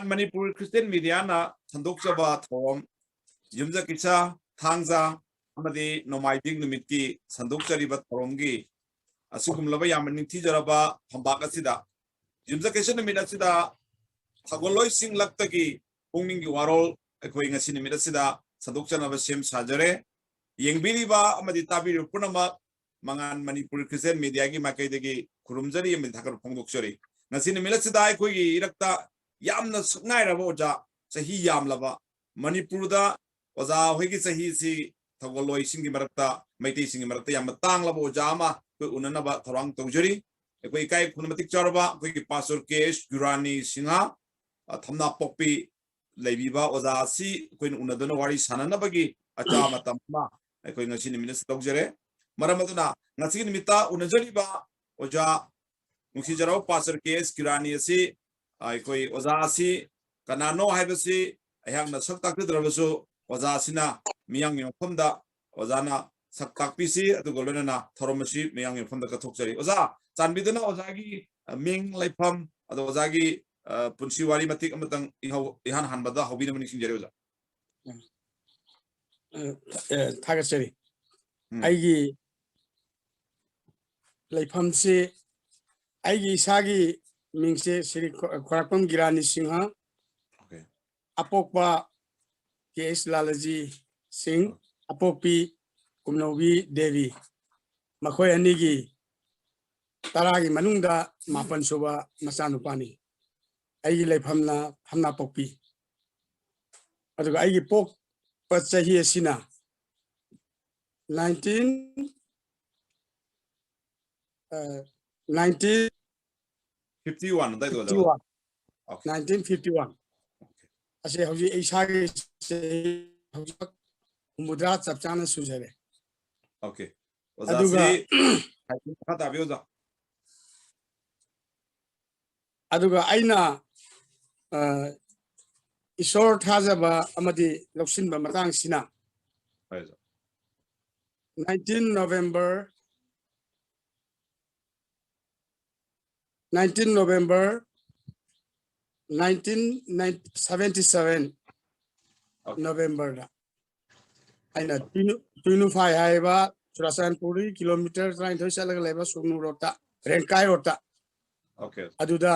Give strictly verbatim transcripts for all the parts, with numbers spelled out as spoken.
Manipur Christian ꯃꯤꯗꯤꯌꯥꯅ ꯁꯟꯗꯣꯛꯆꯕ ꯊꯧꯔꯝ, ꯌꯨꯝꯖꯀꯩꯁ, ꯊꯥꯡꯖ ꯑꯃꯗꯤ ꯅꯣꯡꯃꯥꯏꯖꯤꯡ ꯅꯨꯃꯤꯠꯀꯤ ꯁꯟꯗꯣꯛꯆꯔꯤꯕ ꯊꯧꯔꯝꯒꯤ ꯑꯁꯤꯒꯨꯝꯂꯕ ꯌꯥꯝꯅ ꯅꯤꯡꯊꯤꯖꯔꯕ ꯐꯝꯕꯥꯛ ꯑꯁꯤꯗ, ꯌꯨꯝꯖꯀꯩꯁ ꯅꯨꯃꯤꯠ ꯑꯁꯤꯗ ꯊꯧꯒꯜꯂꯣꯏꯁꯤꯡ ꯂꯛꯇꯒꯤ ꯄꯨꯛꯅꯤꯡꯒꯤ ꯋꯥꯔꯣꯜ ꯑꯩꯈꯣꯏ ꯉꯁꯤ ꯅꯨꯃꯤꯠ ꯑꯁꯤꯗ ꯁꯟꯗꯣꯛꯆꯅꯕ ꯁꯦꯝ ꯁꯥꯖꯔꯦ꯫ ꯌꯦꯡꯕꯤꯔꯤꯕ ꯑꯃꯗꯤ ꯇꯥꯕꯤꯔꯤꯕ ꯄꯨꯝꯅꯃꯛ ꯃꯉꯥꯟ ꯃꯅꯤꯄꯨꯔ ꯈ꯭ꯔꯤꯁꯇꯤꯌꯥꯟ ꯃꯤꯗꯤꯌꯥꯒꯤ ꯃꯥꯏꯀꯩꯗꯒꯤ ꯈꯨꯔꯨꯝꯖꯔꯤ ꯑꯃꯗꯤ ꯊꯥꯒꯠꯄ ꯐꯣꯡꯗꯣꯛꯆꯔꯤ꯫ ꯉꯁꯤ ꯅꯨꯃꯤꯠ ꯑꯁꯤꯗ ꯑꯩꯈꯣꯏꯒꯤ ꯏꯔꯛꯇ ꯌꯥꯝꯅ ꯁꯛꯅꯥꯏꯔꯕ ꯑꯣꯖꯥ, ꯆꯍꯤ ꯌꯥꯝꯂꯕ, ꯃꯅꯤꯄꯨꯔꯗ ꯑꯣꯖꯥ ꯍꯣꯏꯒꯤ ꯆꯍꯤꯁꯤ ꯊꯧꯒꯜꯂꯣꯏꯁꯤꯡꯒꯤ ꯃꯔꯛꯇ, ꯃꯩꯇꯩꯁꯤꯡꯒꯤ ꯃꯔꯛꯇ ꯌꯥꯝꯅ ꯇꯥꯡꯂꯕ ꯑꯣꯖꯥ ꯑꯃ ꯑꯩꯈꯣꯏ ꯎꯅꯅꯕ ꯊꯧꯔꯥꯡ ꯇꯧꯖꯔꯤ꯫ ꯑꯩꯈꯣꯏ ꯏꯀꯥꯏ ꯈꯨꯝꯅ ꯃꯇꯤꯛ ꯆꯥꯔꯕ ꯑꯩꯈꯣꯏꯒꯤ ꯄꯥꯁꯇꯣꯔ ꯀꯦ ꯑꯦꯁ ꯒꯨꯔꯥꯅꯤ ꯁꯤꯡꯍ, ꯑ, ꯊꯝꯅꯥꯄꯣꯛꯄꯤ ꯂꯩꯕꯤꯕ ꯑꯣꯖꯥ ꯑꯁꯤ ꯑꯩꯈꯣꯏꯅ ꯎꯅꯗꯨꯅ ꯋꯥꯔꯤ ꯁꯥꯟꯅꯅꯕꯒꯤ ꯑꯆꯥ ꯃꯇꯝ ꯑꯃ ꯑꯩꯈꯣꯏ ꯉꯁꯤ ꯅꯨꯃꯤꯠ ꯑꯁꯤ ꯂꯧꯖꯔꯦ꯫ ꯃꯔꯝ ꯑꯗꯨꯅ ꯉꯁꯤꯒꯤ ꯅꯨꯃꯤꯠꯇ ꯎꯅꯖꯔꯤꯕ ꯑꯣꯖꯥ ꯅꯨꯡꯁꯤꯖꯔꯕ ꯄꯥꯁꯇꯔ ꯀꯦ ꯑꯦꯁ ꯒꯨꯔꯥꯅꯤ ꯑꯁꯤ, ꯑ, ꯑꯩꯈꯣꯏ ꯑꯣꯖꯥ ꯑꯁꯤ ꯀꯅꯥꯅꯣ ꯍꯥꯏꯕꯁꯤ ꯑꯩꯍꯥꯛꯅ ꯁꯛ ꯇꯥꯛꯆꯗ꯭ꯔꯕꯁꯨ ꯑꯣꯖꯥ ꯑꯁꯤꯅ ꯃꯤꯌꯥꯝꯒꯤ ꯃꯐꯝꯗ ꯑꯣꯖꯥꯅ ꯁꯛ ꯇꯥꯛꯄꯤꯁꯤ, ꯑꯗꯨꯒ ꯂꯣꯏꯅꯅ ꯊꯧꯔꯝ ꯑꯁꯤ ꯃꯤꯌꯥꯝꯒꯤ ꯃꯐꯝꯗ ꯀꯠꯊꯣꯛꯆꯔꯤ꯫ ꯑꯣꯖꯥ, ꯆꯥꯟꯕꯤꯗꯨꯅ ꯑꯣꯖꯥꯒꯤ, ꯑ, ꯃꯤꯡ, ꯂꯩꯐꯝ, ꯑꯗꯣ ꯑꯣꯖꯥꯒꯤ, ꯑ, ꯄꯨꯟꯁꯤ ꯋꯥꯔꯤ ꯃꯇꯦꯛ ꯑꯃꯇꯪ ꯏꯍꯧ-, ꯏꯍꯥꯟ ꯍꯥꯟꯕꯗ ꯍꯧꯕꯤꯅꯕ ꯅꯤꯡꯁꯤꯡꯖꯔꯤ ꯑꯣꯖꯥ꯫ ꯑ, ꯑ, ꯊꯥꯒꯠꯆꯔꯤ꯫ ꯎꯝ꯫ ꯑꯩꯒꯤ ꯂꯩꯐꯝꯁꯤ, ꯑꯩꯒꯤ ꯏꯁꯥꯒꯤ ꯃꯤꯡꯁꯦ ꯁ꯭ꯔꯤ ꯈꯣ-, ꯈ꯭ꯋꯥꯏꯔꯥꯛꯄꯝ ꯒꯤꯔꯥꯅꯤ ꯁꯤꯡꯍ, OK꯫ ꯑꯄꯣꯛꯄ ꯀꯦ ꯑꯦꯁ ꯂꯥꯂꯥꯖꯤ ꯁꯤꯡ, ꯑꯣ꯫ ꯑꯄꯣꯛꯄꯤ ꯀꯨꯝꯅꯧꯕꯤ ꯗꯦꯕꯤ, ꯃꯈꯣꯏ ꯑꯅꯤꯒꯤ ꯇꯔꯥꯒꯤ ꯃꯅꯨꯡꯗ ꯃꯥꯄꯟ ꯁꯨꯕ ꯃꯆꯥꯅꯨꯄꯥꯅꯤ꯫ ꯑꯩꯒꯤ ꯂꯩꯐꯝꯅ ꯊꯝꯅꯥꯄꯣꯛꯄꯤ꯫ ꯑꯗꯨꯒ ꯑꯩꯒꯤ ꯄꯣꯛꯄ ꯆꯍꯤ ꯑꯁꯤꯅ nineteen, ꯑ, nineteen fifty one ꯑꯗꯥꯏꯗ ꯑꯣꯏꯗꯧꯕ? Fifty one. OK꯫ Nineteen fifty one꯫ OK꯫ ꯑꯁꯤ ꯍꯧꯖꯤꯛ ꯑꯩ ꯏꯁꯥꯒꯤ ꯆꯍꯤ ꯍꯧꯖꯤꯛ ꯍꯨꯝꯐꯨꯇꯔꯥ ꯆꯞ ꯆꯥꯅ ꯁꯨꯖꯔꯦ꯫ OK꯫ ꯑꯗꯨꯒ ꯑꯣꯖꯥꯁꯤ ꯃꯈꯥ ꯇꯥꯕꯤꯌꯨ ꯑꯣꯖꯥ꯫ ꯑꯗꯨꯒ ꯑꯩꯅ, ꯑ, ꯏꯁꯣꯔ ꯊꯥꯖꯕ ꯑꯃꯗꯤ ꯂꯧꯁꯤꯟꯕ ꯃꯇꯥꯡꯁꯤꯅ ꯍꯣꯏ, ꯑꯣꯖꯥ꯫ Nineteen November, nineteen November nineteen seventy seven ꯅꯣꯕꯦꯝꯕꯔꯗ ꯑꯩꯅ ꯇꯨꯏꯅꯨ- ꯇꯨꯏꯅꯨꯐꯥꯏ ꯍꯥꯏꯕ ꯆꯨꯔꯥꯆꯥꯟꯄꯨꯔꯗꯒꯤ ꯀꯤꯂꯣꯃꯤꯇꯔ ꯇꯔꯥꯅꯤꯊꯣꯏ ꯆꯠꯂꯒ ꯂꯩꯕ ꯁꯨꯒꯅꯨ ꯔꯣꯗꯇ, ꯔꯦꯡꯀꯥꯏ ꯔꯣꯗꯇ, Okay. ꯑꯗꯨꯗ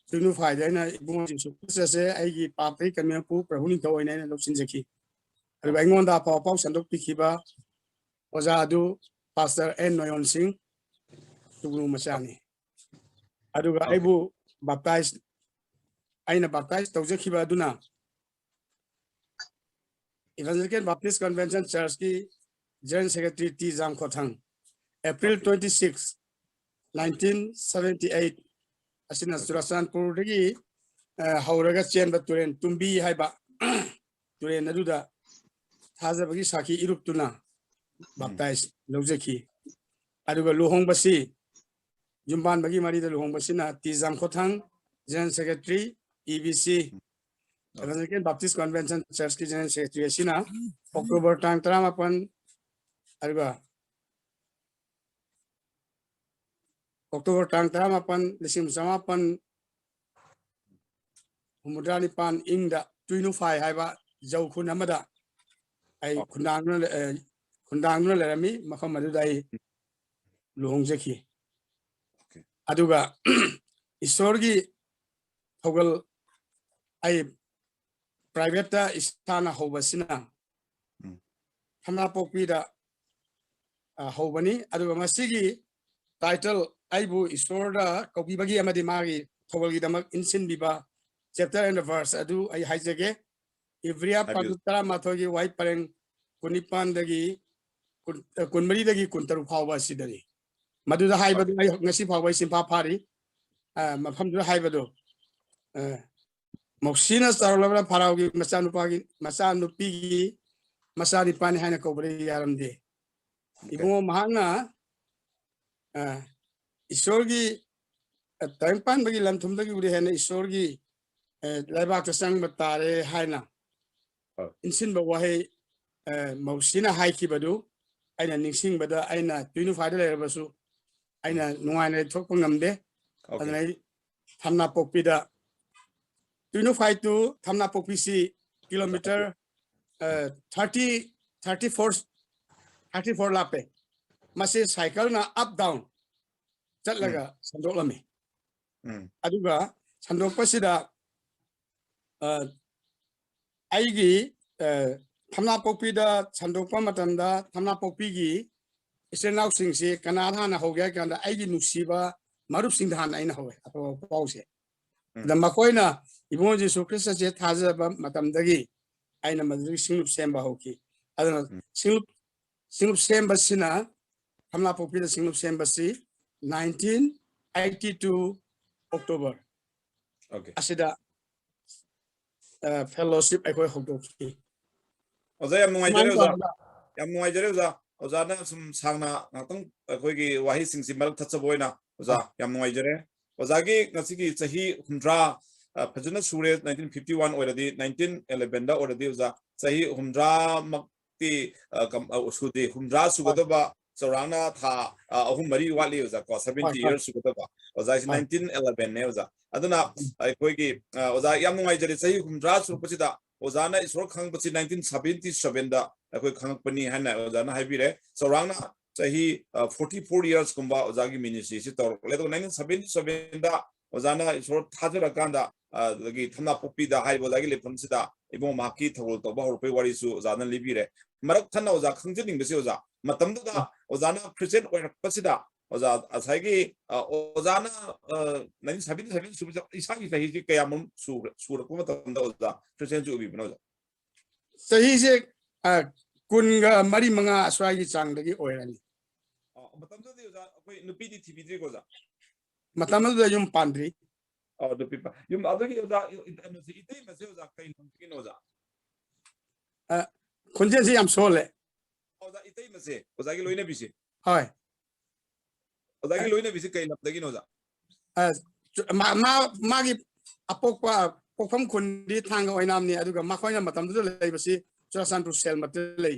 ꯇꯨꯏꯅꯨꯐꯥꯏꯗ ꯑꯩꯅ ꯏꯕꯨꯡꯉꯣ ꯖꯤꯁꯨ ꯈ꯭ꯔꯤꯁꯇꯁꯦ ꯑꯩꯒꯤ ꯄꯥꯞꯇꯒꯤ ꯀꯟꯕꯤꯅꯀꯨ ꯄ꯭ꯔꯚꯨ ꯅꯤꯡꯊꯧ ꯑꯣꯏꯅ ꯑꯩꯅ ꯂꯧꯁꯤꯟꯖꯈꯤ꯫ ꯑꯗꯨꯒ ꯑꯩꯉꯣꯟꯗ ꯑꯐꯥꯎ ꯑꯐꯥꯎ ꯁꯟꯗꯣꯛꯄꯤꯈꯤꯕ ꯑꯣꯖꯥ ꯑꯗꯨ ꯄꯥꯁꯇꯔ ꯑꯦꯟ ꯅꯣꯌꯣꯟ ꯁꯤꯡ ꯁꯨꯒꯅꯨ ꯃꯆꯥꯅꯤ꯫ ꯑꯗꯨꯒ Okay. ꯑꯩꯕꯨ ꯕꯥꯞꯇꯥꯏꯖ ꯑꯩꯅ ꯕꯥꯞꯇꯥꯏꯖ ꯇꯧꯖꯈꯤꯕ ꯑꯗꯨꯅ Evangelical Baptist Convention Churchꯀꯤ General Secretary T Jamkhothang, April Okay. twenty six, nineteen seventy eight ꯑꯁꯤꯅ Okay. ꯆꯨꯔꯥꯆꯥꯟꯄꯨꯔꯗꯒꯤ ꯑ, ꯍꯧꯔꯒ ꯆꯦꯟꯕ ꯇꯨꯔꯦꯟ ꯇꯨꯝꯕꯤ ꯍꯥꯏꯕ ꯇꯨꯔꯦꯟ ꯑꯗꯨꯗ ꯊꯥꯖꯕꯒꯤ ꯁꯥꯈꯤ ꯏꯔꯨꯞꯇꯨꯅ ꯕꯥꯞꯇꯥꯏꯖ ꯂꯧꯖꯈꯤ꯫ ꯑꯗꯨꯒ ꯂꯨꯍꯣꯡꯕꯁꯤ ꯌꯨꯝꯕꯥꯟꯕꯒꯤ ꯃꯔꯤꯗ ꯂꯨꯍꯣꯡꯕꯁꯤꯅ T Jamkhothang, General Secretary, E B C, Evangelical Baptist Convention Churchꯀꯤ General Secretary ꯑꯁꯤꯅ October ꯇꯥꯡ ꯇꯔꯥꯃꯥꯄꯟ, ꯑꯗꯨꯒ October ꯇꯥꯡ ꯇꯔꯥꯃꯥꯄꯟ, ꯂꯤꯁꯤꯡ ꯆꯃꯥꯄꯟ ꯍꯨꯝꯐꯨꯇꯔꯥ ꯅꯤꯄꯥꯟ ꯏꯪꯗ ꯇꯨꯏꯅꯨꯐꯥꯏ ꯍꯥꯏꯕ ꯖꯧ ꯈꯨꯟ ꯑꯃꯗ ꯑꯩ Okay. ꯈꯨꯟꯗꯥꯡꯗꯨꯅ ꯂꯩ- ꯑ, ꯈꯨꯟꯗꯥꯡꯗꯨꯅ ꯂꯩꯔꯝꯃꯤ꯫ ꯃꯐꯝ ꯑꯗꯨꯗ ꯑꯩ ꯂꯨꯍꯣꯡꯖꯈꯤ꯫ Okay. ꯑꯗꯨꯒ ꯏꯁꯣꯔꯒꯤ ꯊꯧꯒꯜ ꯑꯩ privateꯇ ꯏꯁꯥꯅ ꯍꯧꯕꯁꯤꯅ ꯎꯝ. ꯊꯝꯅꯥꯄꯣꯛꯄꯤꯗ ꯑ, ꯍꯧꯕꯅꯤ꯫ ꯑꯗꯨꯒ ꯃꯁꯤꯒꯤ title ꯑꯩꯕꯨ ꯏꯁꯣꯔꯗ ꯀꯧꯕꯤꯕꯒꯤ ꯑꯃꯗꯤ ꯃꯥꯒꯤ ꯊꯧꯒꯜꯒꯤꯗꯃꯛ ꯏꯟꯁꯤꯟꯕꯤꯕ chapter and verse ꯑꯗꯨ ꯑꯩ ꯍꯥꯏꯖꯒꯦ꯫ ꯏꯕ꯭ꯔꯤꯌꯥ ꯍꯥꯏꯕꯤꯌꯨ꯫ ꯄꯥꯟꯗꯨꯞ ꯇꯔꯥꯃꯥꯊꯣꯏꯒꯤ ꯋꯥꯍꯩ ꯄꯔꯦꯡ ꯀꯨꯟꯅꯤꯄꯥꯟꯗꯒꯤ ꯀꯨꯟ-, ꯑ, ꯀꯨꯟꯃꯔꯤꯗꯒꯤ ꯀꯨꯟꯇꯔꯨꯛ ꯐꯥꯎꯕ ꯑꯁꯤꯗꯅꯤ꯫ ꯃꯗꯨꯗ ꯍꯥꯏꯕꯗꯨ ꯑꯩ ꯉꯁꯤ ꯐꯥꯎꯕ ꯑꯩ ꯆꯤꯟꯐꯥ ꯐꯥꯔꯤ꯫ ꯑ, ꯃꯐꯝꯗꯨꯗ ꯍꯥꯏꯕꯗꯨ, ꯑ, ꯃꯧꯁꯤꯅ ꯆꯥꯎꯔꯛꯂꯕ ꯐꯥꯔꯥꯑꯣꯒꯤ ꯃꯆꯥꯅꯨꯄꯥꯒꯤ, ꯃꯆꯥꯅꯨꯄꯤꯒꯤ ꯃꯆꯥꯅꯤꯄꯥꯅꯤ ꯍꯥꯏꯅ ꯀꯧꯕꯗ ꯌꯥꯔꯝꯗꯦ꯫ Okay. ꯏꯕꯨꯡꯉꯣ ꯃꯍꯥꯛꯅ, ꯑ, ꯏꯁꯣꯔꯒꯤ, ꯑ, ꯇꯥꯏꯕꯪ ꯄꯥꯟꯕꯒꯤ ꯂꯟ ꯊꯨꯝꯗꯒꯤꯕꯨꯗꯤ ꯍꯦꯟꯅ ꯏꯁꯣꯔꯒꯤ, ꯑ, ꯂꯩꯕꯥꯛꯇ ꯆꯪꯕ ꯇꯥꯔꯦ ꯍꯥꯏꯅ ꯑ. ꯏꯟꯁꯤꯟꯕ ꯋꯥꯍꯩ, ꯑ, ꯃꯧꯁꯤꯅ ꯍꯥꯏꯈꯤꯕꯗꯨ ꯑꯩꯅ ꯅꯤꯡꯁꯤꯡꯕꯗ ꯑꯩꯅ ꯇꯨꯏꯅꯨꯐꯥꯏꯗ ꯂꯩꯔꯕꯁꯨ ꯑꯩꯅ ꯅꯨꯡꯉꯥꯏꯅ ꯂꯩꯊꯣꯛꯄ ꯉꯝꯗꯦ꯫ Okay. ꯑꯗꯨꯅ ꯑꯩ ꯊꯝꯅꯥꯄꯣꯛꯄꯤꯗ ꯇꯨꯏꯅꯨꯐꯥꯏ ꯇꯨ ꯊꯝꯅꯥꯄꯣꯛꯄꯤꯁꯤ kilometre thirty thirty four thirty four ꯂꯥꯞꯄꯦ꯫ ꯃꯁꯤ ꯁꯥꯏꯀꯜꯅ ꯑꯞ ꯗꯥꯎꯟ ꯆꯠꯂꯒ ꯁꯟꯗꯣꯛꯂꯝꯃꯤ꯫ ꯎꯝ ꯑꯗꯨꯒ ꯁꯟꯗꯣꯛꯄꯁꯤꯗ ꯑ, ꯑꯩꯒꯤ ꯑ, ꯊꯝꯅꯥꯄꯣꯛꯄꯤꯗ ꯁꯟꯗꯣꯛꯄ ꯃꯇꯝꯗ ꯊꯝꯅꯥꯄꯣꯛꯄꯤꯒꯤ ꯏꯆꯤꯜ ꯏꯅꯥꯎꯁꯤꯡꯁꯤ ꯀꯅꯥꯗ ꯍꯥꯟꯅ ꯍꯧꯒꯦ ꯍꯥꯏ ꯀꯥꯟꯗ ꯑꯩꯒꯤ ꯅꯨꯡꯁꯤꯕ ꯃꯔꯨꯞꯁꯤꯡꯗ ꯍꯥꯟꯅ ꯑꯩꯅ ꯍꯧꯋꯦ ꯑꯐꯕ ꯄꯥꯎꯁꯦ꯫ ꯎꯝ ꯑꯗ ꯃꯈꯣꯏꯅ ꯏꯕꯨꯡꯉꯣ ꯖꯤꯁꯨ ꯈ꯭ꯔꯤꯁꯇꯁꯦ ꯊꯥꯖꯕ ꯃꯇꯝꯗꯒꯤ ꯑꯩꯅ ꯃꯗꯨꯗꯒꯤ ꯁꯤꯡꯂꯨꯞ ꯁꯦꯝꯕ ꯍꯧꯈꯤ꯫ ꯑꯗꯨꯅ ꯎꯝ ꯁꯤꯡꯂꯨꯞ ꯁꯤꯡꯂꯨꯞ ꯁꯦꯝꯕꯁꯤꯅ ꯊꯝꯅꯥꯄꯣꯛꯄꯤꯗ ꯁꯤꯡꯂꯨꯞ ꯁꯦꯝꯕꯁꯤ nineteen eighty two October okay ꯑꯁꯤꯗ ꯐꯦꯂꯣꯁꯤꯞ ꯑꯩꯈꯣꯏ ꯍꯧꯗꯣꯛꯈꯤ꯫ ꯑꯣꯖꯥ, ꯌꯥꯝ ꯅꯨꯡꯉꯥꯏꯖꯔꯦ ꯁꯨꯃꯥꯏꯅ ꯑꯣꯖꯥ꯫ ꯇꯧꯗꯅ ꯌꯥꯝ ꯅꯨꯡꯉꯥꯏꯖꯔꯦ ꯑꯣꯖꯥ꯫ ꯑꯣꯖꯥꯅ ꯁꯨꯝ ꯁꯥꯡꯅ ꯉꯥꯛꯇꯪ ꯑꯩꯈꯣꯏꯒꯤ ꯋꯥꯍꯩꯁꯤꯡꯁꯤ ꯃꯔꯛ ꯊꯠꯆꯕ ꯑꯣꯏꯅ ꯑꯣꯖꯥ, ꯌꯥꯝ ꯅꯨꯡꯉꯥꯏꯖꯔꯦ꯫ ꯑꯣꯖꯥꯒꯤ ꯉꯁꯤꯒꯤ ꯆꯍꯤ ꯍꯨꯝꯗ꯭ꯔꯥ, ꯑ, ꯐꯖꯅ ꯁꯨꯔꯦ, ꯅꯥꯏꯟꯇꯤꯟ ꯐꯤꯐꯇꯤ ꯋꯥꯟ ꯑꯣꯏꯔꯗꯤ, ꯅꯥꯏꯟꯇꯤꯟ ꯑꯦꯂꯦꯚꯦꯟꯗ ꯑꯣꯏꯔꯗꯤ ꯑꯣꯖꯥ, ꯆꯍꯤ ꯍꯨꯝꯗ꯭ꯔꯥꯃꯛꯇꯤ, ꯑ, ꯀꯝ-, ꯑ, ꯁꯨꯗꯦ, ꯍꯨꯝꯗ꯭ꯔꯥ ꯁꯨꯒꯗꯕ ꯆꯧꯔꯥꯛꯅ ꯊꯥ, ꯑ, ꯑꯍꯨꯝ ꯃꯔꯤ ꯋꯥꯠꯂꯤ ꯑꯣꯖꯥ ꯀꯣ, ꯍꯣꯏ ꯁꯚꯦꯟꯇꯤ ꯍꯣꯏ ꯌꯔꯁ ꯁꯨꯒꯗꯕ꯫ ꯑꯣꯖꯥꯒꯤꯁꯤ ꯍꯣꯏ ꯅꯥꯏꯟꯇꯤꯟ ꯑꯦꯂꯦꯚꯦꯟꯅꯦ ꯑꯣꯖꯥ꯫ ꯑꯗꯨꯅ ꯑꯩꯈꯣꯏꯒꯤ, ꯑ, ꯑꯣꯖꯥ, ꯌꯥꯝ ꯅꯨꯡꯉꯥꯏꯖꯔꯦ, ꯆꯍꯤ ꯍꯨꯝꯗ꯭ꯔꯥ ꯁꯨꯔꯛꯄꯁꯤꯗ ꯑꯣꯖꯥꯅ ꯏꯁꯣꯔ ꯈꯪꯕꯁꯤ ꯅꯥꯏꯟꯇꯤꯟ ꯁꯚꯦꯟꯇꯤ ꯁꯚꯦꯟꯗ ꯑꯩꯈꯣꯏ ꯈꯪꯉꯛꯄꯅꯤ ꯍꯥꯏꯅ ꯑꯣꯖꯥꯅ ꯍꯥꯏꯕꯤꯔꯦ꯫ ꯆꯧꯔꯥꯛꯅ ꯆꯍꯤ, ꯑ, ꯐꯣꯔꯇꯤ ꯐꯣꯔ ꯌꯔꯁ ꯀꯨꯝꯕ ꯑꯣꯖꯥꯒꯤ ꯃꯤꯅꯤꯁꯇ꯭ꯔꯤꯁꯤ ꯇꯧꯔꯛꯂꯦ꯫ ꯑꯗꯨꯒ ꯅꯥꯏꯟꯇꯤꯟ ꯁꯚꯦꯟꯇꯤ ꯁꯚꯦꯟꯗ ꯑꯣꯖꯥꯅ ꯏꯁꯣꯔ ꯊꯥꯖꯔꯀꯥꯟꯗ, ꯑ, ꯑꯗꯒꯤ ꯊꯝꯅꯥꯄꯣꯛꯄꯤꯗ ꯍꯥꯏꯔꯤꯕ ꯑꯣꯖꯥꯒꯤ ꯂꯩꯐꯝꯁꯤꯗ ꯏꯕꯨꯡꯉꯣ ꯃꯍꯥꯛꯀꯤ ꯊꯧꯒꯜ ꯇꯧꯕ ꯍꯧꯔꯛꯄꯒꯤ ꯋꯥꯔꯤꯁꯨ ꯑꯣꯖꯥꯅ ꯂꯤꯕꯤꯔꯦ꯫ ꯃꯔꯛ ꯊꯠꯅ ꯑꯣꯖꯥ ꯈꯪꯖꯅꯤꯡꯕꯁꯤ ꯑꯣꯖꯥ, ꯃꯇꯝꯗꯨꯗ ꯑꯣꯖꯥꯅ ꯈ꯭ꯔꯤꯁꯇꯤꯌꯟ ꯑꯣꯏꯔꯛꯄꯁꯤꯗ ꯑꯣꯖꯥ ꯉꯁꯥꯏꯒꯤ, ꯑ, ꯑꯣꯖꯥꯅ, ꯑ, ꯅꯥꯏꯟꯇꯤꯟ ꯁꯚꯦꯟꯇꯤ ꯁꯚꯦꯟ ꯁꯨꯕꯁꯦ ꯏꯁꯥꯒꯤ ꯆꯍꯤꯁꯤ ꯀꯌꯥꯃꯨꯛ ꯁꯨꯔ-, ꯁꯨꯔꯛꯄ ꯃꯇꯝꯗ ꯑꯣꯖꯥ ꯈ꯭ꯔꯤꯁꯇꯤꯌꯟꯁꯤ ꯑꯣꯏꯕꯤꯕꯅꯣ ꯑꯣꯖꯥ? ꯆꯍꯤꯁꯦ ꯑ, ꯀꯨꯟꯒ ꯃꯔꯤ ꯃꯉꯥ ꯑꯁ꯭ꯋꯥꯏꯒꯤ ꯆꯥꯡꯗꯒꯤ ꯑꯣꯏꯔꯅꯤ꯫ ꯑ, ꯃꯇꯝꯗꯨꯗꯗꯤ ꯑꯣꯖꯥ ꯑꯩꯈꯣꯏ ꯅꯨꯄꯤꯗꯤ ꯊꯤꯕꯤꯗ꯭ꯔꯤꯀꯣ ꯑꯣꯖꯥ? ꯃꯇꯝ ꯑꯗꯨꯗ ꯌꯨꯝ ꯄꯥꯟꯗ꯭ꯔꯤ꯫ ꯑ, ꯅꯨꯄꯤ ꯄꯥ-, ꯌꯨꯝ ꯑꯗꯨꯒꯤ ꯑꯣꯖꯥ, ꯀꯩꯅꯣꯁꯦ, ꯏꯇꯩꯃꯁꯦ ꯑꯣꯖꯥ ꯀꯩ ꯂꯝꯗꯒꯤꯅꯣ ꯑꯣꯖꯥ? ꯑ, ꯈꯣꯟꯖꯦꯜꯁꯤ ꯌꯥꯝ ꯁꯣꯜꯂꯦ꯫ ꯑꯣꯖꯥ, ꯏꯇꯩꯃꯁꯦ, ꯑꯣꯖꯥꯒꯤ ꯂꯣꯏꯅꯕꯤꯁꯦ, ꯍꯣꯏ꯫ ꯑꯣꯖꯥꯒꯤ ꯂꯣꯏꯅꯕꯤꯁꯦ ꯀꯩ ꯂꯝꯗꯒꯤꯅꯣ ꯑꯣꯖꯥ? ꯑ, ꯆꯨ-, ꯃꯥ-, ꯃꯥ-, ꯃꯥꯒꯤ ꯑꯄꯣꯛꯄ, ꯄꯣꯛꯐꯝ ꯈꯨꯟꯗꯤ ꯊꯥꯡꯒ ꯑꯣꯏꯅꯥꯝꯅꯤ, ꯑꯗꯨꯒ ꯃꯈꯣꯏꯅ ꯃꯇꯝꯗꯨꯗ ꯂꯩꯕꯁꯤ ꯆꯨꯔꯥꯆꯥꯟꯄꯨꯔ ꯁꯦꯜꯃꯠꯇ ꯂꯩ꯫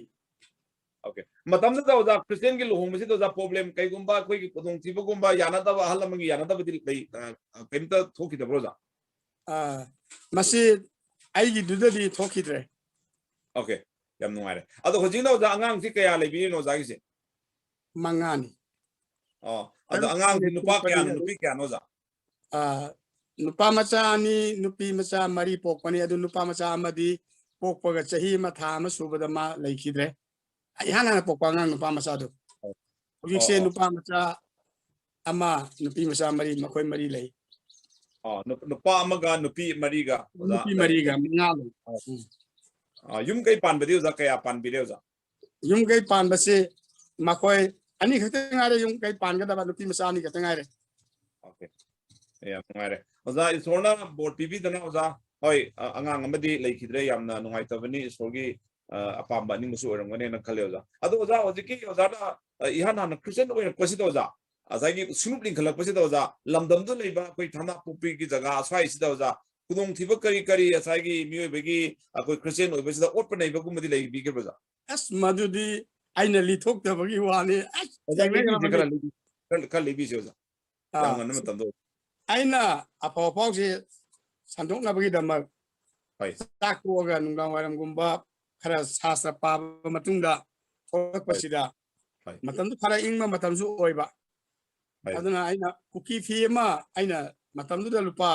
Okay, ꯃꯇꯝꯗꯨꯗ ꯑꯣꯖꯥ ꯈ꯭ꯔꯤꯁꯇꯤꯌꯟꯒꯤ ꯂꯨꯍꯣꯡꯕꯁꯤꯗ ꯑꯣꯖꯥ ꯄ꯭ꯔꯣꯕ꯭ꯂꯦꯝ ꯀꯩꯒꯨꯝꯕ ꯑꯩꯈꯣꯏꯒꯤ ꯈꯨꯗꯣꯡꯊꯤꯕꯒꯨꯝꯕ ꯌꯥꯅꯗꯕ ꯑꯍꯜ ꯂꯃꯟꯒꯤ ꯌꯥꯅꯗꯕꯗꯤ ꯂꯩ, ꯑ, ꯑ, ꯀꯩꯝꯇ ꯊꯣꯛꯈꯤꯗꯕ꯭ꯔꯣ ꯑꯣꯖꯥ? ꯑꯥ, ꯃꯁꯤ ꯑꯩꯒꯤꯗꯨꯗꯗꯤ ꯊꯣꯛꯈꯤꯗ꯭ꯔꯦ꯫ ꯑꯣꯀꯦ, ꯌꯥꯝ ꯅꯨꯡꯉꯥꯏꯔꯦ꯫ ꯑꯗꯣ ꯍꯧꯖꯤꯛꯅ ꯑꯣꯖꯥ ꯑꯉꯥꯡꯁꯤ ꯀꯌꯥ ꯂꯩꯕꯤꯔꯤꯅꯣ ꯑꯣꯖꯥꯒꯤꯁꯦ? ꯃꯉꯥꯅꯤ꯫ ꯑꯣ, ꯑꯗꯣ ꯑꯉꯥꯡꯁꯤ ꯅꯨꯄꯥ ꯀꯌꯥꯅꯣ, ꯅꯨꯄꯤ ꯀꯌꯥꯅꯣ ꯑꯣꯖꯥ? ꯑꯥ, ꯅꯨꯄꯥ ꯃꯆꯥ ꯑꯅꯤ, ꯅꯨꯄꯤ ꯃꯆꯥ ꯃꯔꯤ ꯄꯣꯛꯄꯅꯤ꯫ ꯑꯗꯨ ꯅꯨꯄꯥ ꯃꯆꯥ ꯑꯃꯗꯤ ꯄꯣꯛꯄꯒ ꯆꯍꯤ ꯑꯃ ꯊꯥ ꯑꯃ ꯁꯨꯕꯗ ꯃꯥ ꯂꯩꯈꯤꯗ꯭ꯔꯦ꯫ ꯏꯍꯥꯟ ꯍꯥꯟꯅ ꯄꯣꯛꯄ ꯑꯉꯥꯡ ꯅꯨꯄꯥ ꯃꯆꯥꯗꯣ꯫ ꯍꯧꯖꯤꯛꯁꯦ ꯑꯣ, ꯑꯣ꯫ ꯅꯨꯄꯥ ꯃꯆꯥ ꯑꯃ, ꯅꯨꯄꯤ ꯃꯆꯥ ꯃꯔꯤ, ꯃꯈꯣꯏ ꯃꯔꯤ ꯂꯩ꯫ ꯑꯣ, ꯅꯨ-, ꯅꯨꯄꯥ ꯑꯃꯒ ꯅꯨꯄꯤ ꯃꯔꯤꯒ ꯑꯣꯖꯥ ꯅꯨꯄꯤ ꯂꯩ꯫ ꯃꯔꯤꯒ ꯃꯉꯥ ꯂꯩ꯫ ꯑꯣ꯫ ꯎꯝ꯫ ꯑꯥ, ꯌꯨꯝ ꯀꯩ ꯄꯥꯟꯕꯗꯤ ꯑꯣꯖꯥ ꯀꯌꯥ ꯄꯥꯟꯕꯤꯔꯦ ꯑꯣꯖꯥ? ꯌꯨꯝ ꯀꯩ ꯄꯥꯟꯕꯁꯤ ꯃꯈꯣꯏ ꯑꯅꯤ ꯈꯛꯇ ꯉꯥꯏꯔꯦ ꯌꯨꯝ ꯀꯩ ꯄꯥꯟꯒꯗꯕ, ꯅꯨꯄꯤ ꯃꯆꯥ ꯑꯅꯤ ꯈꯛꯇ ꯉꯥꯏꯔꯦ꯫ ꯑꯣꯀꯦ꯫ ꯑꯦ, ꯌꯥꯝ ꯅꯨꯡꯉꯥꯏꯔꯦ꯫ ꯑꯣꯖꯥ, ꯏꯁꯣꯔꯅ ꯕꯣꯔ ꯄꯤꯕꯤꯗꯅ ꯑꯣꯖꯥ, ꯍꯣꯏ, ꯑ-, ꯑꯉꯥꯡ ꯑꯃꯗꯤ ꯂꯩꯈꯤꯗ꯭ꯔꯦ, ꯌꯥꯝꯅ ꯅꯨꯡꯉꯥꯏꯇꯕꯅꯤ꯫ ꯏꯁꯣꯔꯒꯤ, ꯑ, ꯑꯄꯥꯝꯕ ꯑꯅꯤꯡꯕꯁꯨ ꯑꯣꯏꯔꯝꯒꯅꯦꯅ ꯈꯜꯂꯦ ꯑꯣꯖꯥ꯫ ꯑꯗꯣ ꯑꯣꯖꯥ, ꯍꯧꯖꯤꯛꯀꯤ ꯑꯣꯖꯥꯅ, ꯑ, ꯏꯍꯥꯟ ꯍꯥꯟꯅ ꯈ꯭ꯔꯤꯁꯇꯤꯌꯥꯟ ꯑꯣꯏꯔꯛꯄꯁꯤꯗ ꯑꯣꯖꯥ, ꯉꯁꯥꯏꯒꯤ ꯁꯨꯔꯨꯞ ꯂꯤꯡꯈꯠꯂꯛꯄꯁꯤꯗ ꯑꯣꯖꯥ, ꯂꯝꯗꯝꯗ ꯂꯩꯕ ꯑꯩꯈꯣꯏ ꯊꯥꯡꯅꯄꯣꯛꯄꯤꯒꯤ ꯖꯒꯥ ꯁ꯭ꯋꯥꯏꯁꯤꯗ ꯑꯣꯖꯥ, ꯈꯨꯗꯣꯡꯊꯤꯕ ꯀꯔꯤ ꯀꯔꯤ ꯉꯁꯥꯏꯒꯤ ꯃꯤꯑꯣꯏꯕꯒꯤ, ꯑꯩꯈꯣꯏ ꯈ꯭ꯔꯤꯁꯇꯤꯌꯥꯟ ꯑꯣꯏꯕꯁꯤꯗ ꯑꯣꯠꯄ ꯅꯩꯕꯒꯨꯝꯕꯗꯤ ꯂꯩꯕꯤꯈꯤꯕ꯭ꯔꯥ ꯑꯣꯖꯥ? ꯑꯁ, ꯃꯗꯨꯗꯤ ꯑꯩꯅ ꯂꯤꯊꯣꯛꯇꯕꯒꯤ ꯋꯥꯅꯤ꯫ ꯑꯁ, ꯑꯣꯖꯥ, ꯂꯤꯕꯤꯁꯦ ꯊꯦꯡꯅꯈ꯭ꯔꯕꯅꯤ꯫ ꯈꯔ ꯂꯤꯕꯤ-, ꯈꯔ, ꯈꯔ ꯂꯤꯕꯤꯁꯦ ꯑꯣꯖꯥ꯫ ꯌꯥꯝ ꯑꯥ, ꯉꯟꯕ ꯃꯇꯝꯗ꯫ ꯑꯩꯅ ꯑꯐꯥꯎ ꯑꯐꯥꯎꯁꯤ ꯁꯟꯗꯣꯛꯅꯕꯒꯤꯗꯃꯛ ꯍꯣꯏ꯫ ꯆꯥꯛ ꯇꯣꯛꯑꯒ ꯅꯨꯡꯗꯥꯡ ꯋꯥꯏꯔꯝꯒꯨꯝꯕ ꯈꯔ ꯁꯥꯁꯇ꯭ꯔ ꯄꯥꯕ ꯃꯇꯨꯡꯗ ꯊꯣꯛꯂꯛꯄꯁꯤꯗ ꯍꯣꯏ꯫ ꯃꯇꯝꯗꯨ ꯈꯔ ꯏꯪꯕ ꯃꯇꯝꯁꯨ ꯑꯣꯏꯕ꯫ ꯍꯣꯏ꯫ ꯑꯗꯨꯅ ꯑꯩꯅ ꯀꯨꯀꯤ ꯐꯤ ꯑꯃ ꯑꯩꯅ ꯃꯇꯝꯗꯨꯗ ꯂꯨꯄꯥ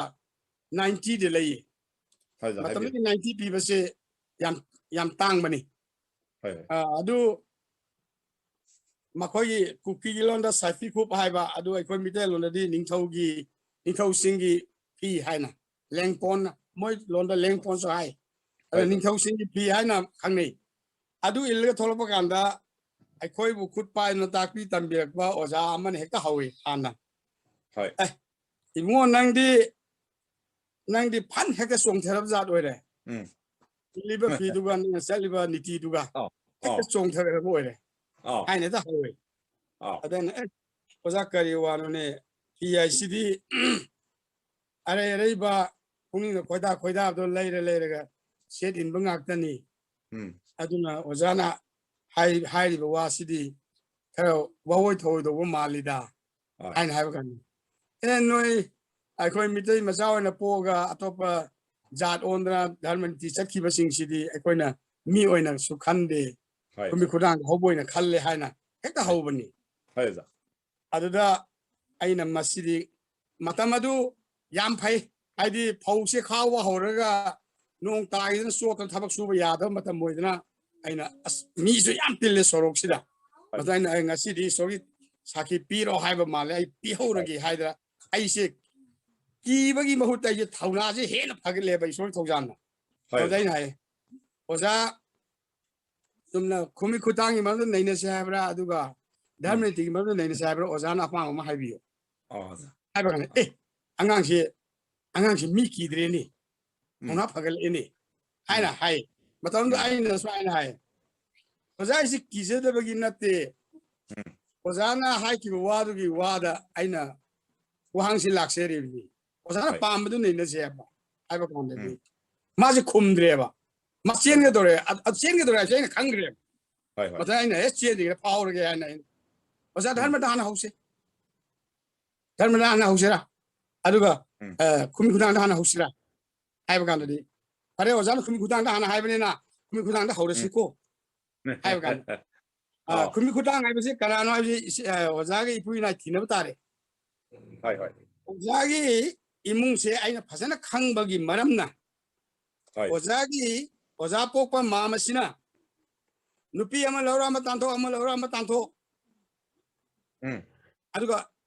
ꯅꯥꯏꯟꯇꯤꯗ ꯂꯩꯌꯦ꯫ ꯍꯣꯏ, ꯑꯣꯖꯥ, ꯍꯥꯏꯕꯤꯌꯨ꯫ ꯃꯇꯝꯗꯨꯗꯤ ꯅꯥꯏꯟꯇꯤ ꯄꯤꯕꯁꯦ ꯌꯥꯝ, ꯌꯥꯝ ꯇꯥꯡꯕꯅꯤ꯫ ꯍꯣꯏ, ꯍꯣꯏ꯫ ꯑ, ꯑꯗꯨ ꯃꯈꯣꯏꯒꯤ ꯀꯨꯀꯤꯒꯤ ꯂꯣꯟꯗ ꯁꯥꯏꯐꯤ ꯈꯨꯞ ꯍꯥꯏꯕ, ꯑꯗꯨ ꯑꯩꯈꯣꯏ ꯃꯤꯇꯩꯂꯣꯟꯗꯗꯤ ꯅꯤꯡꯊꯧꯒꯤ, ꯅꯤꯡꯊꯧꯁꯤꯡꯒꯤ ꯐꯤ ꯍꯥꯏꯅ, ꯂꯦꯡꯄꯣꯟ, ꯃꯣꯏ ꯂꯣꯟꯗ ꯂꯦꯡꯄꯣꯟꯁꯨ ꯍꯥꯏ꯫ ꯑꯗ ꯍꯣꯏ, ꯍꯣꯏ꯫ ꯅꯤꯡꯊꯧꯁꯤꯡꯒꯤ ꯐꯤ ꯍꯥꯏꯅ ꯈꯪꯅꯩ꯫ ꯑꯗꯨ ꯏꯜꯂꯒ ꯊꯣꯛꯂꯛꯄ ꯀꯥꯟꯗ ꯑꯩꯈꯣꯏꯕꯨ ꯈꯨꯠ ꯄꯥꯏꯗꯨꯅ ꯇꯥꯛꯄꯤ ꯇꯝꯕꯤꯔꯛꯄ ꯑꯣꯖꯥ ꯑꯃꯅ ꯍꯦꯛꯇ ꯍꯧꯏ ꯍꯥꯟꯅ꯫ ꯍꯣꯏ꯫ "ꯑꯦ, ꯏꯕꯨꯡꯉꯣ, ꯅꯪꯗꯤ, ꯅꯪꯗꯤ ꯐꯟ ꯍꯦꯛꯇ ꯆꯣꯡꯊꯔꯕ ꯖꯥꯠ ꯑꯣꯏꯔꯦ꯫ ꯎꯝ꯫ ꯏꯜꯂꯤꯕ ꯐꯤꯗꯨꯒ ꯅꯪꯅ ꯆꯠꯂꯤꯕ ꯅꯤꯇꯤꯗꯨꯒ ꯑꯥꯎ, ꯍꯦꯛꯇ ꯑꯥꯎ꯫ ꯆꯣꯡꯊꯔꯕ ꯑꯣꯏꯔꯦ" ꯑꯥꯎ꯫ ꯍꯥꯏꯅ ꯍꯦꯛꯇ ꯍꯧꯏ꯫ ꯑꯥꯎ꯫ ꯑꯗ ꯑꯩꯅ, "ꯑꯦ, ꯑꯣꯖꯥ, ꯀꯔꯤ ꯋꯥꯅꯣꯅꯦ? ꯐꯤ ꯍꯥꯏꯁꯤꯗꯤ ꯑꯔꯩ ꯑꯔꯩꯕ ꯄꯨꯛꯅꯤꯡꯗ ꯈꯣꯏꯗꯥ ꯈꯣꯏꯗꯥꯕꯗꯣ ꯂꯩꯔ ꯂꯩꯔꯒ ꯁꯦꯠ ꯏꯟꯕ ꯉꯥꯛꯇꯅꯤ꯫ ꯎꯝ꯫ ꯑꯗꯨꯅ ꯑꯣꯖꯥꯅ ꯍꯥꯏ-, ꯍꯥꯏꯔꯤꯕ ꯋꯥꯁꯤꯗꯤ ꯈꯔ ꯋꯥꯑꯣꯏ ꯊꯧꯑꯣꯏꯗꯧꯕ ꯃꯥꯜꯂꯤꯗ" ꯑꯥ꯫ ꯍꯥꯏꯅ ꯍꯥꯏꯕ ꯀꯥꯟꯗ, "ꯑꯦ, ꯅꯣꯏ ꯑꯩꯈꯣꯏ ꯃꯤꯇꯩ ꯃꯆꯥ ꯑꯣꯏꯅ ꯄꯣꯛꯑꯒ ꯑꯇꯣꯞꯄ ꯖꯥꯠ ꯑꯣꯟꯗꯅ ꯙꯔꯃ ꯅꯤꯇꯤ ꯆꯠꯈꯤꯕꯁꯤꯡꯁꯤꯗꯤ ꯑꯩꯈꯣꯏꯅ ꯃꯤ ꯑꯣꯏꯅꯁꯨ ꯈꯟꯗꯦ, ꯍꯣꯏ, ꯈꯨꯃꯤꯠ ꯈꯨꯗꯥꯡ ꯍꯧꯕ ꯑꯣꯏꯅ ꯈꯜꯂꯦ ꯍꯥꯏꯅ ꯍꯦꯛꯇ ꯎꯝ꯫ ꯍꯧꯕꯅꯤ꯫ ꯍꯣꯏ ꯑꯣꯖꯥ꯫ ꯑꯗꯨꯗ ꯑꯩꯅ ꯃꯁꯤꯗꯤ ꯃꯇꯝ ꯑꯗꯨ ꯌꯥꯝ ꯐꯩ, ꯍꯥꯏꯗꯤ ꯐꯧꯁꯦ ꯈꯥꯎꯕ ꯍꯧꯔꯒ ꯅꯣꯡ ꯇꯥꯈꯤꯗꯅ ꯆꯣꯠꯇꯅ ꯊꯕꯛ ꯁꯨꯕ ꯌꯥꯗꯕ ꯃꯇꯝ ꯑꯣꯏꯗꯅ ꯑꯩꯅ ꯑꯁ ꯃꯤꯁꯨ ꯌꯥꯝ ꯇꯤꯜꯂꯦ ꯁꯣꯔꯣꯛꯁꯤꯗ꯫ ꯍꯣꯏ꯫ ꯑꯗꯨ ꯑꯩꯅ ꯑꯩ ꯉꯁꯤꯗꯤ ꯏꯁꯣꯔꯒꯤ ꯁꯥꯈꯤ ꯄꯤꯔꯣ ꯍꯥꯏꯕ ꯃꯥꯜꯂꯦ, ꯑꯩ ꯄꯤꯍꯧꯔꯒꯦ ꯍꯥꯏꯗꯅ ꯑꯩꯁꯦ ꯀꯤꯕꯒꯤ ꯃꯍꯨꯠꯇ ꯑꯩꯁꯦ ꯊꯧꯅꯥꯁꯦ ꯍꯦꯟꯅ ꯐꯒꯠꯂꯦꯕ ꯏꯁꯣꯔꯒꯤ ꯊꯧꯖꯥꯜꯅ꯫ ꯍꯣꯏ ꯑꯗꯨꯗ ꯑꯣꯖꯥ꯫ ꯑꯩꯅ ꯍꯥꯏ, "ꯑꯣꯖꯥ, ꯆꯨꯝꯅ ꯈꯨꯃꯤꯠ ꯈꯨꯇꯥꯡꯒꯤ ꯃꯔꯝꯗ ꯅꯩꯅꯁꯦ ꯍꯥꯏꯕ꯭ꯔꯥ, ꯑꯗꯨꯒ ꯙꯔꯃ ꯎꯝ꯫ ꯅꯤꯇꯤꯒꯤ ꯃꯔꯝꯗ ꯅꯩꯅꯁꯦ ꯍꯥꯏꯕ꯭ꯔꯥ, ꯑꯣꯖꯥꯅ ꯑꯄꯥꯝꯕ ꯑꯃ ꯍꯥꯏꯕꯤꯌꯨ" ꯑꯣ ꯑꯣꯖꯥ꯫ ꯍꯥꯏꯕ ꯀꯥꯟꯗ, "ꯑꯦ, ꯑꯉꯥꯡꯁꯤ, ꯑꯉꯥꯡꯁꯤ ꯃꯤ ꯀꯤꯗ꯭ꯔꯦꯅꯦ, ꯎꯝ꯫ ꯊꯧꯅꯥ ꯐꯒꯠꯂꯛꯑꯦꯅꯦ" ꯍꯥꯏꯅ ꯎꯝ꯫ ꯍꯥꯏ꯫ ꯃꯇꯝꯗꯨꯗ ꯎꯝ꯫ ꯑꯩꯅ ꯁꯨꯃꯥꯏꯅ ꯍꯥꯏ, "ꯑꯣꯖꯥ, ꯑꯩꯁꯤ ꯀꯤꯖꯗꯕꯒꯤ ꯅꯠꯇꯦ, ꯎꯝ꯫ ꯑꯣꯖꯥꯅ ꯍꯥꯏꯈꯤꯕ ꯋꯥꯗꯨꯒꯤ ꯋꯥꯗ ꯑꯩꯅ ꯋꯥꯍꯪꯁꯤ ꯂꯥꯛꯆꯔꯤꯕꯅꯤ, ꯑꯣꯖꯥꯅ ꯍꯣꯏ꯫ ꯄꯥꯝꯕꯗꯨ ꯅꯩꯅꯁꯦ" ꯍꯥꯏꯕ, ꯍꯥꯏꯕ ꯀꯥꯟꯗꯗꯤ ꯎꯝ꯫ ꯃꯥꯁꯦ ꯈꯨꯝꯗ꯭ꯔꯦꯕ꯫ ꯃꯥ ꯍꯣꯏ꯫ ꯆꯦꯟꯒꯗꯧꯔꯦ, ꯑ-, ꯑ-, ꯆꯦꯟꯒꯗꯧꯔꯦ ꯍꯥꯏꯕꯁꯦ ꯑꯩꯅ ꯈꯪꯈ꯭ꯔꯦꯕ꯫ ꯍꯣꯏ ꯍꯣꯏ꯫ ꯃꯊꯪ ꯑꯩꯅ, "ꯑꯦ, ꯆꯦꯟꯗ꯭ꯔꯤꯉꯩꯗ ꯐꯥꯎꯔꯒꯦ" ꯍꯥꯏꯅ ꯑꯩꯅ, "ꯑꯣꯖꯥ, ꯎꯝ꯫ ꯙꯔꯃꯗ ꯍꯥꯟꯅ ꯍꯧꯁꯦ, ꯙꯔꯃꯗ ꯍꯥꯟꯅ ꯍꯧꯁꯤꯔꯥ, ꯑꯗꯨꯒ ꯎꯝ꯫ ꯑ, ꯈꯨꯃꯤꯠ ꯈꯨꯊꯥꯡꯗ ꯍꯥꯟꯅ ꯍꯧꯁꯤꯔꯥ?" ꯍꯥꯏꯕ ꯀꯥꯟꯗꯗꯤ, "ꯐꯔꯦ, ꯑꯣꯖꯥꯅ ꯈꯨꯃꯤꯠ ꯈꯨꯊꯥꯡꯗ ꯍꯥꯟꯅ ꯍꯥꯏꯕꯅꯤꯅ ꯈꯨꯃꯤꯠ ꯈꯨꯊꯥꯡꯗ ꯎꯝ꯫ ꯍꯧꯔꯁꯤꯀꯣ" ꯍꯥꯏꯕ ꯀꯥꯟꯗ, ꯑ, ꯑꯣ꯫ ꯈꯨꯃꯤꯠ ꯈꯨꯊꯥꯡ ꯍꯥꯏꯕꯁꯤ ꯀꯅꯥꯅꯣ ꯍꯥꯏꯕꯁꯤ ꯏꯁ-, ꯑ, ꯑꯣꯖꯥꯒꯤ ꯏꯄꯨ ꯏꯅꯥꯏ ꯊꯤꯅꯕ ꯇꯥꯔꯦ꯫ ꯍꯣꯏ ꯍꯣꯏ꯫ ꯑꯣꯖꯥꯒꯤ ꯏꯃꯨꯡꯁꯦ ꯑꯩꯅ ꯐꯖꯅ ꯈꯪꯕꯒꯤ ꯃꯔꯝꯅ, ꯍꯣꯏ꯫ ꯑꯣꯖꯥꯒꯤ, ꯑꯣꯖꯥ ꯄꯣꯛꯄ ꯃꯥꯝ ꯑꯁꯤꯅ ꯅꯨꯄꯤ ꯑꯃ ꯂꯧꯔ ꯑꯃ ꯇꯥꯟꯊꯣꯛ, ꯑꯃ ꯂꯧꯔ ꯑꯃ ꯇꯥꯟꯊꯣꯛ, ꯎꯝ꯫ ꯑꯗꯨꯒ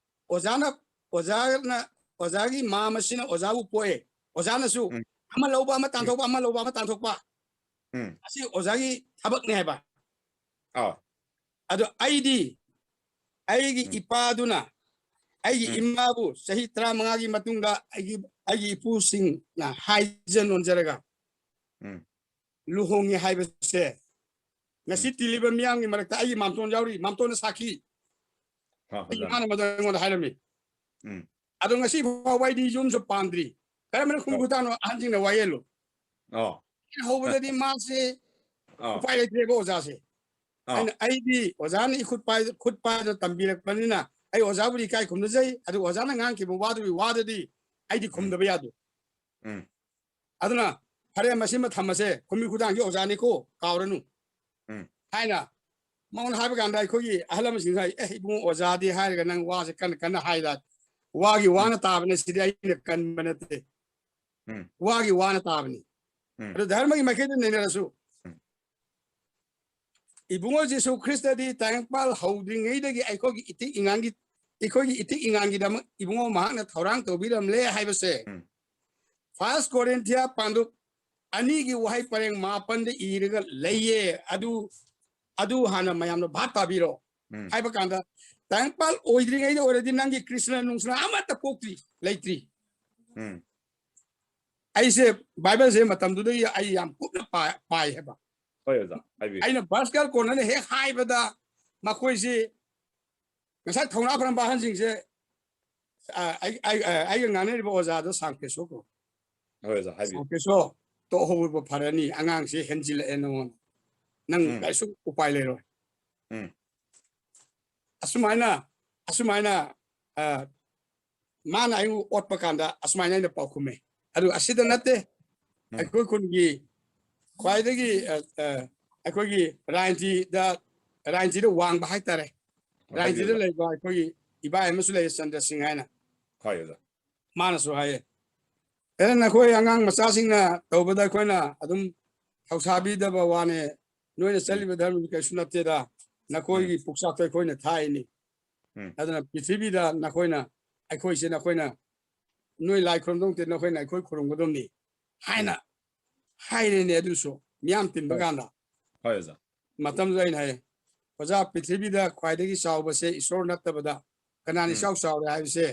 ꯑꯣꯖꯥꯅ, ꯑꯣꯖꯥꯅ, ꯑꯣꯖꯥꯒꯤ ꯃꯥꯝ ꯑꯁꯤꯅ ꯑꯣꯖꯥꯕꯨ ꯄꯣꯛꯑꯦ, ꯑꯣꯖꯥꯅꯁꯨ ꯎꯝ꯫ ꯑꯃ ꯂꯧꯕ ꯑꯃ ꯎꯝ꯫ ꯇꯥꯟꯊꯣꯛꯄ, ꯑꯃ ꯂꯧꯕ ꯑꯃ ꯇꯥꯟꯊꯣꯛꯄ, ꯎꯝ꯫ ꯑꯁꯤ ꯑꯣꯖꯥꯒꯤ ꯊꯕꯛꯅꯦ ꯍꯥꯏꯕ꯫ ꯑꯥ꯫ ꯑꯗꯣ ꯑꯩꯗꯤ, ꯑꯩꯒꯤ ꯎꯝ꯫ ꯏꯄꯥꯗꯨꯅ ꯑꯩꯒꯤ ꯎꯝ꯫ ꯏꯃꯥꯕꯨ ꯆꯍꯤ ꯇꯔꯥꯃꯉꯥꯒꯤ ꯃꯇꯨꯡꯗ ꯑꯩꯒꯤ, ꯑꯩꯒꯤ ꯏꯄꯨꯁꯤꯡꯅ ꯍꯥꯏꯖ ꯅꯣꯟꯖꯔꯒ ꯎꯝ꯫ ꯂꯨꯍꯣꯡꯉꯦ ꯍꯥꯏꯕꯁꯦ ꯉꯁꯤ ꯎꯝ꯫ ꯇꯤꯜꯂꯤꯕ ꯃꯤꯌꯥꯝꯒꯤ ꯃꯔꯛꯇ ꯑꯩꯒꯤ ꯃꯥꯝꯇꯣꯟ ꯌꯥꯎꯔꯤ, ꯃꯥꯝꯇꯣꯟꯅ ꯁꯥꯈꯤ꯫ ꯑꯥ, ꯑꯩꯒꯤ ꯑꯣꯖꯥ꯫ ꯏꯃꯥꯅ ꯃꯗꯨ ꯑꯩꯉꯣꯟꯗ ꯍꯥꯏꯔꯝꯃꯤ꯫ ꯎꯝ꯫ ꯑꯗꯣ ꯉꯁꯤ ꯐꯥꯎꯕ ꯑꯩꯗꯤ ꯌꯨꯝꯁꯨ ꯄꯥꯟꯗ꯭ꯔꯤ꯫ ꯀꯔꯝꯕꯅ ꯈꯨꯃꯤꯠ ꯑꯣ꯫ ꯈꯨꯊꯥꯡꯅꯣ? ꯑꯍꯟꯁꯤꯡꯅ ꯋꯥꯌꯦꯜꯂꯨ꯫ ꯑꯣ꯫ ꯑꯩꯅ ꯍꯧꯕꯗꯗꯤ ꯃꯥꯁꯦ ꯑꯣ꯫ ꯎꯄꯥꯏ ꯂꯩꯇ꯭ꯔꯦꯕ ꯑꯣꯖꯥꯁꯦ꯫ ꯑꯣ꯫ ꯑꯩꯅ, ꯑꯩꯗꯤ ꯑꯣꯖꯥꯅ ꯏꯈꯨꯠ ꯄꯥꯏ-, ꯈꯨꯠ ꯄꯥꯏꯗꯅ ꯇꯝꯕꯤꯔꯛꯄꯅꯤꯅ ꯑꯩ ꯑꯣꯖꯥꯕꯨꯗꯤ ꯏꯀꯥꯏ ꯈꯨꯝꯅꯖꯩ, ꯑꯗꯨꯒ ꯑꯣꯖꯥꯅ ꯉꯥꯡꯈꯤꯕ ꯋꯥꯗꯨꯒꯤ ꯋꯥꯗꯗꯤ ꯑꯩꯗꯤ ꯈꯨꯝꯗꯕ ꯌꯥꯗꯦ꯫ ꯑꯗꯨꯅ ꯐꯔꯦ, ꯃꯁꯤꯃ ꯊꯝꯃꯁꯦ, ꯈꯨꯝꯃꯤ ꯈꯨꯗꯥꯡꯒꯤ ꯑꯣꯖꯥꯅꯤꯀꯣ, ꯀꯥꯎꯔꯅꯨ ꯍꯥꯏꯅ ꯃꯉꯣꯟꯗ ꯍꯥꯏꯕ ꯀꯥꯟꯗ, ꯑꯩꯈꯣꯏꯒꯤ ꯑꯍꯜ ꯂꯃꯟꯁꯤꯡꯅ ꯍꯥꯏ, "ꯑꯦ, ꯏꯕꯨꯡꯉꯣ, ꯑꯣꯖꯥꯗꯤ ꯍꯥꯏꯔꯒ ꯅꯪ ꯋꯥꯁꯦ ꯀꯟꯅ ꯀꯟꯅ ꯍꯥꯏꯗ, ꯋꯥꯒꯤ ꯋꯥꯅ ꯇꯥꯕꯅꯦ, ꯁꯤꯗꯤ ꯑꯩꯅ ꯀꯟꯕ ꯅꯠꯇꯦ, ꯋꯥꯒꯤ ꯋꯥꯅ ꯇꯥꯕꯅꯤ꯫ ꯑꯗꯨ ꯙꯔꯃꯒꯤ ꯃꯥꯏꯀꯩꯗ ꯅꯩꯅꯔꯁꯨ, ꯏꯕꯨꯡꯉꯣ ꯖꯤꯁꯨ ꯈ꯭ꯔꯤꯁꯇꯗꯤ ꯇꯥꯏꯕꯪꯄꯥꯜ ꯍꯧꯗ꯭ꯔꯤꯉꯩꯗꯒꯤ ꯑꯩꯈꯣꯏꯒꯤ ꯏꯊꯤꯛ ꯏꯉꯥꯡꯒꯤ, ꯑꯩꯈꯣꯏꯒꯤ ꯏꯊꯤꯛ ꯏꯉꯥꯡꯒꯤꯗꯃꯛ ꯏꯕꯨꯡꯉꯣ ꯃꯍꯥꯛꯅ ꯊꯧꯔꯥꯡ ꯇꯧꯕꯤꯔꯝꯂꯦ ꯍꯥꯏꯕꯁꯦ ꯐꯥꯔꯁ ꯀꯣꯔꯤꯟꯊꯤꯌꯥ ꯄꯥꯟꯗꯨꯞ ꯑꯅꯤꯒꯤ ꯋꯥꯍꯩ ꯄꯔꯦꯡ ꯃꯥꯄꯟꯗ ꯏꯔꯒ ꯂꯩꯌꯦ꯫ ꯑꯗꯨ, ꯑꯗꯨ ꯍꯥꯟꯅ ꯃꯌꯥꯝꯅ ꯚꯥꯞ ꯇꯥꯕꯤꯔꯣ ꯍꯥꯏꯕ ꯀꯥꯟꯗ, ꯇꯥꯏꯕꯪꯄꯥꯜ ꯑꯣꯏꯗ꯭ꯔꯤꯉꯩꯗ ꯑꯣꯏꯔꯗꯤ ꯅꯪꯒꯤ ꯀ꯭ꯔꯤꯁꯅ ꯅꯨꯡꯁꯅ ꯑꯃꯠꯇ ꯄꯣꯛꯇ꯭ꯔꯤ, ꯂꯩꯇ꯭ꯔꯤ꯫ ꯑꯩꯁꯦ ꯕꯥꯏꯕꯜꯁꯦ ꯃꯇꯝꯗꯨꯗꯒꯤ ꯑꯩ ꯌꯥꯝ ꯀꯨꯞꯅ ꯄꯥ-, ꯄꯥꯏ ꯍꯥꯏꯕ꯫ ꯍꯣꯏ ꯑꯣꯖꯥ, ꯍꯥꯏꯕꯤꯌꯨ꯫ ꯑꯩꯅ ꯚꯔꯁꯀꯦꯜ ꯀꯣꯟꯅꯅ ꯍꯦꯛ ꯍꯥꯏꯕꯗ, ꯃꯈꯣꯏꯁꯤ ꯉꯁꯥꯏ ꯊꯧꯅꯥ ꯐꯔꯝꯕ ꯑꯍꯟꯁꯤꯡꯁꯦ, ꯑ, ꯑꯩ-, ꯑꯩ-, ꯑ, ꯑꯩꯒ ꯉꯥꯡꯅꯔꯤꯕ ꯑꯣꯖꯥꯗꯣ ꯁꯥꯡ ꯀꯦꯁꯣ ꯀꯧ꯫ ꯍꯣꯏ ꯑꯣꯖꯥ, ꯍꯥꯏꯕꯤꯌꯨ꯫ ꯁꯥꯡ ꯀꯦꯁꯣ, ꯇꯣꯛꯍꯧꯕ ꯐꯔꯅꯤ, ꯑꯉꯥꯡꯁꯤ ꯍꯦꯟꯖꯤꯜꯂꯛꯑꯦ ꯅꯉꯣꯟꯗ, ꯅꯪ ꯎꯝ꯫ ꯀꯩꯁꯨ ꯎꯄꯥꯏ ꯂꯩꯔꯣꯏ꯫ ꯎꯝ꯫ ꯑꯁꯨꯃꯥꯏꯅ, ꯑꯁꯨꯃꯥꯏꯅ, ꯑ, ꯃꯥꯅ ꯑꯩꯕꯨ ꯑꯣꯠꯄ ꯀꯥꯟꯗ ꯑꯁꯨꯃꯥꯏꯅ ꯑꯩꯅ ꯄꯥꯎꯈꯨꯝꯃꯦ꯫ ꯑꯗꯨ ꯑꯁꯤꯗ ꯅꯠꯇꯦ, ꯎꯝ꯫ ꯑꯩꯈꯣꯏ ꯈꯨꯟꯒꯤ ꯈ꯭ꯋꯥꯏꯗꯒꯤ, ꯑ, ꯑ, ꯑꯩꯈꯣꯏꯒꯤ ꯔꯥꯏꯟꯇꯤꯗ, ꯔꯥꯏꯟꯇꯤꯗ ꯋꯥꯡꯕ ꯍꯥꯏꯇꯥꯔꯦ, ꯍꯣꯏ, ꯔꯥꯏꯟꯇꯤꯗ ꯑꯣꯖꯥ꯫ ꯂꯩꯕ ꯑꯩꯈꯣꯏꯒꯤ ꯏꯕꯥꯏ ꯑꯃꯁꯨ ꯂꯩꯌꯦ, ꯆꯟꯗ꯭ꯔ ꯁꯤꯡ ꯍꯥꯏꯅ꯫ ꯍꯣꯏ ꯑꯣꯖꯥ꯫ ꯃꯥꯅꯁꯨ ꯍꯥꯏꯌꯦ, "ꯑꯦ, ꯅꯈꯣꯏ ꯑꯉꯥꯡ ꯃꯆꯥꯁꯤꯡꯅ ꯇꯧꯕꯗ ꯑꯩꯈꯣꯏꯅ ꯑꯗꯨꯝ ꯊꯧꯁꯥꯕꯤꯗꯕ ꯋꯥꯅꯦ, ꯅꯣꯏꯅ ꯆꯠꯂꯤꯕ ꯙꯔꯃꯗꯨ ꯀꯩꯁꯨ ꯅꯠꯇꯦꯗ, ꯅꯈꯣꯏꯒꯤ ꯄꯨꯛꯆꯥꯛꯇ ꯑꯩꯈꯣꯏꯅ ꯊꯥꯏꯅꯤ꯫ ꯎꯝ꯫ ꯑꯗꯨꯅ ꯄ꯭ꯔꯤꯊꯤꯕꯤꯗ ꯅꯈꯣꯏꯅ, ꯑꯩꯈꯣꯏꯁꯦ ꯅꯈꯣꯏꯅ ꯅꯣꯏ ꯂꯥꯏ ꯈꯨꯔꯨꯝꯗꯧ ꯅꯠꯇꯦ, ꯅꯈꯣꯏꯅ ꯑꯩꯈꯣꯏ ꯈꯨꯔꯨꯝꯒꯗꯕꯅꯤ" ꯍꯥꯏꯅ ꯍꯥꯏꯔꯦꯅꯦ꯫ ꯑꯗꯨꯁꯨ ꯃꯤꯌꯥꯝ ꯇꯤꯟꯕ ꯍꯣꯏ꯫ ꯀꯥꯟꯗ ꯍꯣꯏ ꯑꯣꯖꯥ꯫ ꯃꯇꯝꯗꯨꯗ ꯑꯩꯅ ꯍꯥꯏꯌꯦ, "ꯑꯣꯖꯥ, ꯄ꯭ꯔꯤꯊꯤꯕꯤꯗ ꯈ꯭ꯋꯥꯏꯗꯒꯤ ꯆꯥꯎꯕꯁꯦ ꯏꯁꯣꯔ ꯅꯠꯇꯕꯗ ꯀꯅꯥꯅ ꯎꯝ꯫ ꯏꯆꯥꯎ ꯆꯥꯎꯔꯦ ꯍꯥꯏꯕꯁꯦ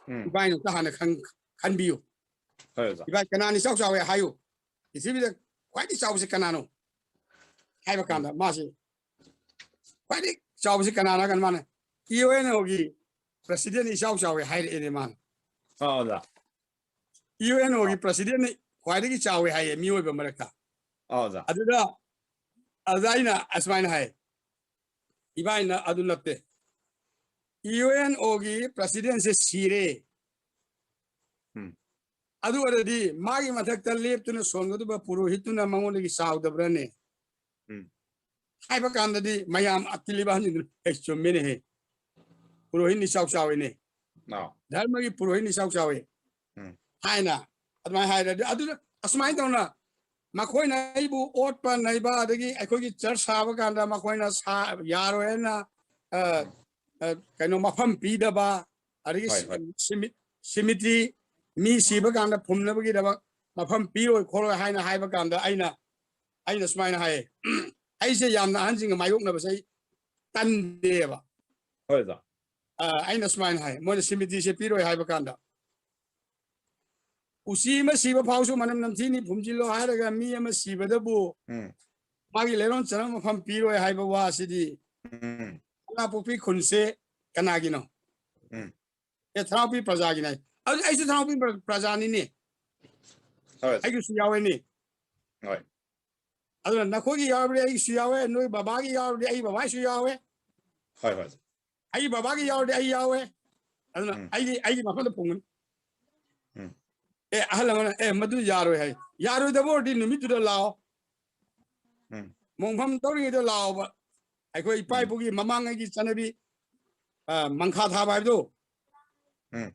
ꯎꯝ꯫ ꯏꯕꯥꯏꯅ ꯑꯝꯇ ꯍꯥꯟꯅ ꯈꯪ-, ꯈꯟꯕꯤꯌꯨ꯫ ꯍꯣꯏ ꯑꯣꯖꯥ꯫ ꯏꯕꯥꯏ, ꯀꯅꯥꯅ ꯏꯆꯥꯎ ꯆꯥꯎꯋꯦ ꯍꯥꯏꯌꯨ꯫ ꯄ꯭ꯔꯤꯊꯤꯕꯤꯗ ꯈ꯭ꯋꯥꯏꯗꯒꯤ ꯆꯥꯎꯕꯁꯦ ꯀꯅꯥꯅꯣ?" ꯍꯥꯏꯕ ꯀꯥꯟꯗ ꯃꯥꯁꯦ, "ꯈ꯭ꯋꯥꯏꯗꯒꯤ ꯆꯥꯎꯕꯁꯦ ꯀꯅꯥꯅꯣ?" ꯍꯥꯏ ꯀꯥꯟꯗ ꯃꯥꯅ, "ꯌꯨ ꯑꯦꯟ ꯑꯣꯒꯤ ꯄ꯭ꯔꯁꯤꯗꯦꯟ ꯏꯆꯥꯎ ꯆꯥꯎꯋꯦ" ꯍꯥꯏꯔꯛꯑꯦꯅꯦ ꯃꯥꯅ꯫ ꯑꯥ ꯑꯣꯖꯥ꯫ "ꯌꯨ ꯑꯦꯟ ꯑꯣꯒꯤ ꯄ꯭ꯔꯁꯤꯗꯦꯟꯅ ꯈ꯭ꯋꯥꯏꯗꯒꯤ ꯆꯥꯎꯋꯦ" ꯍꯥꯏꯌꯦ ꯃꯤꯑꯣꯏꯕ ꯃꯔꯛꯇ꯫ ꯑꯥ ꯑꯣꯖꯥ꯫ ꯑꯗꯨꯗ, ꯑꯗꯨꯗ ꯑꯩꯅ ꯑꯁꯨꯃꯥꯏꯅ ꯍꯥꯏ, "ꯏꯕꯥꯏꯅ ꯑꯗꯨ ꯅꯠꯇꯦ, ꯌꯨ ꯑꯦꯟ ꯑꯣꯒꯤ ꯄ꯭ꯔꯁꯤꯗꯦꯟꯁꯦ ꯁꯤꯔꯦ, ꯎꯝ꯫ ꯑꯗꯨ ꯑꯣꯏꯔꯗꯤ ꯃꯥꯒꯤ ꯃꯊꯛꯇ ꯂꯦꯞꯇꯨꯅ ꯁꯣꯟꯒꯗꯕ ꯄꯨꯔꯣꯍꯤꯠꯇꯨꯅ ꯃꯉꯣꯟꯗꯒꯤ ꯆꯥꯎꯗꯕ꯭ꯔꯅꯦ? ꯎꯝ꯫ ꯍꯥꯏꯕ ꯀꯥꯟꯗꯗꯤ ꯃꯌꯥꯝ ꯑꯇꯤꯜꯂꯤꯕ ꯑꯍꯟꯁꯤꯡꯗꯨꯅ, "ꯑꯦ, ꯆꯨꯝꯃꯤꯅꯦꯍꯦ, ꯄꯨꯔꯣꯍꯤꯠꯅꯤ ꯆꯥꯎ ꯆꯥꯎꯏꯅꯦ, ꯑꯥ꯫ ꯙꯔꯃꯒꯤ ꯄꯨꯔꯣꯍꯤꯠꯅꯤ ꯆꯥꯎ ꯆꯥꯎꯏ" ꯎꯝ꯫ ꯍꯥꯏꯅ ꯑꯗꯨꯃꯥꯏꯅ ꯍꯥꯏꯔꯗꯤ, ꯑꯗꯨꯗ ꯑꯁꯨꯃꯥꯏꯅ ꯇꯧꯅ ꯃꯈꯣꯏꯅ ꯑꯩꯕꯨ ꯑꯣꯠꯄ ꯅꯩꯕ, ꯑꯗꯒꯤ ꯑꯩꯈꯣꯏꯒꯤ ꯆꯔꯆ ꯁꯥꯕ ꯀꯥꯟꯗ ꯃꯈꯣꯏꯅ ꯁꯥ-, ꯌꯥꯔꯣꯏ ꯍꯥꯏꯅ, ꯑ, ꯎꯝ꯫ ꯑ, ꯀꯩꯅꯣ, ꯃꯐꯝ ꯄꯤꯗꯕ, ꯑꯗꯒꯤ ꯍꯣꯏ, ꯁꯤ-, ꯍꯣꯏ꯫ ꯁꯤꯃꯤ-, ꯁꯤꯃꯤꯇ꯭ꯔꯤ ꯃꯤ ꯁꯤꯕ ꯀꯥꯟꯗ ꯐꯨꯝꯅꯕꯒꯤꯗꯃꯛ ꯃꯐꯝ ꯄꯤꯔꯣꯏ ꯈꯣꯠꯂꯣꯏ ꯍꯥꯏꯅ ꯍꯥꯏꯕ ꯀꯥꯟꯗ ꯑꯩꯅ, ꯑꯩꯅ ꯁꯨꯃꯥꯏꯅ ꯍꯥꯏ, ꯑꯩꯁꯦ ꯌꯥꯝꯅ ꯑꯍꯟꯁꯤꯡꯒ ꯃꯥꯌꯣꯛꯅꯕꯁꯦ ꯑꯩ ꯇꯟꯗꯦꯕ꯫ ꯍꯣꯏ, ꯑꯣꯖꯥ꯫ ꯑ, ꯑꯩꯅ ꯁꯨꯃꯥꯏꯅ ꯍꯥꯏ, ꯃꯣꯏꯅ ꯁꯤꯃꯤꯇ꯭ꯔꯤꯁꯦ ꯄꯤꯔꯣꯏ ꯍꯥꯏꯕ ꯀꯥꯟꯗ, "ꯎꯆꯤ ꯑꯃ ꯁꯤꯕ ꯐꯥꯎꯁꯨ ꯃꯅꯝ ꯅꯝꯊꯤꯅꯤ ꯐꯨꯝꯖꯤꯜꯂꯣ" ꯍꯥꯏꯔꯒ ꯃꯤ ꯑꯃ ꯁꯤꯕꯗꯕꯨ ꯎꯝ꯫ ꯃꯥꯒꯤ ꯂꯩꯔꯣꯟ ꯆꯔꯣꯟ ꯃꯐꯝ ꯄꯤꯔꯣꯏ ꯍꯥꯏꯕ ꯋꯥꯁꯤꯗꯤ ꯎꯝ꯫ ꯁꯅꯥꯄꯣꯛꯄꯤ ꯈꯨꯟꯁꯦ ꯀꯅꯥꯒꯤꯅꯣ? ꯎꯝ꯫ ꯑꯦ, ꯊꯅꯥꯎꯄꯤ ꯄ꯭ꯔꯖꯥꯒꯤꯅꯦ꯫ ꯑꯗꯨ ꯑꯩꯁꯨ ꯊꯅꯥꯎꯄꯤ ꯄ꯭ꯔ-, ꯄ꯭ꯔꯖꯥꯅꯤꯅꯦ꯫ ꯍꯣꯏ꯫ ꯑꯩꯒꯤꯁꯨ ꯌꯥꯎꯋꯦꯅꯦ꯫ ꯍꯣꯏ꯫ ꯑꯗꯨꯅ ꯅꯈꯣꯏꯒꯤ ꯌꯥꯎꯔꯕꯗꯤ ꯑꯩꯒꯤꯁꯨ ꯌꯥꯎꯋꯦ, ꯅꯣꯏ ꯕꯕꯥꯒꯤ ꯌꯥꯎꯔꯕꯗꯤ ꯑꯩ ꯕꯕꯥꯒꯤꯁꯨ ꯌꯥꯎꯋꯦ꯫ ꯍꯣꯏ, ꯍꯣꯏ꯫ ꯑꯩ ꯕꯕꯥꯒꯤ ꯌꯥꯎꯔꯗꯤ ꯑꯩ ꯌꯥꯎꯋꯦ꯫ ꯑꯗꯨꯅ ꯎꯝ꯫ ꯑꯩꯒꯤ, ꯑꯩꯒꯤ ꯃꯐꯝꯗ ꯐꯨꯝꯒꯅꯤ꯫ ꯎꯝ꯫ ꯑꯦ, ꯑꯍꯜ ꯑꯃꯅ, "ꯑꯦ, ꯃꯗꯨ ꯌꯥꯔꯣꯏ" ꯍꯥꯏ꯫ ꯌꯥꯔꯣꯏꯗꯕ ꯑꯣꯏꯔꯗꯤ ꯅꯨꯃꯤꯠꯇꯨꯗ ꯂꯥꯛꯑꯣ꯫ ꯎꯝ꯫ ꯃꯣꯡꯐꯝ ꯇꯧꯔꯤꯉꯩꯗ ꯂꯥꯛꯑꯣꯕ꯫ ꯑꯩꯈꯣꯏ ꯏꯄꯥ ꯎꯝ꯫ ꯏꯄꯨꯒꯤ ꯃꯃꯥꯡꯉꯩꯒꯤ ꯆꯠꯅꯕꯤ, ꯑ, ꯃꯪꯈꯥ ꯊꯥꯕ ꯍꯥꯏꯕꯗꯣ꯫ ꯎꯝ꯫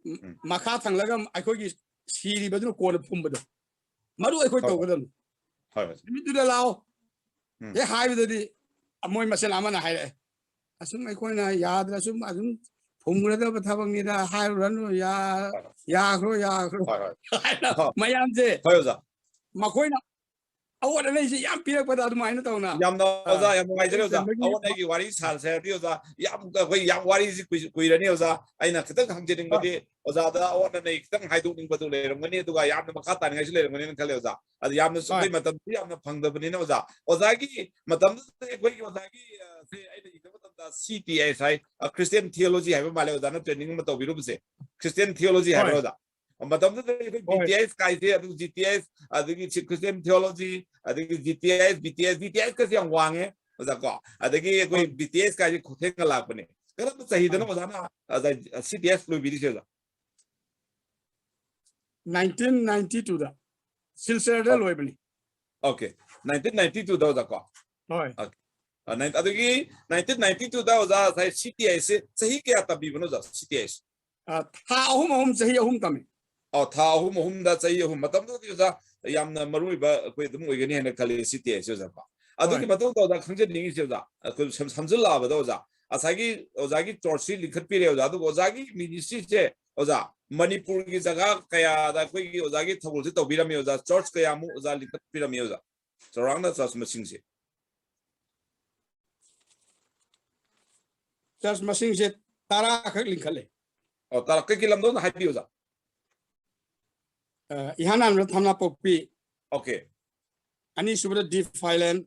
ꯎꯝ꯫ ꯃꯈꯥ ꯊꯪꯂꯒ ꯑꯩꯈꯣꯏꯒꯤ ꯁꯤꯔꯤꯕꯗꯨꯅ ꯀꯣꯟꯅ ꯐꯨꯝꯕꯗꯣ꯫ ꯃꯗꯨ ꯑꯩꯈꯣꯏ ꯍꯣꯏ, ꯍꯣꯏ꯫ ꯇꯧꯒꯗꯕꯅꯤ꯫ ꯍꯣꯏ, ꯍꯣꯏ꯫ ꯅꯨꯃꯤꯠꯇꯨꯗ ꯂꯥꯛꯑꯣ꯫ ꯎꯝ꯫ ꯍꯦꯛ ꯍꯥꯏꯕꯗꯗꯤ ꯃꯣꯏ ꯃꯁꯦꯟ ꯑꯃꯅ ꯍꯥꯏꯔꯛꯑꯦ, "ꯑꯁꯨꯝ ꯑꯩꯈꯣꯏꯅ ꯌꯥꯗ꯭ꯔꯁꯨ ꯑꯗꯨꯝ ꯐꯨꯝꯒꯗꯕ ꯊꯕꯛꯅꯤꯗ, ꯍꯥꯏꯔꯨꯔꯅꯨ, ꯌꯥ-, ꯍꯣꯏ, ꯍꯣꯏ꯫ ꯌꯥꯈ꯭ꯔꯣ, ꯌꯥꯈ꯭ꯔꯣ" ꯍꯣꯏ, ꯍꯣꯏ꯫ ꯍꯥꯏꯅ ꯍꯣꯏ꯫ ꯃꯌꯥꯝꯁꯦ ꯍꯣꯏ, ꯑꯣꯖꯥ꯫ ꯃꯈꯣꯏꯅ ꯑꯋꯥꯠ ꯑꯅꯩꯁꯦ ꯌꯥꯝ ꯄꯤꯔꯛꯄꯗ ꯑꯗꯨꯃꯥꯏꯅ ꯇꯧꯅ, ꯌꯥꯝꯅ, ꯑ, ꯑꯣꯖꯥ, ꯌꯥꯝ ꯅꯨꯡꯉꯥꯏꯖꯔꯦ, ꯑꯣꯖꯥ꯫ ꯂꯣꯏꯁꯤꯟꯕꯒꯤ ꯑꯋꯥꯠ ꯑꯅꯩꯒꯤ ꯋꯥꯔꯤ ꯁꯥꯁꯦ ꯍꯥꯏꯔꯗꯤ, ꯑꯣꯖꯥ, ꯌꯥꯝ, ꯑꯩꯈꯣꯏ ꯌꯥꯝ ꯋꯥꯔꯤꯁꯤ ꯀꯨꯏ-, ꯀꯨꯏꯔꯅꯤ, ꯑꯣꯖꯥ꯫ ꯑꯩꯅ ꯈꯤꯇꯪ ꯍꯪꯖꯅꯤꯡꯕꯗꯤ, ꯍꯣꯏ꯫ ꯑꯣꯖꯥꯗ ꯑꯋꯥꯠ ꯑꯅꯩ ꯈꯤꯇꯪ ꯍꯥꯏꯗꯣꯛꯅꯤꯡꯕꯗꯨ ꯂꯩꯔꯝꯒꯅꯤ, ꯑꯗꯨꯒ ꯌꯥꯝꯅ ꯃꯈꯥ ꯇꯥꯅꯤꯡꯉꯥꯏꯁꯨ ꯂꯩꯔꯝꯒꯅꯤꯅ ꯈꯜꯂꯦ, ꯑꯣꯖꯥ꯫ ꯑꯗꯨ ꯌꯥꯝꯅꯁꯨ ꯍꯣꯏ꯫ ꯑꯩꯈꯣꯏ ꯃꯇꯝꯁꯨ ꯌꯥꯝꯅ ꯐꯪꯗꯕꯅꯤꯅ, ꯑꯣꯖꯥ, ꯑꯣꯖꯥꯒꯤ ꯃꯇꯝꯗꯨꯗ ꯑꯩꯈꯣꯏꯒꯤ ꯑꯣꯖꯥꯒꯤ, ꯑ, ꯁꯦ ꯑꯩꯅ ꯌꯦꯡꯕ ꯃꯇꯝꯗ C T S ꯍꯥꯏ, ꯑ, Christian Theology ꯍꯥꯏꯕ ꯃꯥꯜꯂꯦ, ꯑꯣꯖꯥꯅ training ꯑꯃ ꯇꯧꯕꯤꯔꯨꯕꯁꯦ, Christian Theology ꯍꯥꯏꯕ꯭ꯔꯥ, ꯍꯣꯏ꯫ ꯑꯣꯖꯥ? ꯃꯇꯝꯗꯨꯗ ꯑꯩꯈꯣꯏ ꯍꯣꯏ꯫ B T S ꯀꯥꯏꯁꯦ, ꯑꯗꯨ G T S, ꯑꯗꯒꯤ ꯁꯤ Christian Theology, ꯑꯗꯒꯤ G T S, B T S, B T S ꯀꯁꯦ ꯌꯥꯝ ꯋꯥꯡꯉꯦ, ꯑꯣꯖꯥ, ꯀꯣ? ꯑꯗꯒꯤ ꯑꯩꯈꯣꯏ ꯍꯣꯏ꯫ B T S ꯀꯥꯏꯁꯦ ꯈꯨꯊꯦꯡꯅ ꯂꯥꯛꯄꯅꯦ꯫ ꯀꯔꯝꯕ ꯆꯍꯤꯗꯅꯣ ꯍꯣꯏ꯫ ꯑꯣꯖꯥꯅ, ꯑꯣꯖꯥ, C T S ꯂꯣꯏꯕꯤꯔꯤꯁꯦ, ꯑꯣꯖꯥ? ꯅꯥꯏꯟꯇꯤꯟ ꯅꯥꯏꯟꯇꯤ ꯇꯨꯗ ꯁꯤꯜꯆꯔꯗ ꯑꯣ꯫ ꯂꯣꯏꯕꯅꯤ꯫ Okay, nineteen ninety two ꯗ ꯑꯣꯖꯥ ꯀꯣ? ꯍꯣꯏ꯫ ꯑ, ꯅꯥꯏꯟ- ꯑꯗꯒꯤ nineteen ninety two ꯗ ꯑꯣꯖꯥ ꯉꯁꯥꯏ C T I ꯁꯦ ꯆꯍꯤ ꯀꯌꯥ ꯇꯝꯕꯤꯕꯅꯣ ꯑꯣꯖꯥ, C T I ꯁꯦ? ꯑ, ꯊꯥ ꯑꯍꯨꯝ ꯑꯍꯨꯝ, ꯆꯍꯤ ꯑꯍꯨꯝ ꯇꯝꯃꯤ꯫ ꯑꯣ, ꯊꯥ ꯑꯍꯨꯝ ꯑꯍꯨꯝꯗ ꯆꯍꯤ ꯑꯍꯨꯝ꯫ ꯃꯇꯝꯗꯨꯗꯗꯤ ꯑꯣꯖꯥ ꯌꯥꯝꯅ ꯃꯔꯨ ꯑꯣꯏꯕ ꯑꯩꯈꯣꯏ ꯑꯗꯨꯝ ꯑꯣꯏꯒꯅꯤ ꯍꯥꯏꯅ ꯈꯜꯂꯤ, C T I ꯁꯦ ꯑꯣꯖꯥ ꯀꯣ? ꯑꯗꯨꯒꯤ ꯍꯣꯏ꯫ ꯃꯇꯨꯡꯗ ꯑꯣꯖꯥ ꯈꯪꯖꯅꯤꯡꯉꯤꯁꯦ ꯑꯣꯖꯥ, ꯑꯩꯈꯣꯏ ꯁꯝ- ꯁꯝꯖꯤꯜꯂꯛꯑꯕꯗ ꯑꯣꯖꯥ, ꯉꯁꯥꯏꯒꯤ ꯑꯣꯖꯥꯒꯤ ꯆꯣꯔꯁꯁꯤ ꯂꯤꯡꯈꯠꯄꯤꯔꯦ ꯑꯣꯖꯥ, ꯑꯗꯨꯒ ꯑꯣꯖꯥꯒꯤ ministry ꯁꯦ ꯑꯣꯖꯥ ꯃꯅꯤꯄꯨꯔꯒꯤ ꯖꯒꯥ ꯀꯌꯥꯗ ꯑꯩꯈꯣꯏꯒꯤ ꯑꯣꯖꯥꯒꯤ ꯊꯧꯒꯜꯁꯦ ꯇꯧꯕꯤꯔꯝꯃꯤ ꯑꯣꯖꯥ, ꯆꯔꯆ ꯀꯌꯥꯃꯨꯛ ꯑꯣꯖꯥ ꯂꯤꯡꯈꯠꯄꯤꯔꯝꯃꯤ ꯑꯣꯖꯥ, ꯆꯥꯎꯔꯥꯛꯅ ꯆꯔꯆ ꯃꯁꯤꯡꯁꯦ? ꯆꯔꯆ ꯃꯁꯤꯡꯁꯦ ꯇꯔꯥ ꯈꯛ ꯂꯤꯡꯈꯠꯂꯦ꯫ ꯑꯣ, ꯇꯔꯥ꯫ ꯀꯩ ꯀꯩ ꯂꯝꯗꯣ ꯑꯝꯇ ꯍꯥꯏꯕꯤꯌꯨ ꯑꯣꯖꯥ꯫ ꯑ, ꯏꯍꯥꯟ ꯍꯥꯟꯕꯗ ꯊꯝꯅꯥꯄꯣꯛꯄꯤ, Okay, ꯑꯅꯤꯁꯨꯕꯗ ꯗꯤꯐ ꯑꯥꯏꯂꯦꯟ,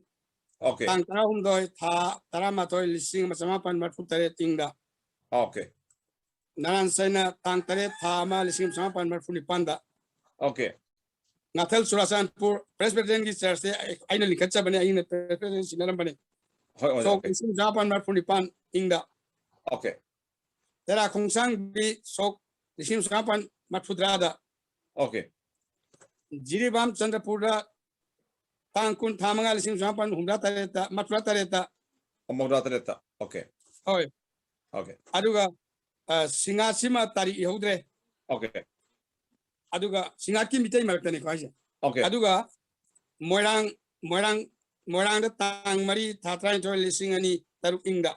okay, ꯇꯥꯡ ꯇꯔꯥꯍꯨꯝꯗꯣꯏ ꯊꯥ ꯇꯔꯥꯃꯥꯊꯣꯏ ꯂꯤꯁꯤꯡ ꯑꯃ ꯆꯃꯥꯄꯟ ꯃꯔꯤꯐꯨ ꯇꯔꯦꯠ ꯏꯪꯗ꯫ Okay, ꯅꯔꯥꯟ ꯆꯩꯅ ꯇꯥꯡ ꯇꯔꯦꯠ ꯊꯥ ꯑꯃ ꯂꯤꯁꯤꯡ ꯑꯃ ꯆꯃꯥꯄꯟ ꯃꯔꯤꯐꯨ ꯅꯤꯄꯥꯟꯗ꯫ Okay, ꯉꯥꯊꯦꯜ ꯆꯨꯔꯥꯆꯥꯟꯄꯨꯔ ꯄ꯭ꯔꯦꯁꯕꯤꯇꯦꯔꯤꯌꯟꯒꯤ ꯆꯔꯆꯁꯦ ꯑꯩ- ꯑꯩꯅ ꯂꯤꯡꯈꯠꯆꯕꯅꯦ, ꯑꯩꯅ ꯄ꯭ꯔꯦꯁꯕꯤꯇꯦꯔꯤꯌꯟ ꯁꯤꯟꯅꯔꯝꯕꯅꯦ꯫ ꯍꯣꯏ ꯑꯣꯖꯥ, ꯁꯣꯛ okay, ꯂꯤꯁꯤꯡ ꯑꯃ ꯆꯃꯥꯄꯟ ꯃꯔꯤꯐꯨ ꯅꯤꯄꯥꯟ ꯏꯪꯗ꯫ Okay, ꯇꯦꯔꯥ ꯈꯣꯡꯁꯥꯡꯕꯤ ꯁꯣꯛ ꯂꯤꯁꯤꯡ ꯑꯃ ꯆꯃꯥꯄꯟ ꯃꯔꯤꯐꯨ ꯇꯔꯥꯗ꯫ Okay, ꯖꯤꯔꯤꯕꯥꯝ ꯆꯟꯗ꯭ꯔꯄꯨꯔꯗ ꯇꯥꯡ ꯀꯨꯟ ꯊꯥ ꯃꯉꯥ ꯂꯤꯁꯤꯡ ꯑꯃ ꯆꯃꯥꯄꯟ ꯍꯨꯝꯐꯨꯇꯔꯥ ꯇꯔꯦꯠꯇ, ꯃꯔꯤꯐꯨꯇꯔꯥ ꯇꯔꯦꯠꯇ꯫ ꯃꯧꯗ꯭ꯔꯥ ꯇꯔꯦꯠꯇ꯫ Okay, ꯍꯣꯏ꯫ Okay, ꯑꯗꯨꯒ, ꯑ, ꯁꯤꯡꯍꯥꯁꯤꯃ ꯇꯥꯔꯤꯛ ꯏꯍꯧꯗ꯭ꯔꯦ꯫ Okay, ꯑꯗꯨꯒ ꯁꯤꯡꯍꯥꯠꯀꯤ ꯃꯤꯇꯩ ꯃꯔꯛꯇꯅꯤꯀꯣ ꯍꯥꯏꯁꯦ꯫ Okay, ꯑꯗꯨꯒ ꯃꯣꯏꯔꯥꯡ, ꯃꯣꯏꯔꯥꯡ, ꯃꯣꯏꯔꯥꯡꯗ ꯇꯥꯡ ꯃꯔꯤ ꯊꯥ ꯇꯔꯥꯅꯤꯊꯣꯏ ꯂꯤꯁꯤꯡ ꯑꯅꯤ ꯇꯔꯨꯛ ꯏꯪꯗ꯫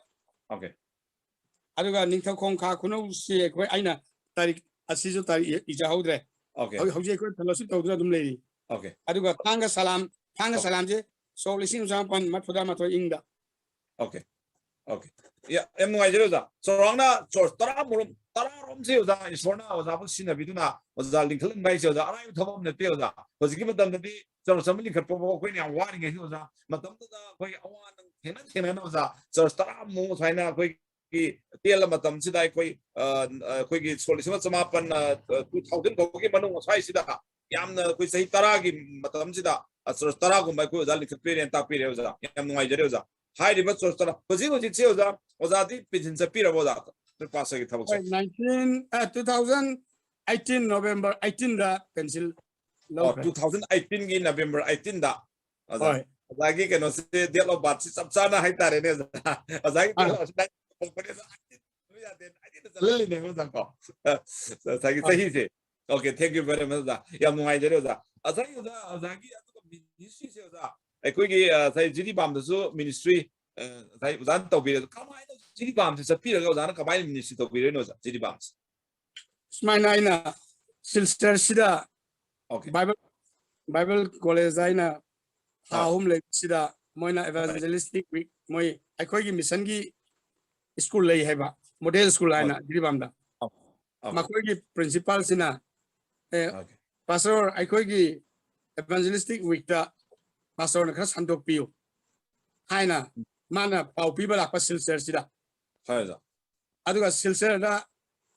Okay, ꯑꯗꯨꯒ ꯅꯤꯡꯊꯧꯈꯣꯡ ꯈꯥ ꯈꯨꯅꯧꯁꯤ ꯑꯩꯈꯣꯏ, ꯑꯩꯅ ꯇꯥꯔꯤꯛ ꯑꯁꯤꯁꯨ ꯇꯥꯔꯤꯛ ꯏ- ꯏꯖꯍꯧꯗ꯭ꯔꯦ꯫ Okay, ꯍꯧꯖꯤꯛ, ꯍꯧꯖꯤꯛ ꯑꯩꯈꯣꯏ ꯐꯦꯂꯣꯁꯤꯞ ꯇꯧꯗꯨꯅ ꯑꯗꯨꯝ ꯂꯩꯔꯤ꯫ Okay, ꯑꯗꯨꯒ ꯊꯥꯡꯒ ꯁꯂꯥꯝ, ꯊꯥꯡꯒ Okay. ꯁꯂꯥꯝꯁꯦ ꯁꯣꯛ ꯂꯤꯁꯤꯡ ꯑꯃ ꯆꯃꯥꯄꯟ ꯃꯔꯤꯐꯨꯇꯔꯥ ꯃꯥꯊꯣꯏ ꯏꯪꯗ꯫ Okay, okay. ꯌꯥ-, ꯌꯥꯝ ꯅꯨꯡꯉꯥꯏꯖꯔꯦ ꯑꯣꯖꯥ꯫ ꯆꯥꯎꯔꯥꯛꯅ ꯆꯣꯔꯁ ꯇꯔꯥꯃꯨꯛ, ꯇꯔꯥꯔꯣꯝꯁꯦ ꯑꯣꯖꯥ, ꯏꯁꯣꯔꯅ ꯑꯣꯖꯥꯕꯨ ꯁꯤꯖꯤꯟꯅꯕꯤꯗꯨꯅ ꯑꯣꯖꯥ ꯂꯤꯡꯈꯠꯍꯟꯕ ꯍꯥꯏꯁꯦ ꯑꯣꯖꯥ, ꯑꯔꯥꯏꯕ ꯊꯕꯛ ꯑꯃ ꯅꯠꯇꯦ ꯑꯣꯖꯥ꯫ ꯍꯧꯖꯤꯛꯀꯤ ꯃꯇꯝꯗꯗꯤ ꯆꯔꯆ ꯑꯃ ꯂꯤꯡꯈꯠꯄ ꯐꯥꯎ ꯑꯩꯈꯣꯏꯅ ꯌꯥꯝ ꯋꯥꯔꯤꯉꯩꯁꯤ ꯑꯣꯖꯥ, ꯃꯇꯝꯗꯨꯗ ꯑꯩꯈꯣꯏ ꯑꯋꯥ ꯅꯪ ꯊꯦꯡꯅ ꯊꯦꯡꯅꯅ ꯑꯣꯖꯥ, ꯆꯔꯆ ꯇꯔꯥꯃꯨꯛ ꯁꯨꯃꯥꯏꯅ ꯑꯩꯈꯣꯏꯒꯤ ꯇꯦꯜꯂ ꯃꯇꯝꯁꯤꯗ ꯑꯩꯈꯣꯏ, ꯑ, ꯑꯩꯈꯣꯏꯒꯤ ꯁꯣꯛ ꯂꯤꯁꯤꯡ ꯑꯃ ꯆꯃꯥꯄꯟ, ꯑ, two thousand ꯐꯥꯎꯕꯒꯤ ꯃꯅꯨꯡ ꯑꯁ꯭ꯋꯥꯏꯁꯤꯗ ꯌꯥꯝꯅ ꯑꯩꯈꯣꯏ ꯆꯍꯤ ꯇꯔꯥꯒꯤ ꯃꯇꯝꯁꯤꯗ, ꯑ, ꯆꯔꯆ ꯇꯔꯥꯒꯨꯝꯕ ꯑꯩꯈꯣꯏ ꯑꯣꯖꯥ ꯂꯤꯡꯈꯠꯄꯤꯔꯦꯅ ꯇꯥꯛꯄꯤꯔꯦ ꯑꯣꯖꯥ꯫ ꯌꯥꯝ ꯅꯨꯡꯉꯥꯏꯖꯔꯦ ꯑꯣꯖꯥ꯫ ꯍꯥꯏꯔꯤꯕ ꯆꯔꯆ ꯇꯔꯥ, ꯍꯧꯖꯤꯛ ꯍꯧꯖꯤꯛꯁꯦ ꯑꯣꯖꯥ, ꯑꯣꯖꯥꯗꯤ ꯄꯦꯟꯁꯤꯟ ꯆꯠꯄꯤꯔꯕ ꯑꯣꯖꯥ? ꯄꯥꯁꯇꯔꯒꯤ ꯊꯕꯛꯁꯦ꯫ ꯍꯣꯏ, nineteen, ꯑ, two thousand, eighteen November eighteen ꯗ pencil ꯂꯧꯈ꯭ꯔꯦ꯫ Two thousand eighteen ꯒꯤ November eighteen ꯗ ꯑꯣꯖꯥ꯫ ꯍꯣꯏ꯫ ꯑꯣꯖꯥꯒꯤ ꯀꯩꯅꯣꯁꯦ, date of birth ꯁꯤ ꯆꯞ ꯆꯥꯅ ꯍꯥꯏꯇꯥꯔꯦꯅꯦ ꯑꯣꯖꯥ꯫ ꯑꯣꯖꯥꯒꯤ ꯑꯥ꯫ date of birth ꯁꯤ nineteen ꯌꯥꯗꯦ, nineteen ꯗ ꯆꯠꯍꯜꯂꯤꯅꯦ ꯑꯣꯖꯥ ꯀꯣ꯫ ꯉꯁꯥꯏꯒꯤ ꯍꯣꯏ꯫ ꯆꯍꯤꯁꯦ꯫ Okay, thank you very much ꯑꯣꯖꯥ, ꯌꯥꯝ ꯅꯨꯡꯉꯥꯏꯖꯔꯦ ꯑꯣꯖꯥ꯫ ꯉꯁꯥꯏ ꯑꯣꯖꯥ, ꯑꯣꯖꯥꯒꯤ ꯑꯗꯨꯒ ministry ꯁꯦ ꯑꯣꯖꯥ, ꯑꯩꯈꯣꯏꯒꯤ ꯑ, ꯉꯁꯥꯏ ꯖꯤꯔꯤꯕꯥꯝꯗꯁꯨ ministry ꯑ, ꯉꯁꯥꯏ ꯑꯣꯖꯥꯅ ꯇꯧꯕꯤꯔꯦ, ꯑꯗꯣ ꯀꯃꯥꯏꯅ ꯖꯤꯔꯤꯕꯥꯝꯁꯦ ꯆꯠꯄꯤꯔꯒ ꯑꯣꯖꯥꯅ ꯀꯃꯥꯏꯅ ministry ꯇꯧꯕꯤꯔꯣꯏꯅꯣ ꯑꯣꯖꯥ, ꯖꯤꯔꯤꯕꯥꯝꯁꯦ? ꯁꯨꯃꯥꯏꯅ ꯑꯩꯅ ꯁꯤꯜꯆꯔꯁꯤꯗ Okay. Bible Bible College ꯍꯥꯏꯅ ꯊꯥ ꯑꯥ꯫ ꯑꯍꯨꯝ ꯂꯩꯕꯁꯤꯗ ꯃꯣꯏꯅ evangelistic week, ꯃꯣꯏ ꯑꯩꯈꯣꯏꯒꯤ missionꯒꯤ school ꯂꯩ ꯍꯥꯏꯕ, model school ꯍꯥꯏꯅ ꯖꯤꯔꯤꯕꯥꯝꯗ꯫ Okay. ꯃꯈꯣꯏꯒꯤ principalꯁꯤꯅ, "ꯑꯦ, Okay. Pastor, ꯑꯩꯈꯣꯏꯒꯤ evangelistic weekꯇ pastorꯅ ꯈꯔ ꯁꯟꯗꯣꯛꯄꯤꯌꯨ" ꯍꯥꯏꯅ ꯃꯥꯅ ꯄꯥꯎ ꯄꯤꯕ ꯂꯥꯛꯄ ꯁꯤꯜꯆꯔꯁꯤꯗ꯫ ꯍꯣꯏ ꯑꯣꯖꯥ꯫ ꯑꯗꯨꯒ ꯁꯤꯜꯆꯔꯗ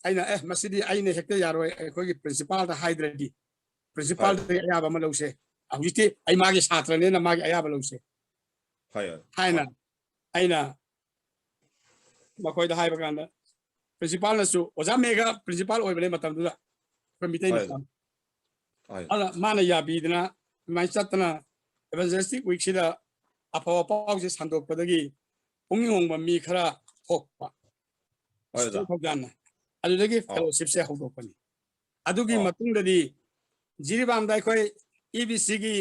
ꯑꯩꯅ, "ꯑꯦ, ꯃꯁꯤꯗꯤ ꯑꯩꯅ ꯍꯦꯛꯇ ꯌꯥꯔꯣꯏ, ꯑꯩꯈꯣꯏꯒꯤ principalꯗ ꯍꯥꯏꯗ꯭ꯔꯗꯤ, principalꯗꯒꯤ ꯑꯌꯥꯕ ꯑꯃ ꯂꯧꯁꯦ꯫ ꯍꯧꯖꯤꯛꯇꯤ ꯑꯩ ꯃꯥꯒꯤ ꯁꯥꯇ꯭ꯔꯅꯤꯅ ꯃꯥꯒꯤ ꯑꯌꯥꯕ ꯂꯧꯁꯦ" ꯍꯣꯏ ꯑꯣꯖꯥ꯫ ꯍꯥꯏꯅ ꯑꯩꯅ ꯃꯈꯣꯏꯗ ꯍꯥꯏꯕ ꯀꯥꯟꯗ, principalꯅꯁꯨ, ꯑꯣꯖꯥ ꯃꯦꯒ principal ꯑꯣꯏꯕꯅꯦ ꯃꯇꯝꯗꯨꯗ, ꯑꯩꯈꯣꯏ ꯃꯤꯇꯩ ꯍꯣꯏ꯫ ꯃꯆꯥ꯫ ꯍꯣꯏ꯫ ꯑꯗꯨꯅ ꯃꯥꯅ ꯌꯥꯕꯤꯗꯅ ꯑꯗꯨꯃꯥꯏꯅ ꯆꯠꯇꯅ evangelistic weekꯁꯤꯗ ꯑꯐꯕ ꯄꯥꯎꯁꯦ ꯁꯟꯗꯣꯛꯄꯗꯒꯤ ꯄꯨꯛꯅꯤꯡ ꯍꯣꯡꯕ ꯃꯤ ꯈꯔ ꯊꯣꯛꯄ꯫ ꯍꯣꯏ ꯑꯣꯖꯥ꯫ ꯊꯧꯖꯥꯟꯅ꯫ ꯑꯗꯨꯗꯒꯤ ꯑꯣ꯫ fellowshipꯁꯦ ꯍꯧꯗꯣꯛꯄꯅꯤ꯫ ꯑꯗꯨꯒꯤ ꯑꯣ꯫ ꯃꯇꯨꯡꯗꯗꯤ ꯖꯤꯔꯤꯕꯥꯝꯗ ꯑꯩꯈꯣꯏ EBCꯒꯤ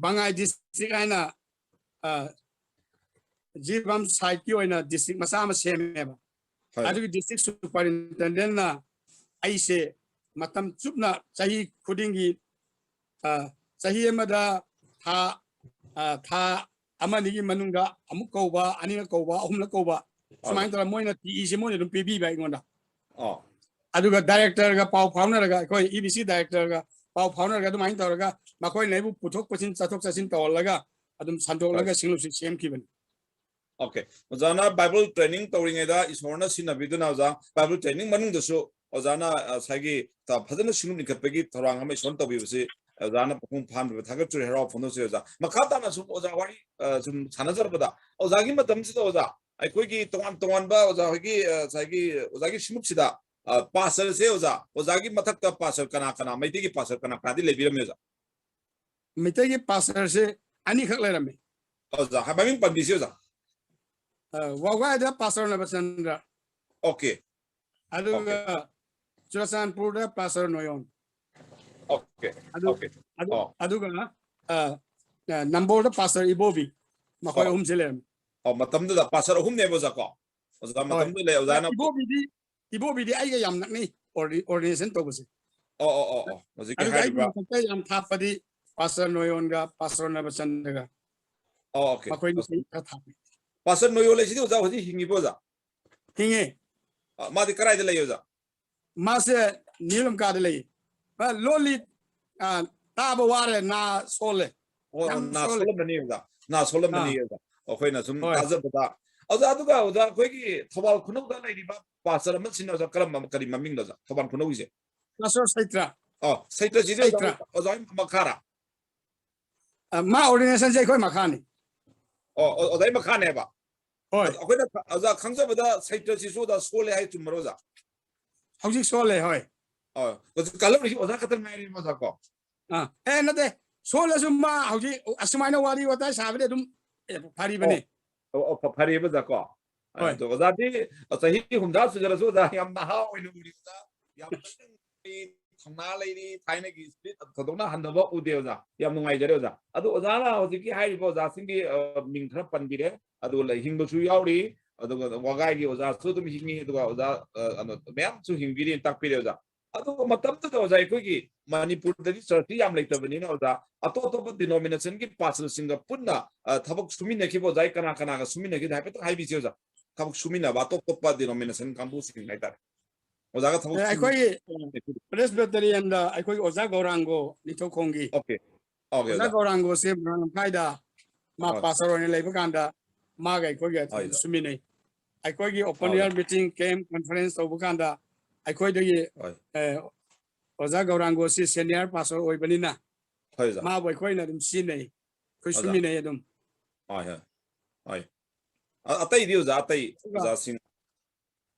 ꯕꯉꯥꯏ district ꯍꯥꯏꯅ, ꯑ, ꯖꯤꯔꯤꯕꯥꯝ sideꯀꯤ ꯑꯣꯏꯅ district ꯃꯆꯥ ꯑꯃ ꯁꯦꯝꯃꯦꯕ꯫ ꯍꯣꯏ꯫ ꯑꯗꯨꯒꯤ district superintendentꯅ ꯑꯩꯁꯦ ꯃꯇꯝ ꯆꯨꯞꯅ ꯆꯍꯤ ꯈꯨꯗꯤꯡꯒꯤ, ꯑ, ꯆꯍꯤ ꯑꯃꯗ ꯊꯥ, ꯑ, ꯊꯥ ꯑꯃ ꯑꯅꯤꯒꯤ ꯃꯅꯨꯡꯗ ꯑꯃꯨꯛ ꯀꯧꯕ, ꯑꯅꯤꯔꯛ ꯀꯧꯕ, ꯑꯍꯨꯝꯂꯛ ꯀꯧꯕ, ꯁꯨꯃꯥꯏꯅ ꯇꯧꯔꯒ ꯃꯣꯏꯅ ꯇꯤꯏꯁꯦ ꯃꯣꯏꯅ ꯑꯗꯨꯝ ꯄꯤꯕꯤꯕ ꯑꯩꯉꯣꯟꯗ꯫ ꯑꯣ꯫ ꯑꯗꯨꯒ directorꯒ ꯄꯥꯎ ꯐꯥꯎꯅꯔꯒ, ꯑꯩꯈꯣꯏ EBC directorꯒ ꯄꯥꯎ ꯐꯥꯎꯅꯔꯒ, ꯑꯗꯨꯃꯥꯏꯅ ꯇꯧꯔꯒ ꯃꯈꯣꯏꯅ ꯑꯩꯕꯨ ꯄꯨꯊꯣꯛ ꯄꯨꯁꯤꯟ, ꯆꯠꯊꯣꯛ ꯆꯠꯁꯤꯟ ꯇꯧꯍꯜꯂꯒ ꯑꯗꯨꯝ ꯁꯟꯗꯣꯛꯂꯒ ꯍꯣꯏ꯫ ꯁꯤꯡꯂꯨꯞꯁꯤ ꯁꯦꯝꯈꯤꯕꯅꯤ꯫ Okay, ꯑꯣꯖꯥꯅ Bible training ꯇꯧꯔꯤꯉꯩꯗ ꯏꯁꯣꯔꯅ ꯁꯤꯟꯅꯕꯤꯗꯨꯅ ꯑꯣꯖꯥ Bible training ꯃꯅꯨꯡꯗꯁꯨ ꯑꯣꯖꯥꯅ ꯉꯁꯥꯏꯒꯤ ꯐꯖꯅ ꯁꯤꯡꯂꯨꯞ ꯂꯤꯡꯈꯠꯄꯒꯤ ꯊꯧꯔꯥꯡ ꯑꯃ ꯏꯁꯣꯔꯅ ꯇꯧꯕꯤꯕꯁꯤ ꯑꯣꯖꯥꯅ ꯃꯄꯨꯡ ꯐꯥꯍꯟꯕꯤꯕ ꯊꯥꯒꯠꯆꯔꯤ, ꯍꯔꯥꯎ ꯐꯣꯡꯗꯣꯛꯆꯔꯤ ꯑꯣꯖꯥ꯫ ꯃꯈꯥ ꯇꯥꯅ ꯁꯨꯝ ꯑꯣꯖꯥ ꯋꯥꯔꯤ, ꯑ, ꯁꯨꯝ ꯁꯥꯟꯅꯖꯔꯛꯄꯗ ꯑꯣꯖꯥꯒꯤ ꯃꯇꯝꯁꯤꯗ ꯑꯣꯖꯥ, ꯑꯩꯈꯣꯏꯒꯤ ꯇꯣꯉꯥꯟ ꯇꯣꯉꯥꯟꯕ ꯑꯣꯖꯥ ꯍꯣꯏꯒꯤ, ꯑ, ꯉꯁꯥꯏꯒꯤ ꯑꯣꯖꯥꯒꯤ ꯁꯤꯡꯂꯨꯞꯁꯤꯗ ꯑ, pastorꯁꯦ ꯑꯣꯖꯥ, ꯑꯣꯖꯥꯒꯤ ꯃꯊꯛꯇ pastor ꯀꯅꯥ ꯀꯅꯥ, ꯃꯩꯇꯩꯒꯤ pastor ꯀꯅꯥ ꯀꯅꯥꯗꯤ ꯂꯩꯕꯤꯔꯝꯃꯤ ꯑꯣꯖꯥ? ꯃꯩꯇꯩꯒꯤ pastorꯁꯦ ꯑꯅꯤꯈꯛ ꯂꯩꯔꯝꯃꯤ꯫ ꯑꯣꯖꯥ, ꯍꯥꯏ, ꯃꯃꯤꯡ ꯄꯟꯕꯤꯁꯤ ꯑꯣꯖꯥ꯫ ꯑ, ꯋꯥꯎꯒꯥꯏꯗ pastor ꯅꯕꯆꯟꯗ꯭ꯔ꯫ Okay꯫ ꯑꯗꯨꯒ okay꯫ ꯆꯨꯔꯆꯥꯟꯄꯨꯔꯗ pastor ꯅꯣꯌꯣꯟ꯫ Okay꯫ ꯑꯗꯨ, okay꯫ ꯑꯗꯨ, ꯑꯣ꯫ ꯑꯗꯨꯒ, ꯑ, ꯑ, ꯅꯝꯕꯣꯜꯗ pastor ꯏꯕꯣꯕꯤ꯫ ꯃꯈꯣꯏ ꯑꯣ꯫ ꯑꯍꯨꯝꯁꯦ ꯂꯩꯔꯝꯃꯤ꯫ ꯑꯣ, ꯃꯇꯝꯗꯨꯗ pastor ꯑꯍꯨꯝꯅꯦꯕ ꯑꯣꯖꯥ ꯀꯣ? ꯑꯣꯖꯥ, ꯍꯣꯏ꯫ ꯃꯇꯝꯗꯨꯗ ꯂꯩ, ꯑꯣꯖꯥꯅ ꯏꯕꯣꯕꯤꯗꯤ, ꯏꯕꯣꯕꯤꯗꯤ ꯑꯩꯒ ꯌꯥꯝ ꯅꯛꯅꯩ, ordi-, ordination ꯇꯧꯕꯁꯦ꯫ ꯑꯣ, ꯑꯣ, ꯑꯣ, ꯑꯣ꯫ ꯍꯧꯖꯤꯛꯀꯤ ꯑꯗꯨꯒ ꯑꯩꯒꯤ ꯍꯥꯏꯔꯤꯕ ꯃꯊꯛꯇ ꯌꯥꯝ ꯊꯥꯞꯄꯗꯤ pastor ꯅꯣꯌꯣꯟꯒ pastor ꯅꯕꯆꯟꯗ꯭ꯔꯒ꯫ ꯑꯣ, okay꯫ ꯃꯈꯣꯏ ꯑꯅꯤꯁꯤ ꯈꯔ ꯊꯥꯞꯄꯤ꯫ Pastor ꯅꯣꯌꯣꯟ ꯂꯩꯁꯤꯗꯤ ꯑꯣꯖꯥ ꯍꯧꯖꯤꯛ ꯍꯤꯡꯉꯤꯕꯣ ꯑꯣꯖꯥ? ꯍꯤꯡꯉꯦ꯫ ꯑ, ꯃꯥꯗꯤ ꯀꯗꯥꯏꯗ ꯂꯩ ꯑꯣꯖꯥ? ꯃꯥꯁꯦ ꯅ꯭ꯌꯨ ꯂꯝꯀꯥꯗ ꯂꯩ꯫ ꯃꯥ ꯂꯣꯜꯂꯤ, ꯑ, ꯇꯥꯕ ꯋꯥꯔꯦ, ꯅꯥ ꯁꯣꯜꯂꯦ꯫ ꯑꯣ, ꯌꯥꯝ ꯅꯥ ꯁꯣꯜꯂꯦ꯫ ꯁꯣꯜꯂꯝꯃꯅꯤ ꯑꯣꯖꯥ꯫ ꯅꯥ ꯁꯣꯜꯂꯝꯃꯅꯤ ꯑꯥ꯫ ꯑꯣꯖꯥ꯫ ꯑꯩꯈꯣꯏꯅ ꯁꯨꯝ ꯍꯣꯏ꯫ ꯇꯥꯖꯕꯗ꯫ ꯑꯣꯖꯥ, ꯑꯗꯨꯒ ꯑꯣꯖꯥ, ꯑꯩꯈꯣꯏꯒꯤ ꯊꯧꯕꯥꯜ ꯈꯨꯅꯧꯗ ꯂꯩꯔꯤꯕ pastor ꯑꯃꯁꯤꯅ ꯑꯣꯖꯥ ꯀꯔꯝꯕ, ꯀꯔꯤ ꯃꯃꯤꯡꯅꯣ ꯑꯣꯖꯥ? ꯊꯧꯕꯥꯜ ꯈꯨꯅꯧꯒꯤꯁꯦ? Pastor ꯁꯩꯇ꯭ꯔ꯫ ꯑꯣ, ꯁꯩꯇ꯭ꯔꯁꯤꯗꯤ ꯑꯣꯖꯥ, ꯁꯩꯇ꯭ꯔ꯫ ꯑꯣꯖꯥ ꯍꯣꯏ ꯃꯈꯥꯔꯥ? ꯑ, ꯃꯥ ordainationꯁꯦ ꯑꯩꯈꯣꯏ ꯃꯈꯥꯅꯤ꯫ ꯑꯣ, ꯑꯣ, ꯑꯣꯖꯥꯒꯤ ꯃꯈꯥꯅꯦꯕ? ꯍꯣꯏ꯫ ꯑꯗꯣ ꯑꯩꯈꯣꯏꯅ ꯈ-, ꯑꯣꯖꯥ ꯈꯪꯖꯕꯗ ꯁꯩꯇ꯭ꯔꯁꯤꯁꯨ ꯑꯣꯖꯥ ꯁꯣꯜꯂꯦ ꯍꯥꯏ, ꯆꯨꯝꯕꯔꯣ ꯑꯣꯖꯥ? ꯍꯧꯖꯤꯛ ꯁꯣꯜꯂꯦ, ꯍꯣꯏ꯫ ꯑꯣ, ꯍꯧꯖꯤꯛ ꯀꯜꯍꯧꯔꯤꯁꯤ ꯑꯣꯖꯥ ꯈꯛꯇ ꯉꯥꯏꯔꯦ ꯑꯣꯖꯥ ꯀꯣ? ꯑꯥ, ꯑꯦ, ꯅꯠꯇꯦ, ꯁꯣꯜꯂꯁꯨ ꯃꯥ ꯍꯧꯖꯤꯛ ꯑꯁꯨꯃꯥꯏꯅ ꯋꯥꯔꯤ ꯋꯥꯇꯥꯏ ꯁꯥꯕꯗꯤ ꯑꯗꯨꯝ, ꯑꯦ, ꯐꯔꯤꯕꯅꯤ꯫ ꯑꯣ, ꯑꯣ, ꯐ-, ꯐꯔꯤꯕ ꯑꯣꯖꯥ ꯀꯣ? ꯍꯣꯏ꯫ ꯑꯗꯣ ꯑꯣꯖꯥꯗꯤ ꯆꯍꯤ ꯍꯨꯝꯗ꯭ꯔꯥ ꯁꯨꯖꯔꯁꯨ ꯑꯣꯖꯥ ꯌꯥꯝ ꯅꯍꯥ ꯑꯣꯏꯅ ꯎꯔꯤ ꯑꯣꯖꯥ꯫ ꯌꯥꯝ ꯊꯧꯅꯥ ꯂꯩꯔꯤ, ꯊꯥꯏꯅꯒꯤ spirit ꯊꯣꯏꯗꯣꯛꯅ ꯍꯟꯊꯕ ꯎꯗꯦ ꯑꯣꯖꯥ꯫ ꯌꯥꯝ ꯅꯨꯡꯉꯥꯏꯖꯔꯦ ꯑꯣꯖꯥ꯫ ꯑꯗꯣ ꯑꯣꯖꯥꯅ ꯍꯧꯖꯤꯛꯀꯤ ꯍꯥꯏꯔꯤꯕ ꯑꯣꯖꯥꯁꯤꯡꯒꯤ, ꯑ, ꯃꯤꯡ ꯈꯔ ꯄꯟꯕꯤꯔꯦ, ꯑꯗꯨꯒ ꯂꯩ-, ꯍꯤꯡꯕꯁꯨ ꯌꯥꯎꯔꯤ, ꯑꯗꯨꯒ ꯋꯥꯒꯥꯏꯒꯤ ꯑꯣꯖꯥꯁꯨ ꯑꯗꯨꯝ ꯍꯤꯡꯉꯤ, ꯑꯗꯨꯒ ꯑꯣꯖꯥ, ꯑ, ꯀꯩꯅꯣ ꯃꯌꯥꯝꯁꯨ ꯍꯤꯡꯕꯤꯔꯤ, ꯇꯥꯛꯄꯤꯔꯦ ꯑꯣꯖꯥ꯫ ꯑꯗꯨꯒ ꯃꯇꯝꯗꯨꯗ ꯑꯣꯖꯥ ꯑꯩꯈꯣꯏꯒꯤ ꯃꯅꯤꯄꯨꯔꯗꯗꯤ ꯆꯔꯆꯇꯤ ꯌꯥꯝ ꯂꯩꯇꯕꯅꯤꯅ ꯑꯣꯖꯥ, ꯑꯇꯣꯞ ꯑꯇꯣꯞꯄ denominationꯒꯤ pastorꯁꯤꯡꯒ ꯄꯨꯟꯅ, ꯑ, ꯊꯕꯛ ꯁꯨꯃꯤꯟꯅꯈꯤꯕ ꯑꯣꯖꯥ ꯀꯅꯥ ꯀꯅꯥꯒ ꯁꯨꯃꯤꯟꯅꯈꯤꯗ ꯍꯥꯏꯐꯦꯠꯇꯪ ꯍꯥꯏꯕꯤꯁꯤ ꯑꯣꯖꯥ꯫ ꯊꯕꯛ ꯁꯨꯃꯤꯟꯅꯕ ꯑꯇꯣꯞ ꯑꯇꯣꯞꯄ denomination ꯀꯥꯡꯕꯨꯁꯤꯡ ꯍꯥꯏꯇꯥꯔꯦ꯫ ꯑꯣꯖꯥꯒ ꯊꯕꯛ ꯑꯦ, ꯑꯩꯈꯣꯏꯒꯤ, ꯁꯨꯃꯤꯟꯅꯈꯤꯕ꯫ Presbyterianꯗ ꯑꯩꯈꯣꯏꯒꯤ ꯑꯣꯖꯥ ꯒꯧꯔꯥꯡꯒꯣ ꯅꯤꯡꯊꯧꯈꯣꯡꯒꯤ꯫ Okay꯫ Okay, ꯑꯣꯖꯥ ꯑꯣꯖꯥ꯫ ꯒꯧꯔꯥꯡꯒꯣꯁꯦ ꯃꯣꯏꯔꯥꯡ ꯂꯝꯈꯥꯏꯗ ꯃꯥ ꯍꯣꯏ꯫ Pastor ꯑꯣꯏꯅ ꯂꯩꯕ ꯀꯥꯟꯗ ꯃꯥꯒ ꯑꯩꯈꯣꯏꯒ ꯍꯣꯏ, ꯑꯗꯨꯝ ꯑꯣꯖꯥ꯫ ꯁꯨꯃꯤꯟꯅꯩ꯫ ꯑꯩꯈꯣꯏꯒꯤ open ꯍꯣꯏ, ꯑꯣꯖꯥ꯫ Air meeting, camp, conference ꯇꯧꯕ ꯀꯥꯟꯗ ꯑꯩꯈꯣꯏꯗꯒꯤ, ꯍꯣꯏ꯫ ꯑꯦ, ꯑꯣꯖꯥ ꯒꯧꯔꯥꯡꯒꯣꯁꯤ senior pastor ꯑꯣꯏꯕꯅꯤꯅ ꯍꯣꯏ, ꯑꯣꯖꯥ꯫ ꯃꯥꯕꯨ ꯑꯩꯈꯣꯏꯅ ꯑꯗꯨꯝ ꯁꯤꯖꯤꯟꯅꯩ꯫ ꯑꯩꯈꯣꯏ ꯑꯣꯖꯥ꯫ ꯁꯨꯃꯤꯟꯅꯩ ꯑꯗꯨꯝ꯫ ꯍꯣꯏ, ꯍꯣꯏ꯫ ꯍꯣꯏ꯫ ꯑ-, ꯑꯇꯩꯗꯤ ꯑꯣꯖꯥ, ꯑꯇꯩ ꯑꯗꯨꯒ ꯑꯣꯖꯥꯁꯤꯡ꯫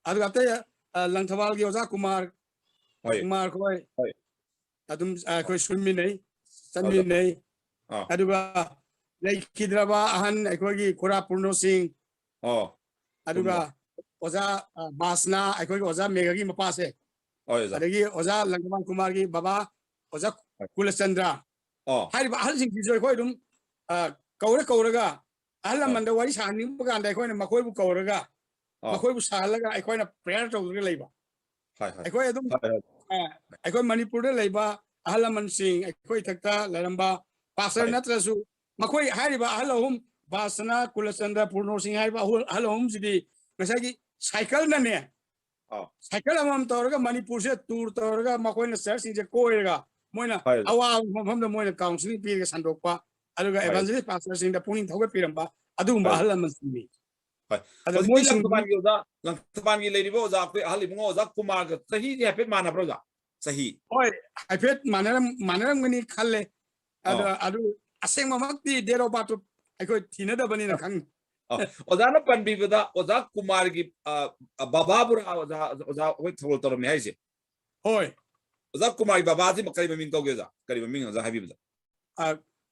ꯑꯗꯨꯒ ꯑꯇꯩ ꯑ, ꯂꯪꯊꯕꯥꯜꯒꯤ ꯑꯣꯖꯥ ꯀꯨꯃꯥꯔ, ꯍꯣꯏ꯫ ꯀꯨꯃꯥꯔ ꯈꯣꯏ ꯍꯣꯏ꯫ ꯑꯗꯨꯝ, ꯑ, ꯑꯩꯈꯣꯏ ꯁꯨꯃꯤꯟꯅꯩ, ꯆꯠꯃꯤꯟꯅꯩ꯫ ꯑꯥ꯫ ꯑꯗꯨꯒ ꯂꯩꯈꯤꯗ꯭ꯔꯕ ꯑꯍꯟ ꯑꯩꯈꯣꯏꯒꯤ ꯈꯨꯔꯥ ꯄꯨꯔꯅꯣ ꯁꯤꯡ, ꯑꯣ꯫ ꯑꯗꯨꯒ ꯑꯣꯖꯥ, ꯑ, ꯕꯥꯁꯅꯥ, ꯑꯩꯈꯣꯏꯒꯤ ꯑꯣꯖꯥ ꯃꯦꯘꯒꯤ ꯃꯄꯥꯁꯦ, ꯍꯣꯏ, ꯑꯣꯖꯥ꯫ ꯑꯗꯒꯤ ꯑꯣꯖꯥ ꯂꯪꯊꯕꯥꯜ ꯀꯨꯃꯥꯔꯒꯤ ꯕꯕꯥ ꯑꯣꯖꯥ ꯍꯣꯏ꯫ ꯀꯨꯂꯆꯟꯗ꯭ꯔ, ꯑꯣ꯫ ꯍꯥꯏꯔꯤꯕ ꯑꯍꯜꯁꯤꯡꯁꯤꯁꯨ ꯑꯩꯈꯣꯏ ꯑꯗꯨꯝ, ꯑ, ꯀꯧꯔ ꯀꯧꯔꯒ ꯑꯍꯜ ꯑꯥ꯫ ꯂꯃꯟꯗ ꯋꯥꯔꯤ ꯁꯥꯍꯟꯅꯤꯡꯕ ꯀꯥꯟꯗ ꯑꯩꯈꯣꯏꯅ ꯃꯈꯣꯏꯕꯨ ꯀꯧꯔꯒ, ꯑꯥ꯫ ꯃꯈꯣꯏꯕꯨ ꯁꯥꯍꯜꯂꯒ ꯑꯩꯈꯣꯏꯅ prayer ꯇꯧꯗꯨꯅ ꯂꯩꯕ꯫ ꯍꯣꯏ, ꯍꯣꯏ꯫ ꯑꯩꯈꯣꯏ ꯑꯗꯨꯝ, ꯍꯣꯏ, ꯍꯣꯏ꯫ ꯑ, ꯑꯩꯈꯣꯏ ꯃꯅꯤꯄꯨꯔꯗ ꯂꯩꯕ ꯑꯍꯜ ꯂꯃꯟꯁꯤꯡ, ꯑꯩꯈꯣꯏ ꯏꯊꯛꯇ ꯂꯩꯔꯝꯕ ꯄꯥꯁꯇꯔ ꯍꯣꯏ꯫ ꯅꯠꯇ꯭ꯔꯁꯨ, ꯃꯈꯣꯏ ꯍꯥꯏꯔꯤꯕ ꯑꯍꯜ ꯑꯍꯨꯝ, ꯕꯥꯁꯅꯥ, ꯀꯨꯂꯆꯟꯗ꯭ꯔ, ꯄꯨꯔꯅꯣ ꯁꯤꯡ ꯍꯥꯏꯔꯤꯕ ꯑꯍꯨ-, ꯑꯍꯜ ꯑꯍꯨꯝꯁꯤꯗꯤ ꯉꯁꯥꯏꯒꯤ ꯁꯥꯏꯀꯜꯅꯅꯦ, ꯑꯥ꯫ ꯁꯥꯏꯀꯜ ꯑꯃꯃꯝ ꯇꯧꯔꯒ ꯃꯅꯤꯄꯨꯔꯁꯦ tour ꯇꯧꯔꯒ ꯃꯈꯣꯏꯅ ꯆꯔꯆꯁꯤꯡꯁꯦ ꯀꯣꯏꯔꯒ ꯃꯣꯏꯅ ꯍꯣꯏ꯫ ꯑꯋꯥꯕ ꯃꯐꯝꯗ ꯃꯣꯏꯅ counselling ꯄꯤꯔꯒ ꯁꯟꯗꯣꯛꯄ, ꯑꯗꯨꯒ ꯍꯣꯏ꯫ evangelist pastorꯁꯤꯡꯗ ꯄꯨꯛꯅꯤꯡ ꯊꯧꯒꯠꯄꯤꯔꯝꯕ ꯑꯗꯨꯒꯨꯝꯕ ꯍꯣꯏ꯫ ꯑꯍꯜ ꯂꯃꯟꯁꯤꯡꯅꯤ꯫ ꯍꯣꯏ꯫ ꯑꯗꯣ ꯍꯧꯖꯤꯛꯇꯤ ꯃꯣꯏꯁꯤꯡ ꯂꯪꯊꯕꯥꯜꯒꯤ ꯑꯣꯖꯥ, ꯂꯪꯊꯕꯥꯜꯒꯤ ꯂꯩꯔꯤꯕ ꯑꯣꯖꯥ ꯑꯩꯈꯣꯏ ꯑꯍꯜ ꯏꯕꯨꯡꯉꯣ ꯑꯣꯖꯥ ꯀꯨꯃꯥꯔꯒ ꯆꯍꯤꯗꯤ ꯍꯥꯏꯐꯦꯠ ꯃꯥꯟꯅꯕ꯭ꯔꯣ ꯑꯣꯖꯥ? ꯆꯍꯤ? ꯍꯣꯏ, ꯍꯥꯏꯐꯦꯠ ꯃꯥꯟꯅꯔꯝ-, ꯃꯥꯟꯅꯔꯝꯒꯅꯤ ꯈꯜꯂꯦ꯫ ꯑꯗꯣ, ꯑꯣ꯫ ꯑꯗꯨ ꯑꯁꯦꯡꯕꯃꯛꯇꯤ date of birth ꯇꯨ ꯑꯩꯈꯣꯏ ꯊꯤꯅꯗꯕꯅꯤꯅ ꯑꯣ꯫ ꯈꯪ-, ꯑꯣ꯫ ꯑꯣꯖꯥꯅ ꯄꯟꯕꯤꯕꯗ ꯑꯣꯖꯥ ꯀꯨꯃꯥꯔꯒꯤ, ꯑ, ꯑ, ꯕꯕꯥꯕꯨꯔꯥ ꯑꯣꯖꯥ, ꯑꯣꯖꯥ ꯑꯩꯈꯣꯏ ꯊꯧꯒꯜ ꯇꯧꯔꯝꯃꯦ ꯍꯥꯏꯁꯦ? ꯍꯣꯏ꯫ ꯑꯣꯖꯥ ꯀꯨꯃꯥꯔꯒꯤ ꯕꯕꯥꯁꯤ ꯀꯔꯤ ꯃꯃꯤꯡ ꯀꯧꯒꯦ ꯑꯣꯖꯥ? ꯀꯔꯤ ꯃꯃꯤꯡ ꯑꯣꯖꯥ ꯍꯥꯏꯕꯤꯕꯗ? ꯑ,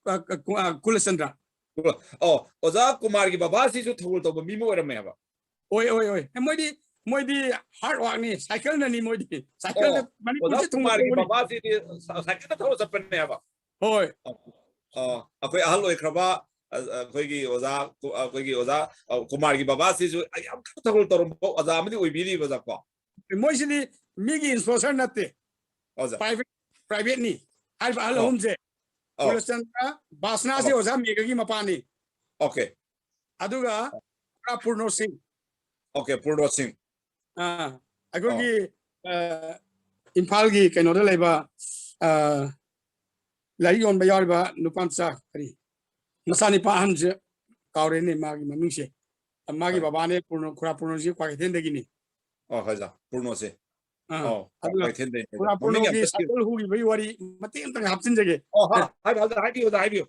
ꯑ, ꯑ, ꯀꯨ-, ꯑ, ꯀꯨꯂꯆꯟꯗ꯭ꯔ꯫ ꯑꯣ, ꯑꯣꯖꯥ ꯀꯨꯃꯥꯔꯒꯤ ꯕꯕꯥꯁꯤꯁꯨ ꯊꯧꯒꯜ ꯇꯧꯕ ꯃꯤ ꯑꯃ ꯑꯣꯏꯔꯝꯃꯦ ꯍꯥꯏꯕ? ꯑꯣꯏ, ꯑꯣꯏ, ꯑꯣꯏ꯫ ꯑꯦ, ꯃꯣꯏꯗꯤ, ꯃꯣꯏꯗꯤ hard work ꯅꯤ, ꯁꯥꯏꯀꯜꯅꯅꯤ ꯃꯣꯏꯗꯤ꯫ ꯁꯥꯏꯀꯜꯗ ꯑꯣ, ꯃꯅꯤꯄꯨꯔꯁꯦ ꯑꯣꯖꯥ ꯀꯨꯃꯥꯔꯒꯤ ꯊꯨꯡꯅ ꯕꯕꯥꯁꯤꯗꯤ ꯁꯥ-, ꯁꯥꯏꯀꯜꯗ ꯊꯧꯔ ꯆꯠꯄꯅꯦ ꯍꯥꯏꯕ? ꯍꯣꯏ꯫ ꯑ, ꯑ, ꯑꯩꯈꯣꯏ ꯑꯍꯜ ꯑꯣꯏꯈ꯭ꯔꯕ, ꯑ, ꯑ, ꯑꯩꯈꯣꯏꯒꯤ ꯑꯣꯖꯥ ꯀꯨ-, ꯑ, ꯑꯩꯈꯣꯏꯒꯤ ꯑꯣꯖꯥ, ꯑ, ꯀꯨꯃꯥꯔꯒꯤ ꯕꯕꯥꯁꯤꯁꯨ ꯌꯥꯝ ꯀꯟꯅ ꯊꯧꯒꯜ ꯇꯧꯔꯝꯕ ꯑꯣꯖꯥ ꯑꯃꯗꯤ ꯑꯣꯏꯕꯤꯔꯤꯕ ꯑꯣꯖꯥ ꯀꯣ? ꯃꯣꯏꯁꯤꯗꯤ ꯃꯤꯒꯤ sponsor ꯅꯠꯇꯦ꯫ ꯑꯣꯖꯥ꯫ Private, private ꯅꯤ꯫ ꯍꯥꯏꯔꯤꯕ ꯑꯍꯜ ꯑꯣ꯫ ꯑꯍꯨꯝꯁꯦ, ꯑꯣ꯫ ꯀꯨꯂꯆꯟꯗ꯭ꯔ, ꯕꯥꯁꯅꯥꯁꯦ ꯑꯣ꯫ ꯑꯣꯖꯥ ꯃꯦꯘꯒꯤ ꯃꯄꯥꯅꯤ꯫ Okay꯫ ꯑꯗꯨꯒ ꯄꯨꯔꯥ ꯄꯨꯔꯅꯣ ꯁꯤꯡ꯫ Okay, ꯄꯨꯔꯅꯣ ꯁꯤꯡ꯫ ꯑꯥ, ꯑꯩꯈꯣꯏꯒꯤ, ꯑꯣ꯫ ꯑ, ꯏꯝꯐꯥꯜꯒꯤ ꯀꯩꯅꯣꯗ ꯂꯩꯕ, ꯑ, ꯂꯥꯏꯔꯤꯛ ꯌꯣꯟꯕ ꯌꯥꯎꯔꯤꯕ ꯅꯨꯄꯥ ꯃꯆꯥ, ꯀꯔꯤ, ꯃꯆꯥꯅꯤꯄꯥ ꯑꯍꯟꯁꯦ ꯀꯥꯎꯔꯦꯅꯦ ꯃꯥꯒꯤ ꯃꯃꯤꯡꯁꯦ꯫ ꯃꯥꯒꯤ ꯍꯣꯏ꯫ ꯕꯕꯥꯅꯦ ꯄꯨꯔꯅꯣ, ꯈꯨꯔꯥ ꯄꯨꯔꯅꯣꯁꯤ ꯀ꯭ꯋꯥꯀꯩꯊꯦꯜꯗꯒꯤꯅꯤ꯫ ꯑꯣ, ꯍꯣꯏ, ꯑꯣꯖꯥ, ꯄꯨꯔꯅꯣꯁꯦ꯫ ꯑꯥ, ꯑꯣ, ꯑꯗꯨꯒ ꯀ꯭ꯋꯥꯀꯩꯊꯦꯜꯗꯩꯅꯦ꯫ ꯈꯨꯔꯥ ꯃꯃꯤꯡ ꯌꯥꯝ ꯄꯨꯔꯅꯣꯒꯤ ꯆꯠꯈꯤꯕ꯫ ꯁꯥꯏꯀꯜ ꯍꯨꯈꯤꯕꯒꯤ ꯋꯥꯔꯤ ꯃꯇꯦꯛ ꯑꯝꯇꯪ ꯍꯥꯞꯆꯤꯟꯖꯒꯦ꯫ ꯑꯣ, ꯍꯥ, ꯍꯥꯏꯕꯤꯌꯨ, ꯍꯥꯏꯕꯤꯌꯨ, ꯑꯣꯖꯥ, ꯍꯥꯏꯕꯤꯌꯨ꯫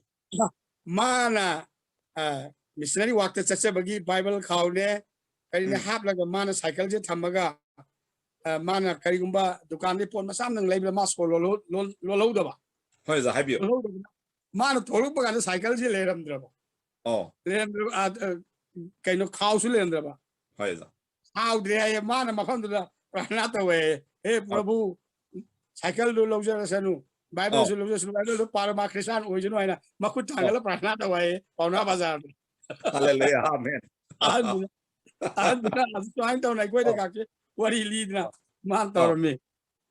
ꯃꯥꯅ, ꯑ, missionary work ꯇ ꯆꯠꯆꯕꯒꯤ Bible ꯈꯥꯎꯅꯦ, ꯀꯔꯤꯅꯦ ꯎꯝ꯫ ꯍꯥꯞꯂꯒ ꯃꯥꯅ ꯁꯥꯏꯀꯜꯁꯦ ꯊꯝꯃꯒ ꯑ, ꯃꯥꯅ ꯀꯔꯤꯒꯨꯝꯕ ꯗꯨꯀꯥꯟꯗꯒꯤ ꯄꯣꯠ ꯃꯆꯥ ꯑꯃꯗꯪ ꯂꯩꯕꯗ ꯃꯥ ꯁꯣ ꯂꯣꯜꯍꯧ-, ꯂꯣꯜ-, ꯂꯣꯜꯍꯧꯗꯕ꯫ ꯍꯣꯏ ꯑꯣꯖꯥ, ꯍꯥꯏꯕꯤꯌꯨ꯫ ꯂꯣꯜꯍꯧꯗꯕꯗ ꯃꯥꯅ ꯊꯣꯛꯂꯛꯄ ꯀꯥꯟꯗ ꯁꯥꯏꯀꯜꯁꯤ ꯂꯩꯔꯝꯗ꯭ꯔꯕ꯫ ꯑꯣ꯫ ꯂꯩꯔꯝꯗ꯭ꯔꯕ, ꯑ, ꯑ, ꯀꯩꯅꯣ, ꯈꯥꯎꯁꯨ ꯂꯩꯔꯝꯗ꯭ꯔꯕ꯫ ꯍꯣꯏ ꯑꯣꯖꯥ꯫ ꯁꯥꯎꯗ꯭ꯔꯦ ꯍꯥꯏꯌꯦ, ꯃꯥꯅ ꯃꯐꯝꯗꯨꯗ ꯄ꯭ꯔꯥꯔꯊꯅꯥ ꯇꯧꯋꯦ ꯍꯥꯏꯌꯦ, "ꯍꯦ ꯄ꯭ꯔꯚꯨ, ꯁꯥꯏꯀꯜꯗꯨ ꯂꯧꯖꯔꯁꯅꯨ, ꯕꯥꯏꯕꯜꯁꯨ ꯂꯧꯖꯔꯁꯅꯨ, ꯕꯥꯏꯕꯜꯗꯨ ꯄꯥꯔꯣ, ꯃꯥ ꯈ꯭ꯔꯤꯁꯇꯥꯟ ꯑꯣꯏꯁꯅꯨ" ꯍꯥꯏꯅ ꯃꯈꯨꯠ ꯊꯥꯡꯒꯠꯂ ꯄ꯭ꯔꯥꯔꯊꯅꯥ ꯇꯧꯋꯦ ꯍꯥꯏꯌꯦ ꯄꯥꯎꯅꯥ ꯕꯖꯥꯔꯗ꯫ ꯍꯜꯂꯦꯂꯨꯌꯥ, ꯑꯥꯃꯦꯟ꯫ ꯑꯍꯟꯗꯨꯅ, ꯑꯍꯟꯗꯨꯅ ꯑꯁꯨꯃꯥꯏꯅ ꯇꯧꯅ ꯑꯩꯈꯣꯏꯗ ꯀꯥꯛꯁꯦ ꯋꯥꯔꯤ ꯂꯤꯗꯅ ꯃꯥꯅ ꯇꯧꯔꯝꯃꯤ꯫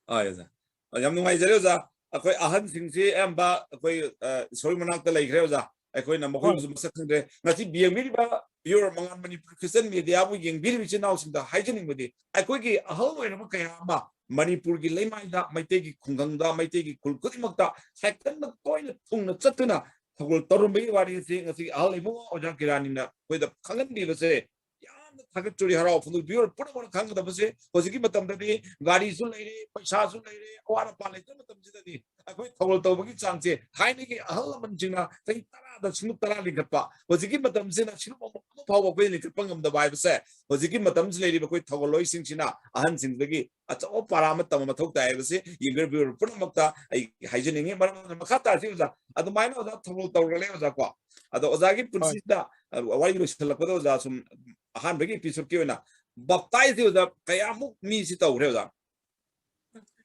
ꯍꯣꯏ ꯑꯣꯖꯥ꯫ ꯑ, ꯌꯥꯝ ꯅꯨꯡꯉꯥꯏꯖꯔꯦ ꯑꯣꯖꯥ꯫ ꯑꯩꯈꯣꯏ ꯑꯍꯟꯁꯤꯡꯁꯤ ꯑꯌꯥꯝꯕ ꯑꯩꯈꯣꯏ, ꯑ, ꯏꯁꯣꯔ ꯃꯅꯥꯛꯇ ꯂꯩꯈ꯭ꯔꯦ ꯑꯣꯖꯥ꯫ ꯑꯩꯈꯣꯏꯅ ꯃꯈꯣꯏꯕꯨꯁꯨ ꯃꯁꯛ ꯈꯪꯗ꯭ꯔꯦ꯫ ꯉꯁꯤ ꯌꯦꯡꯕꯤꯔꯤꯕ viewer ꯃꯉꯥꯜ ꯃꯅꯤꯄꯨꯔ Christian Media ꯕꯨ ꯌꯦꯡꯕꯤꯔꯤꯕ ꯏꯆꯤꯟ ꯏꯅꯥꯎꯁꯤꯡꯗ ꯍꯥꯏꯖꯅꯤꯡꯕꯗꯤ, ꯑꯩꯈꯣꯏꯒꯤ ꯑꯍꯜ ꯑꯣꯏꯔꯕ ꯀꯌꯥ ꯑꯃ ꯃꯅꯤꯄꯨꯔꯒꯤ ꯂꯩꯃꯥꯏꯗ, ꯃꯩꯇꯩꯒꯤ ꯈꯨꯡꯒꯪꯗ, ꯃꯩꯇꯩꯒꯤ ꯈꯨꯜ ꯈꯨꯗꯤꯡꯃꯛꯇ ꯁꯥꯏꯀꯜꯅ ꯇꯣꯏꯅ ꯊꯨꯡꯅ ꯆꯠꯇꯨꯅ ꯊꯧꯒꯜ ꯇꯧꯔꯝꯕꯒꯤ ꯋꯥꯔꯤ ꯑꯁꯤ ꯉꯁꯤ ꯑꯍꯜ ꯏꯕꯨꯡꯉꯣ ꯑꯣꯖꯥ ꯀꯤꯔꯥꯅꯤꯅ ꯑꯩꯈꯣꯏꯗ ꯈꯪꯍꯟꯕꯤꯕꯁꯦ ꯌꯥꯝꯅ ꯊꯥꯒꯠꯆꯔꯤ꯫ ꯍꯔꯥꯎ ꯐꯣꯡꯗꯣꯛꯄꯤꯌꯨ꯫ ꯄꯨꯝꯅꯃꯛꯅ ꯈꯪꯒꯗꯕꯁꯦ, ꯍꯧꯖꯤꯛꯀꯤ ꯃꯇꯝꯗꯗꯤ ꯒꯥꯔꯤꯁꯨ ꯂꯩꯔꯦ, ꯄꯩꯁꯥꯁꯨ ꯂꯩꯔꯦ, ꯑꯋꯥꯠ ꯑꯄꯥ ꯂꯩꯇꯕ ꯃꯇꯝꯁꯤꯗꯗꯤ ꯑꯩꯈꯣꯏ ꯊꯧꯒꯜ ꯇꯧꯕꯒꯤ ꯆꯥꯡꯁꯦ ꯊꯥꯏꯅꯒꯤ ꯑꯍꯜ ꯂꯃꯟꯁꯤꯡꯅ ꯆꯍꯤ ꯇꯔꯥꯗ ꯁꯤꯡꯂꯨꯞ ꯇꯔꯥ ꯂꯤꯡꯈꯠꯄ, ꯍꯧꯖꯤꯛꯀꯤ ꯃꯇꯝꯁꯤꯅ ꯁꯤꯡꯂꯨꯞ ꯑꯃ ꯑꯃ ꯐꯥꯎꯕ ꯑꯩꯈꯣꯏ ꯂꯤꯡꯈꯠꯄ ꯉꯝꯗꯕ ꯍꯥꯏꯕꯁꯦ ꯍꯧꯖꯤꯛꯀꯤ ꯃꯇꯝꯁꯤ ꯂꯩꯔꯤꯕ ꯑꯩꯈꯣꯏ ꯊꯧꯒꯜꯂꯣꯏꯁꯤꯡꯁꯤꯅ ꯑꯍꯟꯁꯤꯡꯗꯒꯤ ꯑꯆꯧꯕ ꯄꯥꯔꯥ ꯑꯃ ꯇꯝꯕ ꯃꯊꯧ ꯇꯥꯏ ꯍꯥꯏꯕꯁꯤ ꯌꯦꯡꯕꯤꯔꯕ viewer ꯄꯨꯝꯅꯃꯛꯇ ꯑꯩ ꯍꯥꯏꯖꯅꯤꯡꯉꯤ꯫ ꯃꯔꯝ ꯑꯗꯨꯅ ꯃꯈꯥ ꯇꯥꯁꯤ ꯑꯣꯖꯥ, ꯑꯗꯨꯃꯥꯏꯅ ꯑꯣꯖꯥ ꯊꯧꯒꯜ ꯇꯧꯔꯒ ꯂꯩ ꯑꯣꯖꯥ ꯀꯣ꯫ ꯑꯗꯣ ꯑꯣꯖꯥꯒꯤ ꯄꯨꯟꯁꯤꯗ, ꯑ, ꯋꯥꯔꯤ ꯂꯣꯏꯁꯤꯜꯂꯛꯄꯗ ꯑꯣꯖꯥ ꯁꯨꯝ ꯑꯍꯥꯟꯕꯒꯤ episode ꯀꯤ ꯑꯣꯏꯅ baptize ꯇꯤ ꯑꯣꯖꯥ ꯀꯌꯥꯃꯨꯛ ꯃꯤꯁꯤ ꯇꯧꯈ꯭ꯔꯦ ꯑꯣꯖꯥ?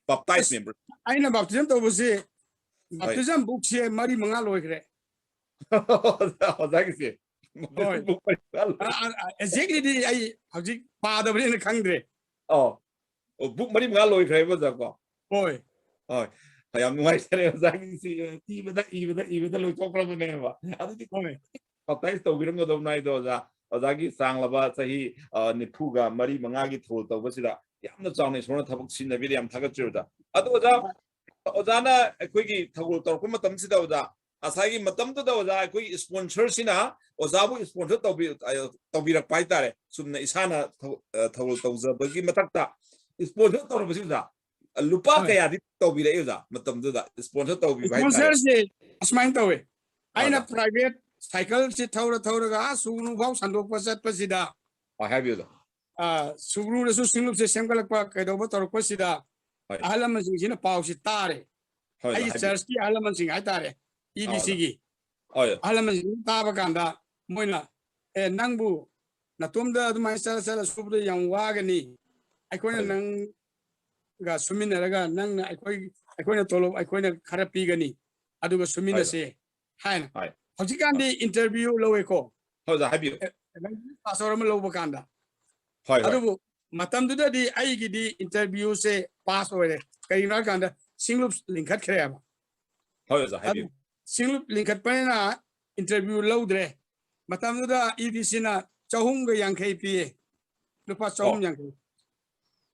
Baptize ꯑꯁ, member꯫ ꯑꯩꯅ baptism ꯇꯧꯕꯁꯤ, ꯍꯣꯏ꯫ Baptism book ꯁꯦ ꯃꯔꯤ ꯃꯉꯥ ꯂꯣꯏꯈ꯭ꯔꯦ꯫ ꯑꯣꯖꯥ, ꯑꯣꯖꯥꯒꯤꯁꯦ ꯍꯣꯏ꯫ book ꯃꯔꯤ ꯃꯉꯥ ꯂꯣꯏ-, ꯑ, ꯑ, exactly ꯗꯤ ꯑꯩ ꯍꯧꯖꯤꯛ ꯄꯥꯗꯕꯅꯤꯅ ꯈꯪꯗ꯭ꯔꯦ꯫ ꯑꯣ, ꯑꯣ, book ꯃꯔꯤ ꯃꯉꯥ ꯂꯣꯏꯈ꯭ꯔꯦꯕ ꯑꯣꯖꯥ ꯀꯣ? ꯍꯣꯏ꯫ ꯍꯣꯏ꯫ ꯌꯥꯝ ꯅꯨꯡꯉꯥꯏꯖꯔꯦ ꯑꯣꯖꯥꯒꯤꯁꯤ, ꯏꯕꯗ, ꯏꯕꯗ, ꯏꯕꯗ ꯂꯣꯏꯊꯣꯛꯈ꯭ꯔꯕꯅꯦꯕ꯫ ꯑꯗꯨꯗꯤ ꯍꯣꯏ꯫ baptize ꯇꯧꯕꯤꯔꯝꯒꯗꯕ ꯅꯥꯏꯗꯣ ꯑꯣꯖꯥ꯫ ꯑꯣꯖꯥꯒꯤ ꯆꯥꯡꯂꯕ ꯆꯍꯤ, ꯑ, ꯅꯤꯐꯨꯒ ꯃꯔꯤ ꯃꯉꯥꯒꯤ ꯊꯧꯒꯜ ꯇꯧꯕꯁꯤꯗ ꯌꯥꯝꯅ ꯆꯥꯎꯅ ꯏꯁꯣꯔꯅ ꯊꯕꯛ ꯁꯤꯖꯤꯟꯅꯕꯤꯔꯦ꯫ ꯌꯥꯝ ꯊꯥꯒꯠꯆꯔꯤ ꯑꯣꯖꯥ꯫ ꯑꯗꯣ ꯑꯣꯖꯥ, ꯑꯣꯖꯥꯅ ꯑꯩꯈꯣꯏꯒꯤ ꯊꯧꯒꯜ ꯇꯧꯔꯛꯄ ꯃꯇꯝꯁꯤꯗ ꯑꯣꯖꯥ, ꯉꯁꯥꯏꯒꯤ ꯃꯇꯝꯗꯨꯗ ꯑꯣꯖꯥ ꯑꯩꯈꯣꯏꯒꯤ sponsor ꯁꯤꯅ ꯑꯣꯖꯥꯕꯨ sponsor ꯇꯧꯕꯤ-, ꯑ, ꯇꯧꯕꯤꯔꯛꯄ ꯍꯥꯏꯇꯥꯔꯦ꯫ ꯆꯨꯝꯅ ꯏꯁꯥꯅ ꯊꯧ-, ꯑ, ꯊꯧꯒꯜ ꯇꯧꯖꯕꯒꯤ ꯃꯊꯛꯇ sponsor ꯇꯧꯔꯕꯁꯤ ꯑꯣꯖꯥ, ꯂꯨꯄꯥ ꯍꯣꯏ꯫ ꯀꯌꯥꯗꯤ ꯇꯧꯕꯤꯔꯛꯏ ꯑꯣꯖꯥ? ꯃꯇꯝꯗꯨꯗ sponsor ꯇꯧꯕꯤꯕ ꯍꯥꯏꯇꯥꯔꯦ꯫ Sponsor ꯁꯦ ꯑꯁꯨꯃꯥꯏꯅ ꯇꯧꯋꯦ꯫ ꯑꯩꯅ ꯑꯣꯖꯥ꯫ Private ꯁꯥꯏꯀꯜꯁꯤ ꯊꯧꯔ ꯊꯧꯔꯒ ꯑꯥ ꯁꯨꯒꯅꯨ ꯐꯥꯎ ꯁꯟꯗꯣꯛꯄ ꯆꯠꯄꯁꯤꯗ ꯍꯣꯏ, ꯍꯥꯏꯕꯤꯌꯨ ꯑꯣꯖꯥ꯫ ꯑ, ꯁꯨꯒ꯭ꯔꯨꯗꯁꯨ ꯁꯤꯡꯂꯨꯞꯁꯦ ꯁꯦꯝꯒꯠꯂꯛꯄ ꯀꯩꯗꯧꯕ ꯇꯧꯔꯛꯄꯁꯤꯗ, ꯍꯣꯏ꯫ ꯑꯍꯜ ꯂꯃꯟꯁꯤꯡꯁꯤꯅ ꯄꯥꯎꯁꯤ ꯇꯥꯔꯦ꯫ ꯍꯣꯏ, ꯑꯩꯒꯤ ꯍꯥꯏꯕꯤꯌꯨ꯫ ꯆꯔꯆꯀꯤ ꯑꯍꯜ ꯂꯃꯟꯁꯤꯡ ꯍꯥꯏꯇꯥꯔꯦ, ꯏ ꯕꯤ ꯁꯤꯒꯤ ꯍꯣꯏ꯫ ꯑꯍꯜ ꯂꯃꯟꯁꯤꯡ ꯇꯥꯕ ꯀꯥꯟꯗ, ꯃꯣꯏꯅ, "ꯑꯦ, ꯅꯪꯕꯨ ꯅꯇꯣꯝꯗ ꯑꯗꯨꯃꯥꯏꯅ ꯆꯠꯂ ꯆꯠꯂ ꯁꯨꯕꯗ ꯌꯥꯝ ꯋꯥꯒꯅꯤ, ꯑꯩꯈꯣꯏꯅ ꯍꯣꯏ꯫ ꯅꯪꯒ ꯁꯨꯃꯤꯟꯅꯔꯒ ꯅꯪꯅ ꯑꯩꯈꯣꯏ, ꯑꯩꯈꯣꯏꯅ ꯇꯣꯂꯣꯞ ꯑꯩꯈꯣꯏꯅ ꯈꯔ ꯄꯤꯒꯅꯤ, ꯑꯗꯨꯒ ꯁꯨꯃꯤꯟꯅꯁꯦ" ꯍꯥꯏꯅ꯫ ꯍꯣꯏ꯫ ꯍꯧꯖꯤꯛꯀꯥꯟꯗꯤ ꯏꯟꯇꯔꯚꯤꯌꯨ ꯂꯧꯋꯦꯀꯣ, ꯍꯣꯏ, ꯑꯣꯖꯥ, ꯍꯥꯏꯕꯤꯌꯨ꯫ ꯄꯥꯁꯇꯔ ꯑꯃ ꯂꯧꯕ ꯀꯥꯟꯗ꯫ ꯍꯣꯏ, ꯍꯣꯏ꯫ ꯑꯗꯨꯕꯨ ꯃꯇꯝꯗꯨꯗꯗꯤ ꯑꯩꯒꯤꯗꯤ ꯏꯟꯇꯔꯚꯤꯌꯨꯁꯦ ꯄꯥꯁ ꯑꯣꯏꯔꯦ꯫ ꯀꯔꯤꯒꯤꯅꯣ ꯍꯥꯏꯔꯀꯥꯟꯗ ꯁꯤꯡꯂꯨꯞ ꯂꯤꯡꯈꯠꯈ꯭ꯔꯦꯕ꯫ ꯍꯣꯏ, ꯑꯣꯖꯥ, ꯑꯗꯨ ꯍꯥꯏꯕꯤꯌꯨ꯫ ꯁꯤꯡꯂꯨꯞ ꯂꯤꯡꯈꯠꯄꯅꯤꯅ ꯏꯟꯇꯔꯚꯤꯌꯨ ꯂꯧꯗ꯭ꯔꯦ꯫ ꯃꯇꯝꯗꯨꯗ ꯏ ꯕꯤ ꯁꯤꯅ ꯆꯍꯨꯝꯒ ꯌꯥꯡꯈꯩ ꯄꯤꯌꯦ, ꯂꯨꯄꯥ ꯆꯍꯨꯝ ꯌꯥꯡꯈꯩ꯫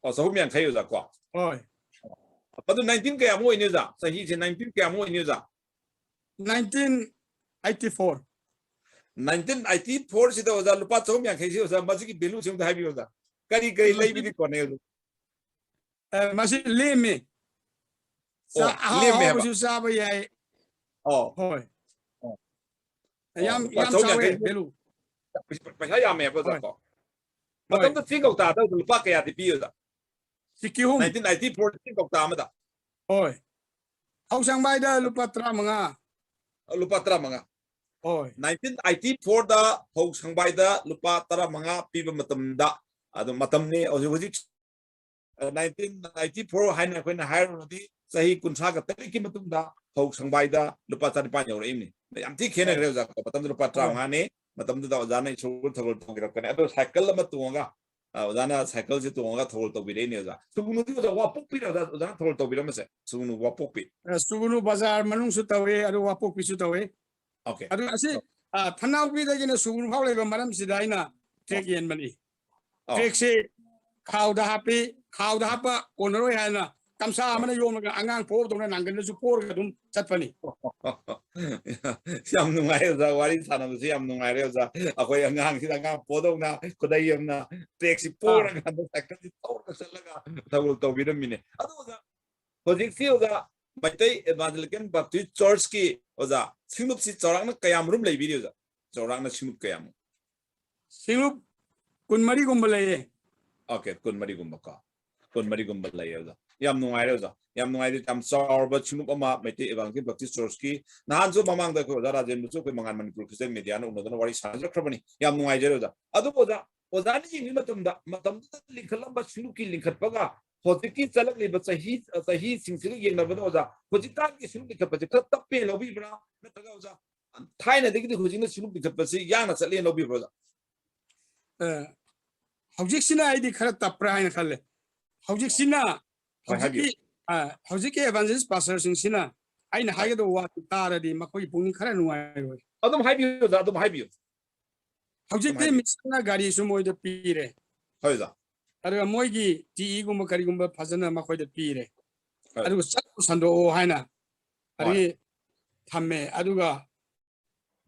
ꯑꯣ, ꯆꯍꯨꯝ ꯌꯥꯡꯈꯩ, ꯑꯣꯖꯥ, ꯀꯣ? ꯍꯣꯏ꯫ ꯑꯗꯨ ꯅꯥꯏꯟꯇꯤꯟ ꯀꯌꯥꯃꯨꯛ ꯑꯣꯏꯅꯤ, ꯑꯣꯖꯥ? ꯆꯍꯤꯁꯦ ꯅꯥꯏꯟꯇꯤꯟ ꯀꯌꯥꯃꯨꯛ ꯑꯣꯏꯅꯤ, ꯑꯣꯖꯥ? Nineteen eighty four. Nineteen eighty ꯐꯣꯔꯁꯤꯗ, ꯑꯣꯖꯥ, ꯂꯨꯄꯥ ꯆꯍꯨꯝ ꯌꯥꯡꯈꯩꯁꯤ, ꯑꯣꯖꯥ, ꯃꯁꯤꯒꯤ ꯚꯦꯂꯨꯁꯤ ꯑꯝꯇ ꯍꯥꯏꯕꯤꯌꯨ, ꯑꯣꯖꯥ꯫ ꯀꯔꯤ ꯀꯔꯤ ꯃꯁꯤ ꯂꯩꯕꯗꯤ ꯀꯣꯟꯅꯩ, ꯑꯣꯖꯥ? ꯑ, ꯃꯁꯤ ꯂꯦꯝꯃꯤ꯫ ꯆꯥ-, ꯑꯣ, ꯑꯍꯥꯎ ꯂꯦꯝꯃꯦ ꯍꯥꯏꯕ? ꯑꯍꯥꯎꯕꯁꯨ ꯆꯥꯕ ꯌꯥꯏ꯫ ꯑꯣ, ꯍꯣꯏ꯫ ꯑꯣ꯫ ꯌꯥꯝ, ꯂꯨꯄꯥ ꯌꯥꯝ ꯆꯍꯨꯝ ꯆꯥꯎꯋꯦ ꯌꯥꯡꯈꯩ꯫ ꯚꯦꯂꯨ꯫ ꯄꯩꯁꯥ, ꯄꯩꯁꯥ ꯌꯥꯝꯃꯦꯕ, ꯑꯣꯖꯥ, ꯍꯣꯏ꯫ ꯀꯣ? ꯍꯣꯏ꯫ ꯃꯇꯝꯗ ꯆꯦꯡ ꯀꯧꯇꯥꯗ ꯂꯨꯄꯥ ꯀꯌꯥꯗꯤ ꯄꯤꯌꯣꯗ? ꯆꯤꯀꯤ ꯑꯍꯨꯝ꯫ ꯅꯥꯏꯟꯇꯤꯟ ꯑꯩꯠꯇꯤ ꯐꯣꯔ ꯆꯦꯡ ꯀꯧꯇꯥ ꯑꯃꯗ꯫ ꯍꯣꯏ꯫ ꯐꯧ ꯁꯪꯕꯥꯏꯗ ꯂꯨꯄꯥ ꯇꯔꯥꯃꯉꯥ꯫ ꯂꯨꯄꯥ ꯇꯔꯥꯃꯉꯥ꯫ ꯍꯣꯏ꯫ ꯅꯥꯏꯟꯇꯤꯟ ꯑꯩꯠꯇꯤ ꯐꯣꯔꯗ ꯐꯧ ꯁꯪꯕꯥꯏꯗ ꯂꯨꯄꯥ ꯇꯔꯥꯃꯉꯥ ꯄꯤꯕ ꯃꯇꯝꯗ, ꯑꯗꯨ ꯃꯇꯝꯅꯤ꯫ ꯍꯧꯖꯤꯛ, ꯍꯧꯖꯤꯛ, ꯑ, ꯅꯥꯏꯟꯇꯤꯟ ꯑꯩꯠꯇꯤ ꯐꯣꯔ ꯍꯥꯏꯅ ꯑꯩꯈꯣꯏꯅ ꯍꯥꯏꯔꯨꯔꯗꯤ ꯆꯍꯤ ꯀꯨꯟꯊ꯭ꯔꯥꯒ ꯇꯔꯦꯠꯀꯤ ꯃꯇꯨꯡꯗ ꯐꯧ ꯁꯪꯕꯥꯏꯗ ꯂꯨꯄꯥ ꯆꯅꯤꯄꯥꯟ ꯌꯧꯔꯛꯏꯕꯅꯤ꯫ ꯌꯥꯝ ꯊꯤ ꯈꯦꯠꯅꯈ꯭ꯔꯦ, ꯍꯣꯏ꯫ ꯑꯣꯖꯥ꯫ ꯃꯇꯝꯗꯨꯗ ꯂꯨꯄꯥ ꯍꯣꯏ꯫ ꯇꯔꯥꯃꯉꯥꯅꯤ, ꯃꯇꯝꯗꯨꯗ ꯑꯣꯖꯥꯅ ꯏꯁꯣꯔ ꯊꯧꯒꯜ ꯇꯧꯕꯤꯔꯛꯄꯅꯦ꯫ ꯑꯗꯣ ꯁꯥꯏꯀꯜ ꯑꯃ ꯇꯣꯡꯉꯒ, ꯑ, ꯑꯣꯖꯥꯅ ꯁꯥꯏꯀꯜꯁꯦ ꯇꯣꯡꯉꯒ ꯊꯧꯒꯜ ꯇꯧꯕꯤꯔꯛꯏꯅꯦ, ꯑꯣꯖꯥ꯫ ꯁꯨꯒꯨꯅꯨꯗꯤ, ꯑꯣꯖꯥ, ꯋꯥꯄꯣꯛꯄꯤꯔ, ꯑꯣꯖꯥ, ꯑꯣꯖꯥꯅ ꯊꯧꯒꯜ ꯇꯧꯕꯤꯔꯝꯕꯁꯦ? ꯁꯨꯒꯨꯅꯨ ꯋꯥꯄꯣꯛꯄꯤ꯫ ꯑ, ꯁꯨꯒꯨꯅꯨ ꯕꯖꯥꯔ ꯃꯅꯨꯡꯁꯨ ꯇꯧꯏ, ꯑꯗꯨ ꯋꯥꯄꯣꯛꯄꯤꯁꯨ ꯇꯧꯏ꯫ ꯑꯣꯀꯦ꯫ ꯑꯗꯨ ꯑꯁꯤ, ꯑꯣ꯫ ꯑ, ꯊꯅꯥꯎꯄꯤꯗꯒꯤꯅ ꯁꯨꯒꯨꯅꯨ ꯐꯥꯎ ꯂꯩꯕ ꯃꯔꯝꯁꯤꯗ ꯑꯩꯅ ꯇ꯭ꯔꯦꯛ ꯑꯣ꯫ ꯌꯦꯟꯕꯅꯤ꯫ ꯑꯣ꯫ ꯇ꯭ꯔꯦꯛꯁꯤ ꯈꯥꯎꯗ ꯍꯥꯞꯄꯤ, ꯈꯥꯎꯗ ꯍꯥꯞꯄ ꯀꯣꯟꯅꯔꯣꯏ ꯍꯥꯏꯅ ꯀꯝꯁꯥ ꯑꯣ꯫ ꯑꯃꯅ ꯌꯣꯝꯂꯒ ꯑꯉꯥꯡ ꯄꯣꯛꯍꯧꯗꯧꯅ ꯅꯥꯡꯒꯟꯗꯁꯨ ꯄꯣꯔꯒ ꯑꯗꯨꯝ ꯆꯠꯄꯅꯤ꯫ ꯌꯥꯝ ꯅꯨꯡꯉꯥꯏ, ꯑꯣꯖꯥ, ꯋꯥꯔꯤ ꯁꯥꯟꯅꯕꯁꯤ ꯌꯥꯝ ꯅꯨꯡꯉꯥꯏꯔꯦ, ꯑꯣꯖꯥ꯫ ꯑꯩꯈꯣꯏ ꯑꯉꯥꯡꯁꯤꯗ ꯑꯉꯥꯡ ꯄꯣꯗꯧꯅ ꯈꯨꯗꯩ ꯑꯃꯅ ꯇ꯭ꯔꯦꯛꯁꯤ ꯑꯥ꯫ ꯄꯣꯔꯀꯥꯟꯗ ꯁꯥꯏꯀꯜꯁꯤ ꯊꯧꯔꯒ ꯆꯠꯂꯒ ꯊꯧꯒꯜ ꯇꯧꯕꯤꯔꯝꯃꯤꯅꯦ꯫ ꯑꯗꯣ, ꯑꯣꯖꯥ, ꯍꯧꯖꯤꯛꯁꯤ, ꯑꯣꯖꯥ, ꯃꯩꯇꯩ Evangelical Baptist Churchꯀꯤ, ꯑꯣꯖꯥ, ꯁꯤꯡꯂꯨꯞꯁꯤ ꯆꯥꯎꯔꯥꯛꯅ ꯀꯌꯥꯃꯔꯨꯝ ꯂꯩꯕꯤꯔꯤ, ꯑꯣꯖꯥ? ꯆꯥꯎꯔꯥꯛꯅ ꯁꯤꯡꯂꯨꯞ ꯀꯌꯥꯃꯨꯛ? ꯁꯤꯡꯂꯨꯞ ꯀꯨꯟꯃꯔꯤꯒꯨꯝꯕ ꯂꯩꯌꯦ꯫ ꯑꯣꯀꯦ, ꯀꯨꯟꯃꯔꯤꯒꯨꯝꯕ ꯀꯣ꯫ ꯀꯨꯟꯃꯔꯤꯒꯨꯝꯕ ꯂꯩꯌꯦ ꯑꯣꯖꯥ꯫ ꯌꯥꯝ ꯅꯨꯡꯉꯥꯏꯔꯦ ꯑꯣꯖꯥ꯫ ꯌꯥꯝ ꯅꯨꯡꯉꯥꯏꯔꯦ꯫ ꯌꯥꯝ ꯆꯥꯎꯔꯕ ꯁꯤꯡꯅꯨꯞ ꯑꯃ ꯃꯩꯇꯩ ꯑꯦꯚꯥꯟꯖꯦꯂꯤꯛ ꯕꯦꯞꯇꯤꯁ ꯆꯔꯆꯀꯤ꯫ ꯅꯍꯥꯟꯁꯨ ꯃꯃꯥꯡꯗ ꯑꯩꯈꯣꯏ ꯑꯣꯖꯥ ꯔꯥꯖꯦꯟꯗꯨꯁꯨ ꯑꯩꯈꯣꯏ ꯃꯉꯥꯟ ꯃꯅꯤꯄꯨꯔ ꯈ꯭ꯔꯤꯁꯇꯤꯌꯥꯟ ꯃꯦꯗꯤꯌꯥꯅ ꯎꯅꯗꯨꯅ ꯋꯥꯔꯤ ꯁꯥꯟꯅꯖꯈ꯭ꯔꯕꯅꯤ꯫ ꯌꯥꯝ ꯅꯨꯡꯉꯥꯏꯖꯔꯦ ꯑꯣꯖꯥ꯫ ꯑꯗꯨꯕꯨ ꯑꯣꯖꯥ, ꯑꯣꯖꯥꯅ ꯌꯦꯡꯕ ꯃꯇꯝꯗ, ꯃꯇꯝꯗꯨꯗ ꯂꯤꯡꯈꯠꯂꯝꯕ ꯁꯤꯡꯅꯨꯞꯀꯤ ꯂꯤꯡꯈꯠꯄꯒ ꯍꯧꯖꯤꯛꯀꯤ ꯆꯠꯂꯛꯂꯤꯕ ꯆꯍꯤ, ꯆꯍꯤꯁꯤꯡꯁꯤꯒ ꯌꯦꯡꯅꯕꯗ ꯑꯣꯖꯥ, ꯍꯧꯖꯤꯛꯀꯥꯟꯒꯤ ꯁꯤꯡꯅꯨꯞ ꯂꯤꯡꯈꯠꯄꯁꯦ ꯈꯔ ꯇꯞꯄꯦ ꯂꯧꯕꯤꯕ꯭ꯔꯥ? ꯅꯠꯇ꯭ꯔꯒ ꯑꯣꯖꯥ, ꯊꯥꯏꯅꯗꯒꯤꯗꯤ ꯍꯧꯖꯤꯛꯅ ꯁꯤꯡꯅꯨꯞ ꯂꯤꯡꯈꯠꯄꯁꯤ ꯌꯥꯡꯅ ꯆꯠꯂꯦꯅ ꯂꯧꯕꯤꯕ꯭ꯔꯥ ꯑꯣꯖꯥ? ꯑ, ꯍꯧꯖꯤꯛꯁꯤꯅ ꯑꯩꯗꯤ ꯈꯔ ꯇꯞꯄ꯭ꯔꯥ ꯍꯥꯏꯅ ꯈꯜꯂꯦ꯫ ꯍꯧꯖꯤꯛꯁꯤꯅ, ꯍꯣꯏ, ꯍꯧꯖꯤꯛꯀꯤ, ꯍꯥꯏꯕꯤꯌꯨ꯫ ꯑ, ꯍꯧꯖꯤꯛꯀꯤ evangelist pastor ꯁꯤꯡꯁꯤꯅ ꯑꯩꯅ ꯍꯣꯏ꯫ ꯍꯥꯏꯒꯗꯧꯕ ꯋꯥꯗꯨ ꯇꯥꯔꯗꯤ ꯃꯈꯣꯏꯒꯤ ꯄꯨꯛꯅꯤꯡ ꯈꯔ ꯅꯨꯡꯉꯥꯏꯔꯣꯏ꯫ ꯑꯗꯨꯝ ꯍꯥꯏꯕꯤꯌꯨ ꯑꯣꯖꯥ, ꯑꯗꯨꯝ ꯍꯥꯏꯕꯤꯌꯨ꯫ ꯍꯧꯖꯤꯛꯇꯤ ꯑꯗꯨꯝ ꯍꯥꯏꯕꯤꯌꯨ꯫ ꯃꯤꯁꯟꯅ ꯒꯥꯔꯤꯁꯨ ꯃꯣꯏꯗ ꯄꯤꯔꯦ꯫ ꯍꯣꯏ ꯑꯣꯖꯥ꯫ ꯑꯗꯨꯒ ꯃꯣꯏꯒꯤ ꯇꯤ ꯏꯒꯨꯝꯕ ꯀꯔꯤꯒꯨꯝꯕ ꯐꯖꯅ ꯃꯈꯣꯏꯗ ꯄꯤꯔꯦ꯫ ꯍꯣꯏ꯫ ꯑꯗꯨꯒ ꯆꯠꯂꯨ ꯁꯟꯗꯣꯛꯑꯣ ꯍꯥꯏꯅ ꯍꯣꯏ꯫ ꯑꯗꯒꯤ ꯊꯝꯃꯦ꯫ ꯑꯗꯨꯒ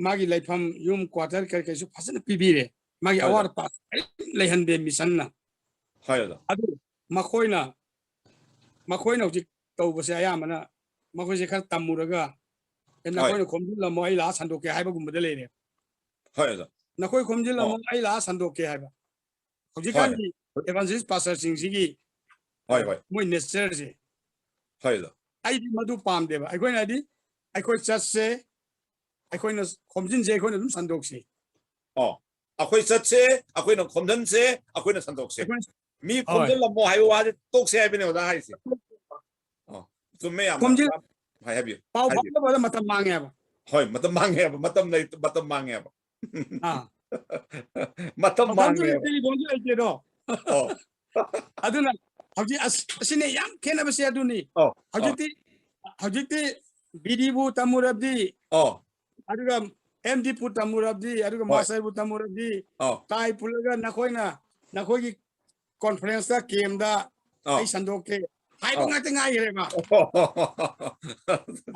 ꯃꯥꯒꯤ ꯂꯩꯐꯝ, ꯌꯨꯝ, quarter ꯀꯔꯤ ꯀꯔꯤꯁꯨ ꯐꯖꯅ ꯄꯤꯕꯤꯔꯦ꯫ ꯃꯥꯒꯤ ꯍꯣꯏ, ꯑꯋꯥꯠ ꯑꯣꯖꯥ꯫ ꯑꯄꯥ ꯀꯔꯤꯝ ꯂꯩꯍꯟꯗꯦ ꯃꯤꯁꯟꯅ꯫ ꯍꯣꯏ, ꯑꯣꯖꯥ꯫ ꯑꯗꯨ ꯃꯈꯣꯏꯅ, ꯃꯈꯣꯏꯅ ꯍꯧꯖꯤꯛ ꯇꯧꯕꯁꯦ ꯑꯌꯥꯝꯕꯅ ꯃꯈꯣꯏꯁꯦ ꯈꯔ ꯇꯝꯃꯨꯔꯒ, "ꯑꯦ, ꯍꯣꯏ꯫ ꯅꯈꯣꯏꯅ ꯈꯣꯝꯖꯤꯜꯂꯝꯃꯣ, ꯑꯩ ꯂꯥꯛꯑ ꯁꯟꯗꯣꯛꯀꯦ" ꯍꯥꯏꯕꯒꯨꯝꯕꯗ ꯂꯩꯔꯦ꯫ ꯍꯣꯏ, ꯑꯣꯖꯥ꯫ "ꯅꯈꯣꯏ ꯈꯣꯝꯖꯤꯜꯂꯝꯃꯣ, ꯑꯣ꯫ ꯑꯩ ꯂꯥꯛꯑ ꯁꯟꯗꯣꯛꯀꯦ" ꯍꯥꯏꯕ꯫ ꯍꯣꯏ꯫ ꯍꯧꯖꯤꯛꯀꯥꯟꯒꯤ evangelist pastor ꯁꯤꯡꯁꯤꯒꯤ, ꯍꯣꯏ, ꯑ, ꯍꯣꯏ꯫ ꯃꯣꯏ nature ꯁꯦ꯫ ꯍꯣꯏ, ꯑꯣꯖꯥ꯫ ꯑꯩꯗꯤ ꯃꯗꯨ ꯄꯥꯝꯗꯦꯕ꯫ ꯑꯩꯈꯣꯏꯅ ꯍꯥꯏꯗꯤ, ꯑꯩꯈꯣꯏ ꯆꯠꯁꯦ, ꯑꯩꯈꯣꯏꯅ ꯈꯣꯝꯖꯤꯟꯁꯦ, ꯑꯩꯈꯣꯏꯅ ꯑꯗꯨꯝ ꯁꯟꯗꯣꯛꯁꯤ꯫ ꯑꯣ, ꯑꯩꯈꯣꯏ ꯆꯠꯁꯦ, ꯑꯩꯈꯣꯏꯅ ꯈꯣꯝꯖꯤꯟꯁꯦ, ꯑꯩꯈꯣꯏꯅ ꯁꯟꯗꯣꯛꯁꯦ꯫ ꯑꯩꯈꯣꯏꯅ ꯃꯤ ꯍꯣꯏ꯫ ꯈꯣꯝꯖꯤꯜꯂꯝꯃꯣ ꯍꯥꯏꯕ ꯋꯥꯁꯦ ꯇꯣꯛꯁꯦ ꯍꯥꯏꯕꯅꯦ ꯑꯣꯖꯥ ꯍꯥꯏꯁꯦ꯫ ꯑꯣ, ꯆꯨꯝꯃꯦ ꯌꯥꯝꯅ꯫ ꯈꯣꯝꯖꯤꯜ-, ꯍꯥꯏ-, ꯍꯥꯏꯕꯤꯌꯨ, ꯄꯥꯎ ꯍꯥꯏꯕꯤꯌꯨ꯫ ꯐꯥꯎꯅꯕꯗ ꯃꯇꯝ ꯃꯥꯡꯉꯦꯕ꯫ ꯍꯣꯏ, ꯃꯇꯝ ꯃꯥꯡꯉꯦꯕ, ꯃꯇꯝ ꯂꯩ-, ꯃꯇꯝ ꯃꯥꯡꯉꯦꯕ꯫ ꯑꯥ꯫ ꯃꯇꯝ ꯃꯇꯝꯁꯨ ꯃꯥꯡꯉꯦꯕ꯫ ꯂꯩꯇꯦ, ꯇꯦꯂꯤꯐꯣꯟꯁꯨ ꯂꯩꯇꯦꯗꯣ꯫ ꯑꯣ꯫ ꯑꯗꯨꯅ ꯍꯧꯖꯤꯛ ꯑꯁ-, ꯑꯁꯤꯅꯦ ꯌꯥꯝ ꯈꯦꯠꯅꯕꯁꯦ ꯑꯗꯨꯅꯤ꯫ ꯑꯣ, ꯑꯣ꯫ ꯍꯧꯖꯤꯛꯇꯤ, ꯍꯧꯖꯤꯛꯇꯤ ꯕꯤ ꯗꯤꯕꯨ ꯇꯝꯃꯨꯔꯕꯗꯤ, ꯑꯣ꯫ ꯑꯗꯨꯒ ꯑꯦꯝ ꯗꯤꯕꯨ ꯇꯝꯃꯨꯔꯕꯗꯤ, ꯑꯗꯨꯒ ꯍꯣꯏ꯫ ꯃꯥꯁꯇꯔꯕꯨ ꯇꯝꯃꯨꯔꯕꯗꯤ, ꯑꯣ꯫ ꯇꯥꯏ ꯄꯨꯜꯂꯒ ꯅꯈꯣꯏꯅ, ꯅꯈꯣꯏꯒꯤ conference ꯇ, camp ꯇ ꯑꯣ꯫ ꯑꯩ ꯁꯟꯗꯣꯛꯀꯦ ꯍꯥꯏꯕ ꯑꯣ꯫ ꯉꯥꯛꯇ ꯉꯥꯏꯈ꯭ꯔꯦꯕ꯫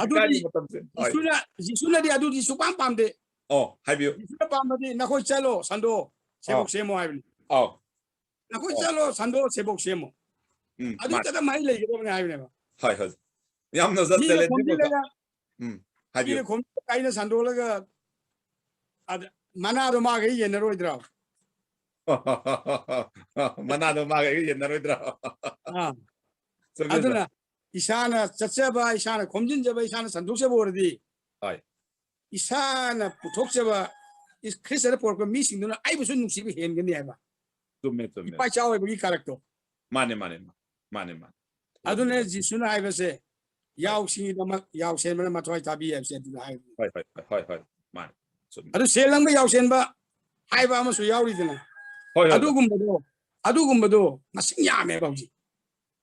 ꯑꯗꯨꯗꯤ ꯍꯧꯖꯤꯛꯀꯥꯟꯒꯤ ꯃꯇꯝꯁꯦ꯫ ꯍꯣꯏ꯫ ꯖꯤꯁꯨꯅ, ꯖꯤꯁꯨꯅꯗꯤ ꯑꯗꯨꯗꯤ ꯁꯨꯄꯥꯝ ꯄꯥꯝꯗꯦ꯫ ꯑꯣ, ꯍꯥꯏꯕꯤꯌꯨ꯫ ꯖꯤꯁꯨꯅ ꯄꯥꯝꯕꯗꯤ ꯅꯈꯣꯏ ꯆꯠꯂꯣ, ꯁꯟꯗꯣꯛ, ꯑꯣ꯫ ꯁꯦꯕꯣꯛ ꯁꯦꯝꯃꯣ ꯍꯥꯏꯕꯅꯤ꯫ ꯑꯣ꯫ ꯅꯈꯣꯏ ꯑꯣ꯫ ꯆꯠꯂꯣ, ꯁꯟꯗꯣꯛ, ꯁꯦꯕꯣꯛ ꯁꯦꯝꯃꯣ꯫ ꯎꯝ, ꯑꯗꯨ ꯃꯥꯅꯤ꯫ ꯆꯠꯇ ꯃꯍꯩ ꯂꯩꯒꯗꯕꯅꯤ ꯍꯥꯏꯕꯅꯦꯕ꯫ ꯍꯣꯏ, ꯍꯣꯏ꯫ ꯌꯥꯝꯅ ꯃꯤꯅ ꯆꯠꯇꯔꯦ ꯑꯗꯨꯒ꯫ ꯈꯣꯝꯖꯤꯜꯂꯒ, ꯎꯝ, ꯍꯥꯏꯕꯤꯌꯨ꯫ ꯃꯤꯅ ꯈꯣꯝꯖꯤꯜꯂꯒ ꯑꯩꯅ ꯁꯟꯗꯣꯛꯂꯒ ꯑꯗ ꯃꯅꯥꯗꯣ ꯃꯥꯒ ꯌꯦꯟꯅꯔꯣꯏꯗ꯭ꯔꯣ? ꯃꯅꯥꯗꯣ ꯃꯥꯒ ꯑꯩꯒ ꯌꯦꯟꯅꯔꯣꯏꯗ꯭ꯔꯣ? ꯑꯥ꯫ ꯆꯨꯝꯃꯦ, sir. ꯑꯗꯨꯅ ꯏꯁꯥꯅ ꯆꯠꯆꯕ, ꯏꯁꯥꯅ ꯈꯣꯝꯖꯤꯟꯖꯕ, ꯏꯁꯥꯅ ꯁꯟꯗꯣꯛꯆꯕ ꯑꯣꯏꯔꯗꯤ ꯍꯣꯏ꯫ ꯏꯁꯥꯅ ꯄꯨꯊꯣꯛꯆꯕ ꯏꯁ-, ꯈ꯭ꯔꯤꯁꯇꯅ ꯄꯨꯔꯛꯄ ꯃꯤꯁꯤꯡꯗꯨꯅ ꯑꯩꯕꯨꯁꯨ ꯅꯨꯡꯁꯤꯕ ꯍꯦꯟꯒꯅꯤ ꯍꯥꯏꯕ꯫ ꯆꯨꯝꯃꯦ, ꯆꯨꯝꯃꯦ. ꯏꯄꯥ ꯏꯆꯥ ꯑꯣꯏꯕꯒꯤ ꯀꯥꯔꯛꯇꯣ꯫ ꯃꯥꯅꯦ, ꯃꯥꯅꯦ, ꯃꯥ-, ꯃꯥꯅꯦ, ꯃꯥꯅꯦ. ꯑꯗꯨꯅ ꯖꯤꯁꯨꯅ ꯍꯥꯏꯕꯁꯦ, "ꯌꯥꯎꯁꯤꯡꯒꯤꯗꯃꯛ ꯌꯥꯎꯁꯦꯟꯕꯅ ꯃꯊ꯭ꯋꯥꯏ ꯊꯥꯕꯤ" ꯍꯥꯏꯕꯁꯦ ꯑꯗꯨꯅ ꯍꯥꯏꯕꯅꯤ꯫ ꯍꯣꯏ, ꯍꯣꯏ, ꯍꯣꯏ, ꯍꯣꯏ, ꯍꯣꯏ. ꯃꯥꯅꯦ. ꯆꯨꯝꯃꯦ. ꯑꯗꯨ ꯁꯦꯜ ꯂꯪꯕ ꯌꯥꯎꯁꯦꯟꯕ ꯍꯥꯏꯕ ꯑꯃꯁꯨ ꯌꯥꯎꯔꯤꯗꯅ, ꯍꯣꯏ, ꯍꯣꯏ, ꯍꯣꯏ. ꯑꯗꯨꯒꯨꯝꯕꯗꯣ, ꯑꯗꯨꯒꯨꯝꯕꯗꯣ ꯃꯁꯤꯡ ꯌꯥꯝꯃꯦꯕ ꯍꯧꯖꯤꯛ꯫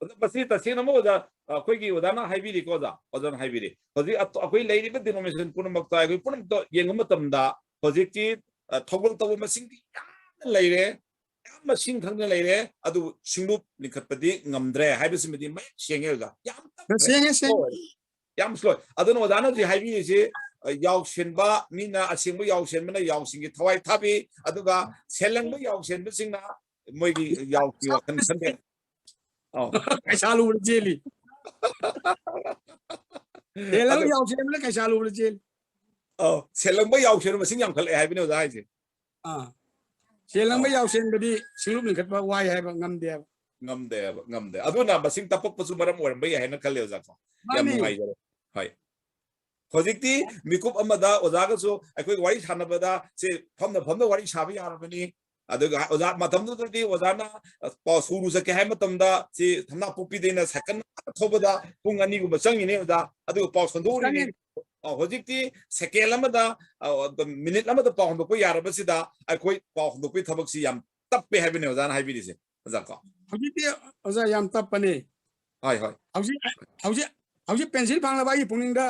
ꯑꯗꯣ ꯃꯁꯤ ꯇꯁꯦꯡꯅ ꯑꯃ ꯑꯣꯖꯥ, ꯑꯩꯈꯣꯏꯒꯤ ꯑꯣꯖꯥꯅ ꯍꯥꯏꯕꯤꯔꯤꯀꯣ ꯑꯣꯖꯥ, ꯑꯣꯖꯥꯅ ꯍꯥꯏꯕꯤꯔꯤ꯫ ꯍꯧꯖꯤꯛ ꯑꯇꯣ-, ꯑꯩꯈꯣꯏ ꯂꯩꯔꯤꯕ denomination ꯄꯨꯝꯅꯃꯛꯇ, ꯑꯩꯈꯣꯏ ꯄꯨꯝꯅꯃꯛꯇ ꯌꯦꯡꯕ ꯃꯇꯝꯗ ꯍꯧꯖꯤꯛꯇꯤ, ꯑ, ꯊꯧꯒꯜ ꯇꯧꯕ ꯃꯁꯤꯡꯗꯤ ꯌꯥꯝꯅ ꯂꯩꯔꯦ, ꯌꯥꯝꯅ ꯁꯤꯡ ꯊꯪꯅ ꯂꯩꯔꯦ, ꯑꯗꯨꯕꯨ ꯁꯤꯡꯂꯨꯞ ꯂꯤꯡꯈꯠꯄꯗꯤ ꯉꯝꯗ꯭ꯔꯦ ꯍꯥꯏꯕꯁꯤꯃꯗꯤ ꯃꯌꯦꯛ ꯁꯦꯡꯉꯦ ꯑꯣꯖꯥ꯫ ꯌꯥꯝ ꯇꯞꯈ꯭ꯔꯦ꯫ ꯁꯦꯡꯉꯦ, ꯁꯦꯡꯉꯦ꯫ ꯌꯥꯝ slow꯫ ꯑꯗꯨꯅ ꯑꯣꯖꯥꯅ ꯍꯧꯖꯤꯛ ꯍꯥꯏꯕꯤꯔꯤꯁꯤ, ꯑ, ꯌꯥꯎꯁꯦꯟꯕ ꯃꯤꯅ, ꯑꯁꯦꯡꯕ ꯌꯥꯎꯁꯦꯟꯕꯅ ꯌꯥꯎꯁꯤꯡꯒꯤ ꯊꯋꯥꯏ ꯊꯥꯕꯤ, ꯑꯗꯨꯒ ꯁꯦꯜ ꯂꯪꯕ ꯌꯥꯎꯁꯦꯟꯕꯁꯤꯡꯅ ꯃꯣꯏꯒꯤ ꯌꯥꯎꯁꯤ ꯋꯥꯈꯜ ꯈꯟꯗꯦ꯫ ꯑꯧ꯫ ꯀꯩꯁꯥ ꯂꯨꯕꯗ ꯆꯦꯜꯂꯤ꯫ ꯁꯦꯜ ꯂꯪꯕ ꯑꯗꯨ ꯌꯥꯎꯁꯦꯟꯕꯅ ꯀꯩꯁꯥ ꯂꯨꯕꯗ ꯆꯦꯜꯂꯤ꯫ ꯑꯧ, ꯁꯦꯜ ꯂꯪꯕ ꯌꯥꯎꯁꯦꯟꯕ ꯃꯁꯤꯡ ꯌꯥꯝꯈꯠꯂꯛꯑꯦ ꯍꯥꯏꯕꯅꯤ ꯑꯣꯖꯥ ꯍꯥꯏꯁꯦ꯫ ꯑꯥ꯫ ꯁꯦꯜ ꯂꯪꯕ ꯑꯧ꯫ ꯌꯥꯎꯁꯦꯟꯕꯗꯤ ꯁꯤꯡꯂꯨꯞ ꯂꯤꯡꯈꯠꯄ ꯋꯥꯏ ꯍꯥꯏꯕ ꯉꯝꯗꯦꯕ꯫ ꯉꯝꯗꯦꯕ, ꯉꯝꯗꯦ꯫ ꯑꯗꯨꯅ ꯃꯁꯤꯡ ꯇꯞꯄꯛꯄꯁꯨ ꯃꯔꯝ ꯑꯣꯏꯔꯝꯕ ꯌꯥꯏ ꯍꯥꯏꯅ ꯈꯜꯂꯦ ꯑꯣꯖꯥ ꯀꯣ꯫ ꯌꯥꯝ ꯃꯥꯅꯤ꯫ ꯅꯨꯡꯉꯥꯏꯖꯔꯦ꯫ ꯍꯣꯏ꯫ ꯍꯧꯖꯤꯛꯇꯤ ꯃꯤꯀꯨꯞ ꯑꯃꯗ ꯑꯣꯖꯥꯒꯁꯨ ꯑꯩꯈꯣꯏ ꯋꯥꯔꯤ ꯁꯥꯟꯅꯕꯗ ꯁꯦ ꯐꯝꯅ ꯐꯝꯅ ꯋꯥꯔꯤ ꯁꯥꯕ ꯌꯥꯔꯕꯅꯤ꯫ ꯑꯗꯨꯒ ꯑꯣꯖꯥ ꯃꯇꯝꯗꯨꯗꯗꯤ ꯑꯣꯖꯥꯅ, ꯑ, ꯄꯥꯎ ꯁꯨꯔꯨ ꯆꯠꯀꯦ ꯍꯥꯏꯕ ꯃꯇꯝꯗ ꯁꯤ ꯊꯝꯅꯥꯄꯣꯛꯄꯤꯗꯩꯅ ꯁꯥꯏꯀꯜ ꯊꯧꯕꯗ ꯄꯨꯡ ꯑꯅꯤꯒꯨꯝꯕ ꯆꯪꯉꯤꯅꯦ ꯑꯣꯖꯥ꯫ ꯑꯗꯨꯒ ꯄꯥꯎ ꯁꯟꯗꯣꯛꯎꯔꯤꯅꯤ꯫ ꯆꯪꯉꯦ꯫ ꯑ, ꯍꯧꯖꯤꯛꯇꯤ ꯁꯦꯀꯦꯟ ꯑꯃꯗ, ꯑ, ꯃꯤꯅꯤꯠ ꯑꯃꯗ ꯄꯥꯎ ꯍꯟꯗꯣꯛꯄ ꯌꯥꯔꯕꯁꯤꯗ ꯑꯩꯈꯣꯏ ꯄꯥꯎ ꯍꯟꯗꯣꯛꯄꯒꯤ ꯊꯕꯛꯁꯤ ꯌꯥꯝ ꯇꯞꯄꯦ ꯍꯥꯏꯕꯅꯦ ꯑꯣꯖꯥꯅ ꯍꯥꯏꯕꯤꯔꯤꯁꯦ꯫ ꯑꯣꯖꯥ ꯀꯣ꯫ ꯍꯧꯖꯤꯛꯇꯤ ꯑꯣꯖꯥ ꯌꯥꯝ ꯇꯞꯄꯅꯤ꯫ ꯍꯣꯏ, ꯍꯣꯏ꯫ ꯍꯧꯖꯤꯛ, ꯍꯧꯖꯤꯛ, ꯍꯧꯖꯤꯛ ꯄꯦꯟꯁꯤꯜ ꯐꯪꯂꯕ ꯑꯩꯒꯤ ꯄꯨꯛꯅꯤꯡꯗ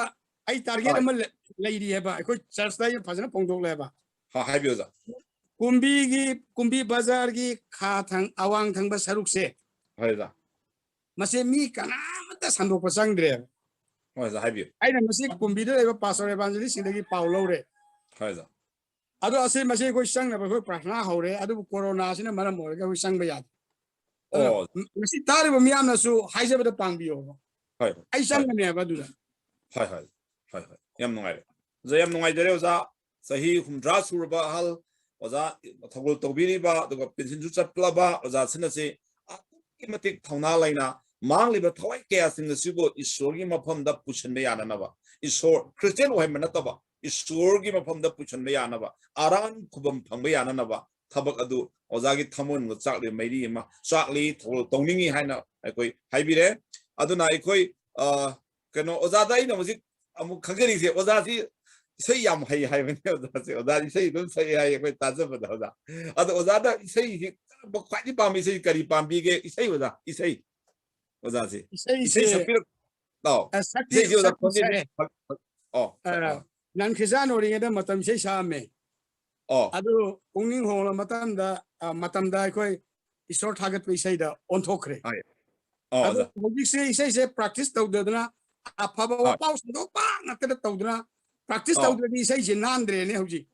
ꯑꯩ target ꯍꯣꯏ꯫ ꯑꯃ ꯂꯩ-, ꯂꯩꯔꯤ ꯍꯥꯏꯕ꯫ ꯑꯩꯈꯣꯏ churchꯇ ꯑꯩꯅ ꯐꯖꯅ ꯐꯣꯡꯗꯣꯛꯂꯦꯕ꯫ ꯍꯣꯏ, ꯍꯥꯏꯕꯤꯌꯨ ꯑꯣꯖꯥ꯫ ꯀꯨꯝꯕꯤꯒꯤ, ꯀꯨꯝꯕꯤ ꯕꯖꯥꯔꯒꯤ ꯈꯥ ꯊꯪ-, ꯑꯋꯥꯡ ꯊꯪꯕ ꯁꯔꯨꯛꯁꯦ, ꯍꯣꯏ ꯑꯣꯖꯥ꯫ ꯃꯁꯤ ꯃꯤ ꯀꯅꯥꯃꯠꯇ ꯁꯟꯗꯣꯛꯄ ꯆꯪꯗ꯭ꯔꯦꯕ꯫ ꯍꯣꯏ ꯑꯣꯖꯥ, ꯍꯥꯏꯕꯤꯌꯨ꯫ ꯑꯩꯅ ꯃꯁꯤ ꯀꯨꯝꯕꯤꯗ ꯂꯩꯕ pastor evangelistꯁꯤꯡꯗꯒꯤ ꯄꯥꯎ ꯂꯧꯔꯦ꯫ ꯍꯣꯏ ꯑꯣꯖꯥ꯫ ꯑꯗꯣ ꯑꯁꯤ, ꯃꯁꯤ ꯑꯩꯈꯣꯏ ꯆꯪꯅꯕ ꯑꯩꯈꯣꯏ ꯄ꯭ꯔꯥꯊꯅꯥ ꯍꯧꯔꯦ, ꯑꯗꯨꯕꯨ ꯀꯣꯔꯣꯅꯥꯁꯤꯅ ꯃꯔꯝ ꯑꯣꯏꯔꯒ ꯑꯩꯈꯣꯏ ꯆꯪꯕ ꯌꯥꯗꯦ꯫ ꯑꯗꯣ ꯑꯣ꯫ ꯃꯁꯤ ꯇꯥꯔꯤꯕ ꯃꯤꯌꯥꯝꯅꯁꯨ ꯍꯥꯏꯖꯕꯗ ꯄꯥꯡꯕꯤꯌꯣꯕ꯫ ꯍꯣꯏ, ꯑꯩ ꯍꯣꯏ꯫ ꯆꯪꯒꯅꯦꯕ ꯑꯗꯨꯗ꯫ ꯍꯣꯏ, ꯍꯣꯏ, ꯍꯣꯏ, ꯍꯣꯏ꯫ ꯌꯥꯝ ꯅꯨꯡꯉꯥꯏꯔꯦ꯫ ꯑꯣꯖꯥ, ꯌꯥꯝ ꯅꯨꯡꯉꯥꯏꯖꯔꯦ ꯑꯣꯖꯥ꯫ ꯆꯍꯤ ꯍꯨꯝꯗ꯭ꯔꯥ ꯁꯨꯔꯕ ꯑꯍꯜ, ꯑꯣꯖꯥ ꯊꯧꯒꯜ ꯇꯧꯕꯤꯔꯤꯕ, ꯑꯗꯨꯒ ꯄꯦꯟꯁꯤꯟꯁꯨ ꯆꯠꯂꯕ ꯑꯣꯖꯥꯁꯤꯡ ꯑꯁꯤ ꯑꯗꯨꯛꯀꯤ ꯃꯇꯤꯛ ꯊꯧꯅꯥ ꯂꯩꯅ ꯃꯥꯡꯂꯤꯕ ꯊꯋꯥꯏ ꯀꯌꯥꯁꯤꯡ ꯑꯁꯤꯕꯨ ꯏꯁꯣꯔꯒꯤ ꯃꯐꯝꯗ ꯄꯨꯁꯤꯟꯕ ꯌꯥꯅꯅꯕ, ꯏꯁꯣꯔ, ꯈ꯭ꯔꯤꯁꯇꯤꯌꯥꯟ ꯑꯣꯏꯍꯟꯕ ꯅꯠꯇꯕ, ꯏꯁꯣꯔꯒꯤ ꯃꯐꯝꯗ ꯄꯨꯁꯤꯟꯕ ꯌꯥꯅꯕ, ꯑꯔꯥꯟ ꯈꯨꯕꯝ ꯐꯪꯕ ꯌꯥꯅꯅꯕ ꯊꯕꯛ ꯑꯗꯨ ꯑꯣꯖꯥꯒꯤ ꯊꯃꯣꯏꯅꯨꯡꯗ ꯆꯥꯛꯂꯤ ꯃꯩꯔꯤ ꯑꯃ ꯆꯥꯛꯂꯤ, ꯊꯧꯒꯜ ꯇꯧꯅꯤꯡꯏ ꯍꯥꯏꯅ ꯑꯩꯈꯣꯏ ꯍꯥꯏꯕꯤꯔꯦ꯫ ꯑꯗꯨꯅ ꯑꯩꯈꯣꯏ, ꯑ, ꯀꯩꯅꯣ, ꯑꯣꯖꯥꯗ ꯑꯩꯅ ꯍꯧꯖꯤꯛ ꯑꯃꯨꯛ ꯈꯪꯖꯔꯤꯁꯦ, ꯑꯣꯖꯥꯁꯤ ꯏꯁꯩ ꯌꯥꯝ ꯍꯩ ꯍꯥꯏꯕꯅꯤ꯫ ꯑꯣꯖꯥꯁꯦ, ꯑꯣꯖꯥ ꯏꯁꯩ ꯑꯗꯨꯝ ꯁꯛꯑꯦ ꯍꯥꯏꯌꯦ ꯑꯩꯈꯣꯏ ꯇꯥꯖꯕꯗ, ꯑꯣꯖꯥ꯫ ꯑꯗꯣ ꯑꯣꯖꯥꯗ ꯏꯁꯩꯁꯤ ꯀꯔꯝꯕ ꯈ꯭ꯋꯥꯏꯗꯒꯤ ꯄꯥꯝꯕ ꯏꯁꯩ ꯀꯔꯤ ꯄꯥꯝꯕꯤꯒꯦ? ꯏꯁꯩ, ꯑꯣꯖꯥ, ꯏꯁꯩ, ꯑꯣꯖꯥꯁꯦ꯫ ꯏꯁꯩꯁꯦ, ꯏꯁꯩ ꯁꯛꯄꯤꯔꯛ-, ꯑꯧ, ꯑ, ꯁꯛꯇꯤ ꯏꯁꯩꯁꯦ ꯑꯣꯖꯥ ꯁꯛꯇꯤ ꯈꯣꯟꯖꯦꯜꯁꯦ ꯁꯛꯑꯦ꯫ ꯐ-, ꯐ-, ꯑꯧ, ꯑ, ꯑꯧ, ꯅꯪ ꯈ꯭ꯔꯤꯁꯇꯥꯟ ꯑꯣꯏꯔꯤꯉꯩꯗ ꯃꯇꯝ ꯏꯁꯩ ꯁꯛꯑꯝꯃꯦ꯫ ꯑꯧ꯫ ꯑꯗꯨ ꯄꯨꯛꯅꯤꯡ ꯍꯣꯡꯂ ꯃꯇꯝꯗ, ꯑ, ꯃꯇꯝꯗ ꯑꯩꯈꯣꯏ ꯏꯁꯣꯔ ꯊꯥꯒꯠꯄ ꯏꯁꯩꯗ ꯑꯣꯟꯊꯣꯛꯈ꯭ꯔꯦ꯫ ꯍꯣꯏ꯫ ꯑꯧ, ꯑꯗꯣ ꯑꯣꯖꯥ꯫ ꯍꯧꯖꯤꯛꯁꯦ ꯏꯁꯩꯁꯦ practice ꯇꯧꯗꯗꯅ, ꯑꯐꯕ ꯍꯣꯏ꯫ ꯋꯥꯄꯥꯎ ꯁꯟꯗꯣꯛꯄ ꯉꯥꯛꯇꯗ ꯇꯧꯗꯅ, practice ꯑꯧ꯫ ꯇꯧꯗ꯭ꯔꯗꯤ ꯏꯁꯩꯁꯦ ꯅꯥꯟꯗ꯭ꯔꯦꯅꯦ ꯍꯧꯖꯤꯛ꯫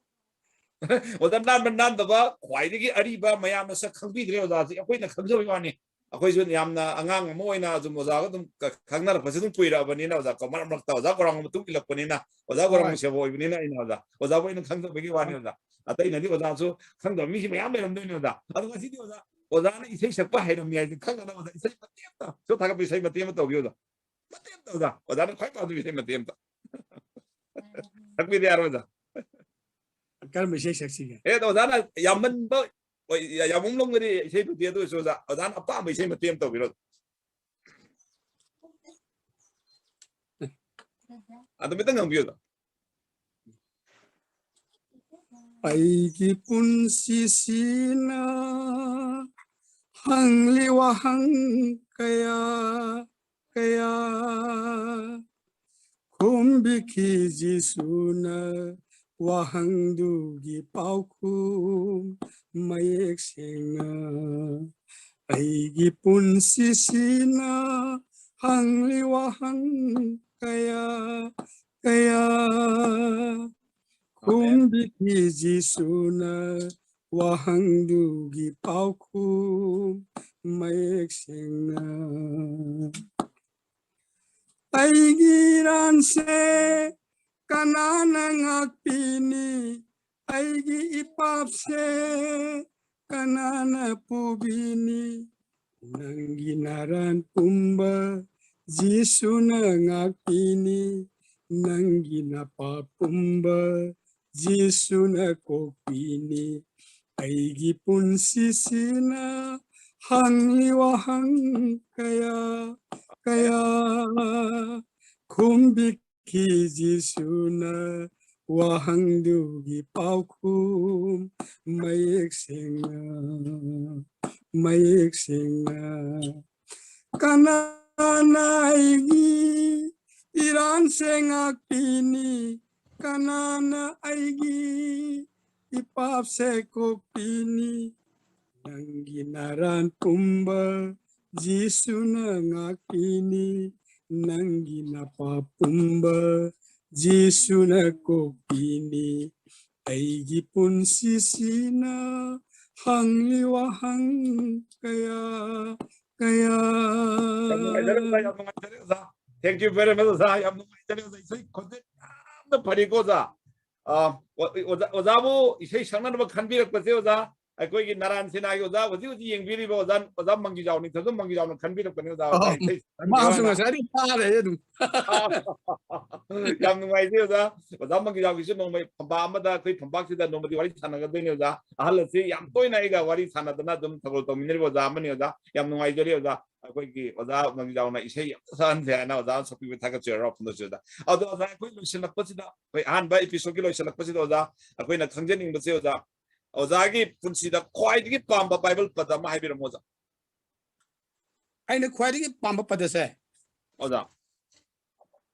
ꯑꯣꯖꯥ, ꯅꯥꯟꯕ ꯅꯥꯟꯗꯕ ꯈ꯭ꯋꯥꯏꯗꯒꯤ ꯑꯔꯤꯕ ꯃꯌꯥꯝꯅ ꯁꯛ ꯈꯪꯕꯤꯗ꯭ꯔꯦ ꯑꯣꯖꯥꯁꯦ, ꯑꯩꯈꯣꯏꯅ ꯈꯪꯖꯕꯩ ꯋꯥꯅꯤ꯫ ꯑꯩꯈꯣꯏꯁꯨ ꯌꯥꯝꯅ ꯑꯉꯥꯡ ꯑꯃ ꯑꯣꯏꯅ ꯑꯗꯨꯝ ꯑꯣꯖꯥꯒ ꯑꯗꯨꯝ ꯈ-, ꯈꯪꯅꯔꯛꯄꯁꯦ ꯑꯗꯨꯝ ꯀꯨꯏꯔꯛꯑꯕꯅꯤꯅ ꯑꯣꯖꯥ ꯀꯣ, ꯃꯔꯛ ꯃꯔꯛꯇ ꯑꯣꯖꯥ ꯒꯣꯔꯥꯎꯒꯤ ꯃꯇꯨꯡ ꯏꯜꯂꯛꯄꯅꯤꯅ, ꯑꯣꯖꯥ ꯍꯣꯏ꯫ ꯒꯣꯔꯥꯎꯒꯤ ꯁꯦꯕ ꯑꯣꯏꯕꯅꯤꯅ ꯑꯩꯅ ꯑꯣꯖꯥ, ꯑꯣꯖꯥꯕꯨ ꯑꯩꯅ ꯈꯪꯖꯕꯒꯤ ꯋꯥꯅꯤ ꯍꯣꯏ꯫ ꯑꯣꯖꯥ꯫ ꯑꯇꯩꯅꯗꯤ ꯑꯣꯖꯥꯁꯨ ꯈꯪꯗꯕ ꯃꯤꯁꯤ ꯃꯌꯥꯝ ꯂꯩꯔꯝꯗꯣꯏꯅꯤ ꯑꯣꯖꯥ꯫ ꯑꯗꯣ ꯉꯁꯤꯗꯤ ꯑꯣꯖꯥ, ꯑꯣꯖꯥꯅ ꯏꯁꯩ ꯁꯛꯄ ꯍꯩꯔꯝꯃꯤ ꯍꯥꯏꯁꯦ ꯈꯪꯗꯅꯕ ꯑꯣꯖꯥ ꯏꯁꯩ ꯃꯇꯦꯛ ꯑꯃꯇ, ꯏꯁꯣꯔ ꯊꯥꯒꯠꯄ ꯏꯁꯩ ꯃꯇꯦꯛ ꯑꯃ ꯇꯧꯕꯤꯌꯨ ꯑꯣꯖꯥ꯫ ꯃꯇꯦꯛ ꯑꯝꯇ ꯑꯣꯖꯥ, ꯑꯣꯖꯥꯅ ꯈ꯭ꯋꯥꯏ ꯄꯥꯝꯖꯕ ꯏꯁꯩ ꯃꯇꯦꯛ ꯑꯝꯇ꯫ ꯁꯛꯄꯤꯗ ꯌꯥꯔꯣꯏ ꯑꯣꯖꯥ꯫ ꯀꯔꯝꯕ ꯏꯁꯩ ꯁꯛꯁꯤꯒꯦ? ꯑꯦ, ꯑꯗꯣ ꯑꯣꯖꯥꯅ ꯌꯥꯝꯃꯟꯕ, ꯍꯣꯏ, ꯌꯥ-, ꯌꯥꯝꯃꯝꯂꯝꯒꯅꯤ ꯏꯁꯩ ꯃꯇꯦꯛ, ꯑꯗꯨ ꯑꯣꯏꯔꯁꯨ ꯑꯣꯖꯥ, ꯑꯣꯖꯥꯅ ꯑꯄꯥꯝꯕ ꯏꯁꯩ ꯃꯇꯦꯛ ꯑꯃ ꯇꯧꯕꯤꯔꯣ꯫ ꯑꯗꯨ ꯈꯤꯇꯪ ꯉꯥꯡꯕꯤꯌꯨ ꯑꯣꯖꯥ꯫ ꯑꯩꯒꯤ ꯄꯨꯟꯁꯤꯁꯤꯅ ꯍꯪꯂꯤ ꯋꯥꯍꯪ ꯀꯌꯥ ꯀꯌꯥ ꯈꯨꯝꯕꯤꯈꯤ ꯖꯤꯁꯨꯅ ꯋꯥꯍꯪꯗꯨꯒꯤ ꯄꯥꯎꯈꯨꯝ ꯃꯌꯦꯛ ꯁꯦꯡꯅ꯫ ꯑꯩꯒꯤ ꯄꯨꯟꯁꯤꯁꯤꯅ ꯍꯪꯂꯤ ꯋꯥꯍꯪ ꯀꯌꯥ ꯀꯌꯥ ꯈꯨꯝꯕꯤꯈꯤ ꯖꯤꯁꯨꯅ ꯋꯥꯍꯪꯗꯨꯒꯤ ꯄꯥꯎꯈꯨꯝ ꯃꯌꯦꯛ ꯁꯦꯡꯅ꯫ ꯑꯩꯒꯤ ꯏꯔꯥꯟꯁꯦ ꯀꯅꯥꯅ ꯉꯥꯛꯄꯤꯅꯤ? ꯑꯩꯒꯤ ꯏꯄꯥꯞꯁꯦ ꯀꯅꯥꯅ ꯄꯨꯕꯤꯅꯤ? ꯅꯪꯒꯤ ꯅꯥꯔꯥꯟ ꯄꯨꯝꯕ ꯖꯤꯁꯨꯅ ꯉꯥꯛꯄꯤꯅꯤ, ꯅꯪꯒꯤ ꯅꯄꯥ ꯄꯨꯝꯕ ꯖꯤꯁꯨꯅ ꯀꯣꯛꯄꯤꯅꯤ꯫ ꯑꯩꯒꯤ ꯄꯨꯟꯁꯤꯁꯤꯅ ꯍꯪꯂꯤ ꯋꯥꯍꯪ ꯀꯌꯥ ꯀꯌꯥ ꯈꯨꯝꯕꯤꯈꯤ ꯖꯤꯁꯨꯅ, ꯋꯥꯍꯪꯗꯨꯒꯤ ꯄꯥꯎꯈꯨꯝ ꯃꯌꯦꯛ ꯁꯦꯡꯅ, ꯃꯌꯦꯛ ꯁꯦꯡꯅ꯫ ꯀꯅꯥꯅ ꯑꯩꯒꯤ ꯏꯔꯥꯟꯁꯦ ꯉꯥꯛꯄꯤꯅꯤ? ꯀꯅꯥꯅ ꯑꯩꯒꯤ ꯏꯄꯥꯞꯁꯦ ꯀꯣꯛꯄꯤꯅꯤ? ꯅꯪꯒꯤ ꯅꯥꯔꯥꯟ ꯄꯨꯝꯕ ꯖꯤꯁꯨꯅ ꯉꯥꯛꯄꯤꯅꯤ, ꯅꯪꯒꯤ ꯅꯄꯥꯞ ꯄꯨꯝꯕ ꯖꯤꯁꯨꯅ ꯀꯣꯛꯄꯤꯅꯤ꯫ ꯑꯩꯒꯤ ꯄꯨꯟꯁꯤꯁꯤꯅ ꯍꯪꯂꯤ ꯋꯥꯍꯪ ꯀꯌꯥ ꯀꯌꯥ꯫ ꯌꯥꯝ ꯅꯨꯡꯉꯥꯏꯖꯔꯦ ꯑꯣꯖꯥ, ꯌꯥꯝ ꯅꯨꯡꯉꯥꯏꯖꯔꯦ ꯑꯣꯖꯥ꯫ Thank you very much ꯑꯣꯖꯥ, ꯌꯥꯝ ꯅꯨꯡꯉꯥꯏꯖꯔꯦ ꯑꯣꯖꯥ꯫ ꯏꯁꯩ ꯈꯣꯟꯖꯦꯜ ꯌꯥꯝꯅ ꯐꯔꯤꯀꯣ ꯑꯣꯖꯥ꯫ ꯑ, ꯑꯣ-, ꯑꯣꯖꯥ, ꯑꯣꯖꯥꯕꯨ ꯏꯁꯩ ꯁꯛꯅꯅꯕ ꯈꯟꯕꯤꯔꯛꯄꯁꯦ ꯑꯣꯖꯥ, ꯑꯩꯈꯣꯏꯒꯤ ꯅꯔꯥꯟ ꯁꯦꯅꯥꯒꯤ ꯑꯣꯖꯥ, ꯍꯧꯖꯤꯛ ꯍꯧꯖꯤꯛ ꯌꯦꯡꯕꯤꯔꯤꯕ ꯑꯣꯖꯥ, ꯑꯣꯖꯥ ꯃꯪꯒꯤꯖꯥꯎ ꯅꯤꯡꯊꯧꯖꯝ ꯃꯪꯒꯤꯖꯥꯎꯅ ꯈꯟꯕꯤꯔꯛꯄꯅꯦ ꯑꯣꯖꯥ꯫ ꯑꯣ, ꯏꯁꯩ ꯃꯥꯁꯨ ꯁꯛꯅꯕ ꯉꯁꯥꯏꯗꯒꯤ ꯇꯥꯔꯦ ꯑꯗꯨꯝ꯫ ꯌꯥꯝ ꯅꯨꯡꯉꯥꯏꯖꯩ ꯑꯣꯖꯥ꯫ ꯑꯣꯖꯥ ꯃꯪꯒꯤꯖꯥꯎꯒꯤꯁꯨ ꯅꯣꯡꯃ ꯐꯝꯕꯥꯛ ꯑꯃꯗ, ꯑꯩꯈꯣꯏ ꯐꯝꯕꯥꯛꯁꯤꯗ ꯅꯣꯡꯃꯗꯤ ꯋꯥꯔꯤ ꯁꯥꯟꯅꯒꯗꯣꯏꯅꯦ ꯑꯣꯖꯥ꯫ ꯑꯍꯜ ꯑꯁꯤ ꯌꯥꯝ ꯇꯣꯏꯅ ꯑꯩꯒ ꯋꯥꯔꯤ ꯁꯥꯟꯅꯗꯅ ꯑꯗꯨꯝ ꯊꯧꯒꯜ ꯇꯧꯃꯤꯟꯅꯔꯤꯕ ꯑꯣꯖꯥ ꯑꯃꯅꯤ ꯑꯣꯖꯥ꯫ ꯌꯥꯝ ꯅꯨꯡꯉꯥꯏꯖꯔꯤ ꯑꯣꯖꯥ꯫ ꯑꯩꯈꯣꯏꯒꯤ ꯑꯣꯖꯥ ꯃꯪꯒꯤꯖꯥꯎꯅ ꯏꯁꯩ ꯑꯃꯇ ꯁꯛꯍꯟꯁꯦ ꯍꯥꯏꯅ ꯑꯣꯖꯥꯅ ꯁꯛꯄꯤꯕ ꯊꯥꯒꯠꯆꯔꯤ, ꯍꯔꯥꯎ ꯐꯣꯡꯗꯣꯛꯆꯔꯤ ꯑꯣꯖꯥ꯫ ꯑꯗꯣ ꯑꯣꯖꯥ, ꯑꯩꯈꯣꯏ ꯂꯣꯏꯁꯤꯜꯂꯛꯄꯁꯤꯗ, ꯑꯩꯈꯣꯏ ꯑꯍꯥꯟꯕ episode ꯀꯤ ꯂꯣꯏꯁꯤꯜꯂꯛꯄꯁꯤꯗ ꯑꯣꯖꯥ, ꯑꯩꯈꯣꯏꯅ ꯈꯪꯖꯅꯤꯡꯕꯁꯦ ꯑꯣꯖꯥ, ꯑꯣꯖꯥꯒꯤ ꯄꯨꯟꯁꯤꯗ ꯈ꯭ꯋꯥꯏꯗꯒꯤ ꯄꯥꯝꯕ ꯕꯥꯏꯕꯜ ꯄꯗ ꯑꯃ ꯍꯥꯏꯕꯤꯔꯝꯃꯣ ꯑꯣꯖꯥ꯫ ꯑꯩꯅ ꯈ꯭ꯋꯥꯏꯗꯒꯤ ꯄꯥꯝꯕ ꯄꯗꯁꯦ ꯑꯣꯖꯥ꯫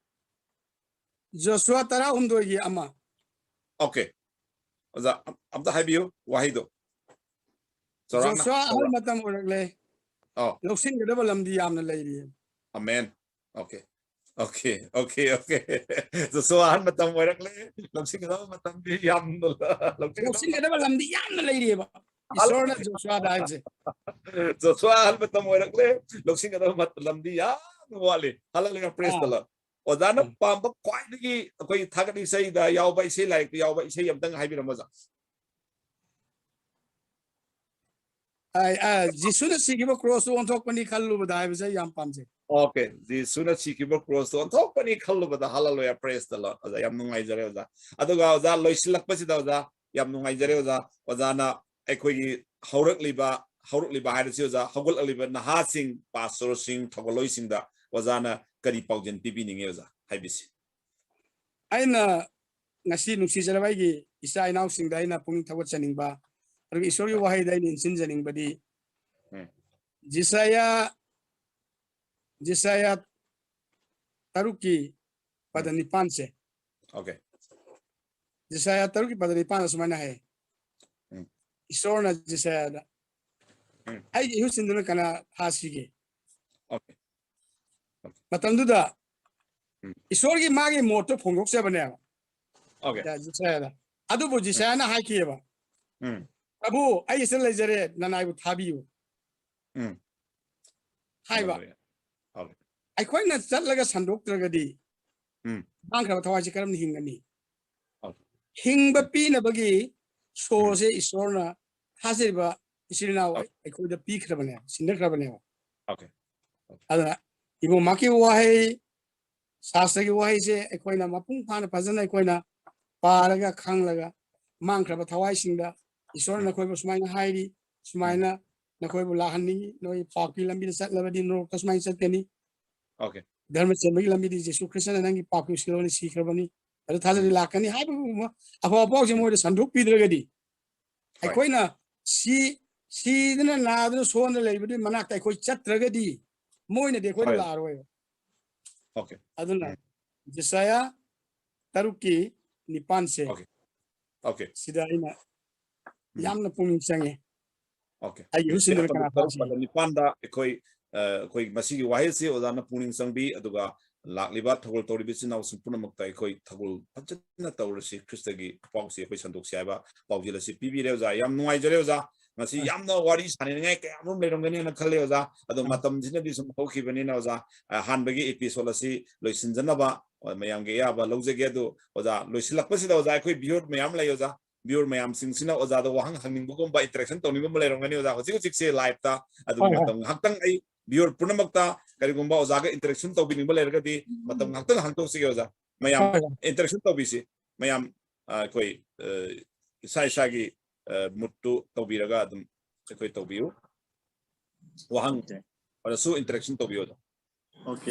ꯖꯣꯁꯨꯋꯥ ꯇꯔꯥꯍꯨꯝꯗꯣꯏꯒꯤ ꯑꯃ꯫ Okay꯫ ꯑꯣꯖꯥ, ꯑꯝ-, ꯑꯝꯇ ꯍꯥꯏꯕꯤꯌꯨ ꯋꯥꯍꯩꯗꯣ꯫ ꯆꯥꯎꯔꯥꯛꯅ꯫ ꯖꯣꯁꯨꯋꯥ, ꯑꯍꯜ ꯃꯇꯝ ꯑꯣꯏꯔꯛꯂꯦ꯫ ꯑꯧ꯫ ꯂꯧꯁꯤꯟꯒꯗꯕ ꯂꯝꯗꯤ ꯌꯥꯝꯅ ꯂꯩꯔꯤ꯫ Amen꯫ Okay꯫ Okay, okay, okay꯫ ꯖꯣꯁꯨꯋꯥ, ꯑꯍꯜ ꯃꯇꯝ ꯑꯣꯏꯔꯛꯂꯦ꯫ ꯂꯧꯁꯤꯟꯒꯗꯕ ꯃꯇꯝꯗꯤ ꯌꯥꯝꯅ ꯂꯧꯁꯤꯟꯒꯗꯕ ꯂꯧꯁꯤꯟꯒꯗꯕ ꯂꯝꯗꯤ ꯌꯥꯝꯅ ꯂꯩꯔꯤꯑꯕ꯫ ꯏꯁꯣꯔꯅ ꯖꯣꯁꯨꯋꯥꯗ ꯍꯥꯏꯕꯁꯦ꯫ ꯖꯣꯁꯨꯋꯥ, ꯑꯍꯜ ꯃꯇꯝ ꯑꯣꯏꯔꯛꯂꯦ꯫ ꯂꯧꯁꯤꯟꯒꯗꯕ ꯃꯠ-, ꯂꯝꯗꯤ ꯌꯥꯝꯅ ꯋꯥꯠꯂꯤ꯫ Hallelujah, praise the ah. Lord꯫ ꯑꯣꯖꯥꯅ ꯎꯝ꯫ ꯄꯥꯝꯕ ꯈ꯭ꯋꯥꯏꯗꯒꯤ ꯑꯩꯈꯣꯏ ꯊꯥꯒꯠ ꯏꯁꯩꯗ ꯌꯥꯎꯕ, ꯏꯁꯩ ꯂꯥꯏꯔꯤꯛꯇ ꯌꯥꯎꯕ ꯏꯁꯩ ꯑꯝꯇꯪ ꯍꯥꯏꯕꯤꯔꯝꯃꯣ, ꯑꯣꯖꯥ꯫ ꯑꯥ, ꯑꯥ, "ꯖꯤꯁꯨꯅ ꯁꯤꯈꯤꯕ ꯀ꯭ꯔꯣꯁꯇꯨ ꯑꯣꯟꯊꯣꯛꯄꯅꯤ ꯈꯜꯂꯨꯕꯗ" ꯍꯥꯏꯕꯁꯦ ꯑꯩ ꯌꯥꯝ ꯄꯥꯝꯖꯩ꯫ ꯑꯣꯀꯦ, "ꯖꯤꯁꯨꯅ ꯁꯤꯈꯤꯕ ꯀ꯭ꯔꯣꯁꯇꯨ ꯑꯣꯟꯊꯣꯛꯄꯅꯤ ꯈꯜꯂꯨꯕꯗ", ꯍꯜꯂꯦꯂꯨꯌꯥ, praise the Lord꯫ ꯑꯣꯖꯥ, ꯌꯥꯝ ꯅꯨꯡꯉꯥꯏꯖꯔꯦ, ꯑꯣꯖꯥ꯫ ꯑꯗꯨꯒ ꯑꯣꯖꯥ, ꯂꯣꯏꯁꯤꯜꯂꯛꯄꯁꯤꯗ ꯑꯣꯖꯥ, ꯌꯥꯝ ꯅꯨꯡꯉꯥꯏꯖꯔꯦ, ꯑꯣꯖꯥ꯫ ꯑꯣꯖꯥꯅ ꯑꯩꯈꯣꯏꯒꯤ ꯍꯧꯔꯛꯂꯤꯕ, ꯍꯧꯔꯛꯂꯤꯕ ꯍꯥꯏꯔꯁꯤ, ꯑꯣꯖꯥ, ꯍꯧꯒꯠꯂꯛꯂꯤꯕ ꯅꯍꯥꯁꯤꯡ, ꯄꯥꯁꯇꯔꯁꯤꯡ, ꯊꯧꯒꯜꯂꯣꯏꯁꯤꯡꯗ ꯑꯣꯖꯥꯅ ꯀꯔꯤ ꯄꯥꯎꯖꯦꯜ ꯄꯤꯕꯤꯅꯤꯡꯉꯤ, ꯑꯣꯖꯥ? ꯍꯥꯏꯕꯤꯁꯤ꯫ ꯑꯩꯅ ꯉꯁꯤ ꯅꯨꯡꯁꯤꯖꯔꯕ ꯑꯩꯒꯤ ꯏꯆꯥ ꯏꯅꯥꯎꯁꯤꯡꯗ ꯑꯩꯅ ꯄꯨꯛꯅꯤꯡ ꯊꯧꯒꯠꯆꯅꯤꯡꯕ, ꯑꯗꯨꯒ ꯏꯁꯣꯔꯒꯤ ꯍꯣꯏ꯫ ꯋꯥꯍꯩꯗ ꯑꯩꯅ ꯏꯟꯁꯤꯟꯖꯅꯤꯡꯕꯗꯤ, ꯎꯝ꯫ ꯖꯤꯁꯥꯌꯥ, ꯖꯤꯁꯥꯌꯥ ꯇꯔꯨꯛꯀꯤ ꯄꯗ ꯎꯝ꯫ ꯅꯤꯄꯥꯟꯁꯦ꯫ ꯑꯣꯀꯦ꯫ ꯖꯤꯁꯥꯌꯥ ꯇꯔꯨꯛꯀꯤ ꯄꯗ ꯅꯤꯄꯥꯟ ꯑꯁꯨꯃꯥꯏꯅ ꯍꯥꯏ꯫ ꯎꯝ꯫ ꯏꯁꯣꯔꯅ ꯖꯤꯁꯥꯌꯥꯗ, ꯎꯝ꯫ "ꯑꯩꯒꯤ ꯏꯍꯨꯠ ꯁꯤꯟꯗꯨꯅ ꯀꯅꯥ ꯊꯥꯁꯤꯒꯦ?" ꯑꯣꯀꯦ꯫ ꯃꯇꯝꯗꯨꯗ ꯎꯝ꯫ ꯏꯁꯣꯔꯒꯤ ꯃꯥꯒꯤ ꯃꯣꯠꯇꯣ ꯐꯣꯡꯗꯣꯛꯆꯕꯅꯦꯕ꯫ ꯑꯣꯀꯦ꯫ ꯖꯤꯁꯥꯌꯥꯗ꯫ ꯑꯗꯨꯕꯨ ꯎꯝ꯫ ꯖꯤꯁꯥꯌꯥꯅ ꯍꯥꯏꯈꯤꯑꯕ, ꯎꯝ꯫ "ꯄ꯭ꯔꯚꯨ, ꯑꯩ ꯁꯤꯗ ꯂꯩꯖꯔꯦ, ꯅꯅꯥꯏꯕꯨ ꯊꯥꯕꯤꯌꯨ"꯫ ꯎꯝ꯫ ꯍꯥꯏꯕ꯫ ꯍꯜꯂꯦꯂꯨꯌꯥ꯫ ꯑꯣꯀꯦ꯫ ꯑꯩꯈꯣꯏꯅ ꯆꯠꯂꯒ ꯁꯟꯗꯣꯛꯇ꯭ꯔꯒꯗꯤ ꯎꯝ꯫ ꯃꯥꯡꯈ꯭ꯔꯕ ꯊꯋꯥꯏꯁꯦ ꯀꯔꯝꯅ ꯍꯤꯡꯒꯅꯤ? ꯑꯣꯀꯦ꯫ ꯍꯤꯡꯕ ꯎꯝ꯫ ꯄꯤꯅꯕꯒꯤ ꯎꯝ꯫ ꯁꯣꯁꯦ ꯏꯁꯣꯔꯅ ꯊꯥꯖꯔꯤꯕ ꯏꯆꯤꯜ ꯏꯅꯥꯎ ꯑꯣꯀꯦ꯫ ꯑꯩꯈꯣꯏꯗ ꯄꯤꯈ꯭ꯔꯕꯅꯦꯕ, ꯁꯤꯟꯅꯈ꯭ꯔꯕꯅꯦꯕ꯫ ꯑꯣꯀꯦ꯫ ꯑꯣꯀꯦ꯫ ꯑꯗꯨꯅ ꯏꯕꯨꯡ ꯃꯥꯀꯤ ꯋꯥꯍꯩ, ꯁꯥꯁꯇ꯭ꯔꯒꯤ ꯋꯥꯍꯩꯁꯦ ꯑꯩꯈꯣꯏꯅ ꯃꯄꯨꯡ ꯐꯥꯅ ꯐꯖꯅ ꯑꯩꯈꯣꯏꯅ ꯄꯥꯔꯒ ꯈꯪꯂꯒ, ꯃꯥꯡꯈ꯭ꯔꯕ ꯊꯋꯥꯏꯁꯤꯡꯗ ꯏꯁꯣꯔꯅ ꯎꯝ꯫ ꯅꯈꯣꯏꯕꯨ ꯁꯨꯃꯥꯏꯅ ꯍꯥꯏꯔꯤ, ꯎꯝ꯫ ꯁꯨꯃꯥꯏꯅ ꯅꯈꯣꯏꯕꯨ ꯂꯥꯛꯍꯟꯅꯤꯡꯉꯤ, ꯅꯣꯏ ꯄꯥꯞꯀꯤ ꯂꯝꯕꯤꯗ ꯆꯠꯂꯕꯗꯤ ꯅꯣꯔꯣꯛꯇ ꯁꯨꯃꯥꯏꯅ ꯆꯠꯀꯅꯤ꯫ ꯑꯣꯀꯦ꯫ ꯙꯔꯃ ꯆꯦꯟꯕꯒꯤ ꯂꯝꯕꯤꯗꯤ ꯖꯤꯁꯨ ꯈ꯭ꯔꯤꯁꯇꯅ ꯅꯪꯒꯤ ꯄꯥꯞꯀꯤ ꯁꯤꯜꯂꯣꯅꯤ ꯁꯤꯈ꯭ꯔꯕꯅꯤ, ꯑꯗꯨ ꯊꯥꯖꯗꯤ ꯎꯝ꯫ ꯂꯥꯛꯀꯅꯤ ꯍꯥꯏꯕꯒꯨꯝꯕ ꯑꯐꯕ ꯄꯥꯎꯁꯦ ꯎꯝ꯫ ꯃꯣꯏꯗ ꯁꯟꯗꯣꯛꯄꯤꯗ꯭ꯔꯒꯗꯤ, ꯍꯣꯏ꯫ ꯑꯩꯈꯣꯏꯅ ꯁꯤ-, ꯁꯤꯗꯅ ꯅꯥꯗꯅ ꯁꯣꯟꯗꯅ ꯂꯩꯕꯗꯨꯒꯤ ꯃꯅꯥꯛꯇ ꯑꯩꯈꯣꯏ ꯆꯠꯇ꯭ꯔꯒꯗꯤ ꯃꯣꯏꯅꯗꯤ ꯑꯩꯈꯣꯏꯗ ꯍꯣꯏ꯫ ꯂꯥꯛꯑꯔꯣꯏꯕ꯫ ꯑꯣꯀꯦ꯫ ꯑꯗꯨꯅ ꯎꯝ꯫ ꯖꯤꯁꯥꯌꯥ ꯇꯔꯨꯛꯀꯤ ꯅꯤꯄꯥꯟꯁꯦ ꯑꯣꯀꯦ꯫ ꯑꯣꯀꯦ꯫ ꯁꯤꯗ ꯑꯩꯅ ꯎꯝ꯫ ꯌꯥꯝꯅ ꯄꯨꯛꯅꯤꯡ ꯆꯪꯉꯦ꯫ ꯑꯣꯀꯦ꯫ ꯑꯩꯒꯤ ꯏꯍꯨꯠ ꯁꯤꯟꯗꯨꯅ ꯖꯤꯁꯥꯌꯥ ꯀꯅꯥ ꯇꯔꯨꯛ ꯊꯥꯁꯤ? ꯄꯗ ꯅꯤꯄꯥꯟꯗ ꯑꯩꯈꯣꯏ, ꯑ, ꯑꯩꯈꯣꯏ ꯃꯁꯤꯒꯤ ꯋꯥꯍꯩꯁꯤ ꯑꯣꯖꯥꯅ ꯄꯨꯛꯅꯤꯡ ꯆꯪꯕꯤ, ꯑꯗꯨꯒ ꯂꯥꯛꯂꯤꯕ ꯊꯧꯒꯜ ꯇꯧꯔꯤꯕ ꯏꯆꯤꯟ ꯏꯅꯥꯎꯁꯤꯡ ꯄꯨꯝꯅꯃꯛꯇ ꯑꯩꯈꯣꯏ ꯊꯧꯒꯜ ꯐꯖꯅ ꯇꯧꯔꯁꯤ, ꯈ꯭ꯔꯤꯁꯇꯒꯤ ꯄꯥꯎꯁꯦ ꯑꯩꯈꯣꯏ ꯁꯟꯗꯣꯛꯁꯤ ꯍꯥꯏꯕ ꯄꯥꯎꯖꯦꯜ ꯑꯁꯤ ꯄꯤꯕꯤꯔꯦ ꯑꯣꯖꯥ꯫ ꯌꯥꯝ ꯅꯨꯡꯉꯥꯏꯖꯔꯦ ꯑꯣꯖꯥ꯫ ꯉꯁꯤ ꯌꯥꯝꯅ ꯋꯥꯔꯤ ꯁꯥꯟꯅꯅꯤꯡꯉꯥꯏ ꯀꯌꯥ ꯑꯃꯔꯣꯝ ꯂꯩꯔꯝꯒꯅꯤ ꯍꯥꯏꯅ ꯈꯜꯂꯦ ꯑꯣꯖꯥ꯫ ꯑꯗꯣ ꯎꯝ꯫ ꯃꯇꯝꯁꯤꯅꯗꯤ ꯁꯨꯝ ꯍꯧꯈꯤꯕꯅꯤꯅ ꯑꯣꯖꯥ, ꯑꯍꯥꯟꯕꯒꯤ episode ꯑꯁꯤ ꯂꯣꯏꯁꯤꯟꯖꯅꯕ ꯃꯌꯥꯝꯒꯤ ꯑꯌꯥꯕ ꯂꯧꯖꯒꯦ꯫ ꯑꯗꯨ ꯑꯣꯖꯥ, ꯂꯣꯏꯁꯤꯜꯂꯛꯄꯁꯤꯗ ꯑꯣꯖꯥ, ꯑꯩꯈꯣꯏ viewer ꯃꯌꯥꯝ ꯂꯩ ꯑꯣꯖꯥ꯫ Viewer ꯃꯌꯥꯝꯁꯤꯡꯁꯤꯅ ꯑꯣꯖꯥꯗ ꯋꯥꯍꯪ ꯍꯪꯅꯤꯡꯕꯒꯨꯝꯕ, interaction ꯇꯧꯅꯤꯡꯕꯒꯨꯝꯕ ꯂꯩꯔꯝꯒꯅꯤ ꯑꯣꯖꯥ꯫ ꯍꯧꯖꯤꯛ ꯍꯧꯖꯤꯛꯁꯦ live ꯇ, ꯑꯗꯨꯒꯤ ꯍꯣꯏ, ꯍꯣꯏ꯫ ꯃꯇꯝ ꯉꯥꯏꯍꯥꯛꯇꯪ ꯑꯩ viewer ꯄꯨꯝꯅꯃꯛꯇ ꯀꯔꯤꯒꯨꯝꯕ ꯑꯣꯖꯥꯒ interaction ꯇꯧꯕꯤꯅꯤꯡꯕ ꯂꯩꯔꯒꯗꯤ ꯃꯇꯝ ꯉꯥꯏꯍꯥꯛꯇꯪ ꯍꯥꯡꯗꯣꯛꯆꯒꯦ ꯑꯣꯖꯥ꯫ ꯃꯌꯥꯝ ꯍꯣꯏ, ꯍꯣꯏ꯫ Interaction ꯇꯧꯕꯤꯁꯤ꯫ ꯃꯌꯥꯝ, ꯑ, ꯑꯩꯈꯣꯏ, ꯑ, ꯏꯁꯥ ꯏꯁꯥꯒꯤ, ꯑ, mood ꯇꯨ ꯇꯧꯕꯤꯔꯒ ꯑꯗꯨꯝ ꯑꯩꯈꯣꯏ ꯇꯧꯕꯤꯌꯨ꯫ ꯋꯥꯍꯪ OK꯫ ꯑꯣꯏꯔꯁꯨ interaction ꯇꯧꯕꯤꯌꯨ ꯑꯗꯨꯝ꯫ OK꯫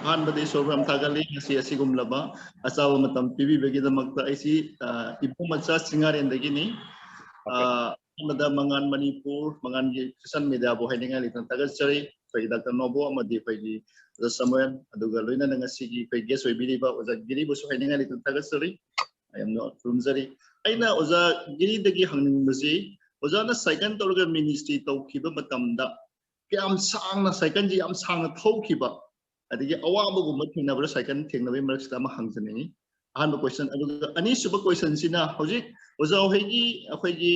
ꯑꯍꯥꯟꯕꯗ ꯏꯁꯣꯔꯕꯨ ꯌꯥꯝ ꯊꯥꯒꯠꯂꯤ, ꯉꯁꯤ ꯑꯁꯤꯒꯨꯝꯂꯕ ꯑꯆꯥꯎꯕ ꯃꯇꯝ ꯄꯤꯕꯤꯕꯒꯤꯗꯃꯛꯇ꯫ ꯑꯩꯁꯤ, ꯑ, ꯏꯕꯣꯝ ꯃꯆꯥ ꯆꯤꯡꯉꯥꯔꯦꯟꯗꯒꯤꯅꯤ꯫ OK꯫ ꯑ, ꯑꯍꯥꯟꯕꯗ ꯃꯉꯥꯟ ꯃꯅꯤꯄꯨꯔ, ꯃꯉꯥꯟꯒꯤ social media ꯕꯨ ꯍꯥꯏꯅꯤꯡꯉꯥꯏ ꯂꯩꯇꯅ ꯊꯥꯒꯠꯆꯔꯤ꯫ ꯑꯩꯈꯣꯏꯒꯤ ꯗꯥꯛꯇꯔ ꯅꯣꯕꯣ ꯑꯃꯗꯤ ꯑꯩꯈꯣꯏꯒꯤ ꯑꯣꯖꯥ ꯁꯃꯨꯑꯦꯜ, ꯑꯗꯨꯒ ꯂꯣꯏꯅꯅ ꯉꯁꯤꯒꯤ ꯑꯩꯈꯣꯏ guest ꯑꯣꯏꯕꯤꯔꯤꯕ ꯑꯣꯖꯥ ꯒꯤꯔꯤꯕꯨꯁꯨ ꯍꯥꯏꯅꯤꯡꯉꯥꯏ ꯂꯩꯇꯅ ꯊꯥꯒꯠꯆꯔꯤ꯫ ꯌꯥꯝꯅ ꯈꯨꯔꯨꯝꯖꯔꯤ꯫ ꯑꯩꯅ ꯑꯣꯖꯥ ꯒꯤꯔꯤꯗꯒꯤ ꯍꯪꯅꯤꯡꯕꯁꯤ, ꯑꯣꯖꯥꯅ cycle ꯇꯧꯔꯒ ministry ꯇꯧꯈꯤꯕ ꯃꯇꯝꯗ ꯀꯌꯥꯝ ꯁꯥꯡꯅ cycle ꯁꯤ ꯌꯥꯝ ꯁꯥꯡꯅ ꯊꯧꯈꯤꯕ, ꯑꯗꯒꯤ ꯑꯋꯥꯕꯒꯨꯝꯕ ꯊꯦꯡꯅꯕ꯭ꯔꯥ cycle ꯊꯦꯡꯅꯕꯒꯤ ꯃꯔꯛꯁꯤꯗ ꯑꯃ ꯍꯪꯖꯅꯤꯡꯉꯤ꯫ ꯑꯍꯥꯟꯕ question꯫ ꯑꯗꯨꯒ ꯑꯅꯤꯁꯨꯕ question ꯁꯤꯅ, ꯍꯧꯖꯤꯛ ꯑꯣꯖꯥ ꯍꯣꯏꯒꯤ, ꯑꯩꯈꯣꯏꯒꯤ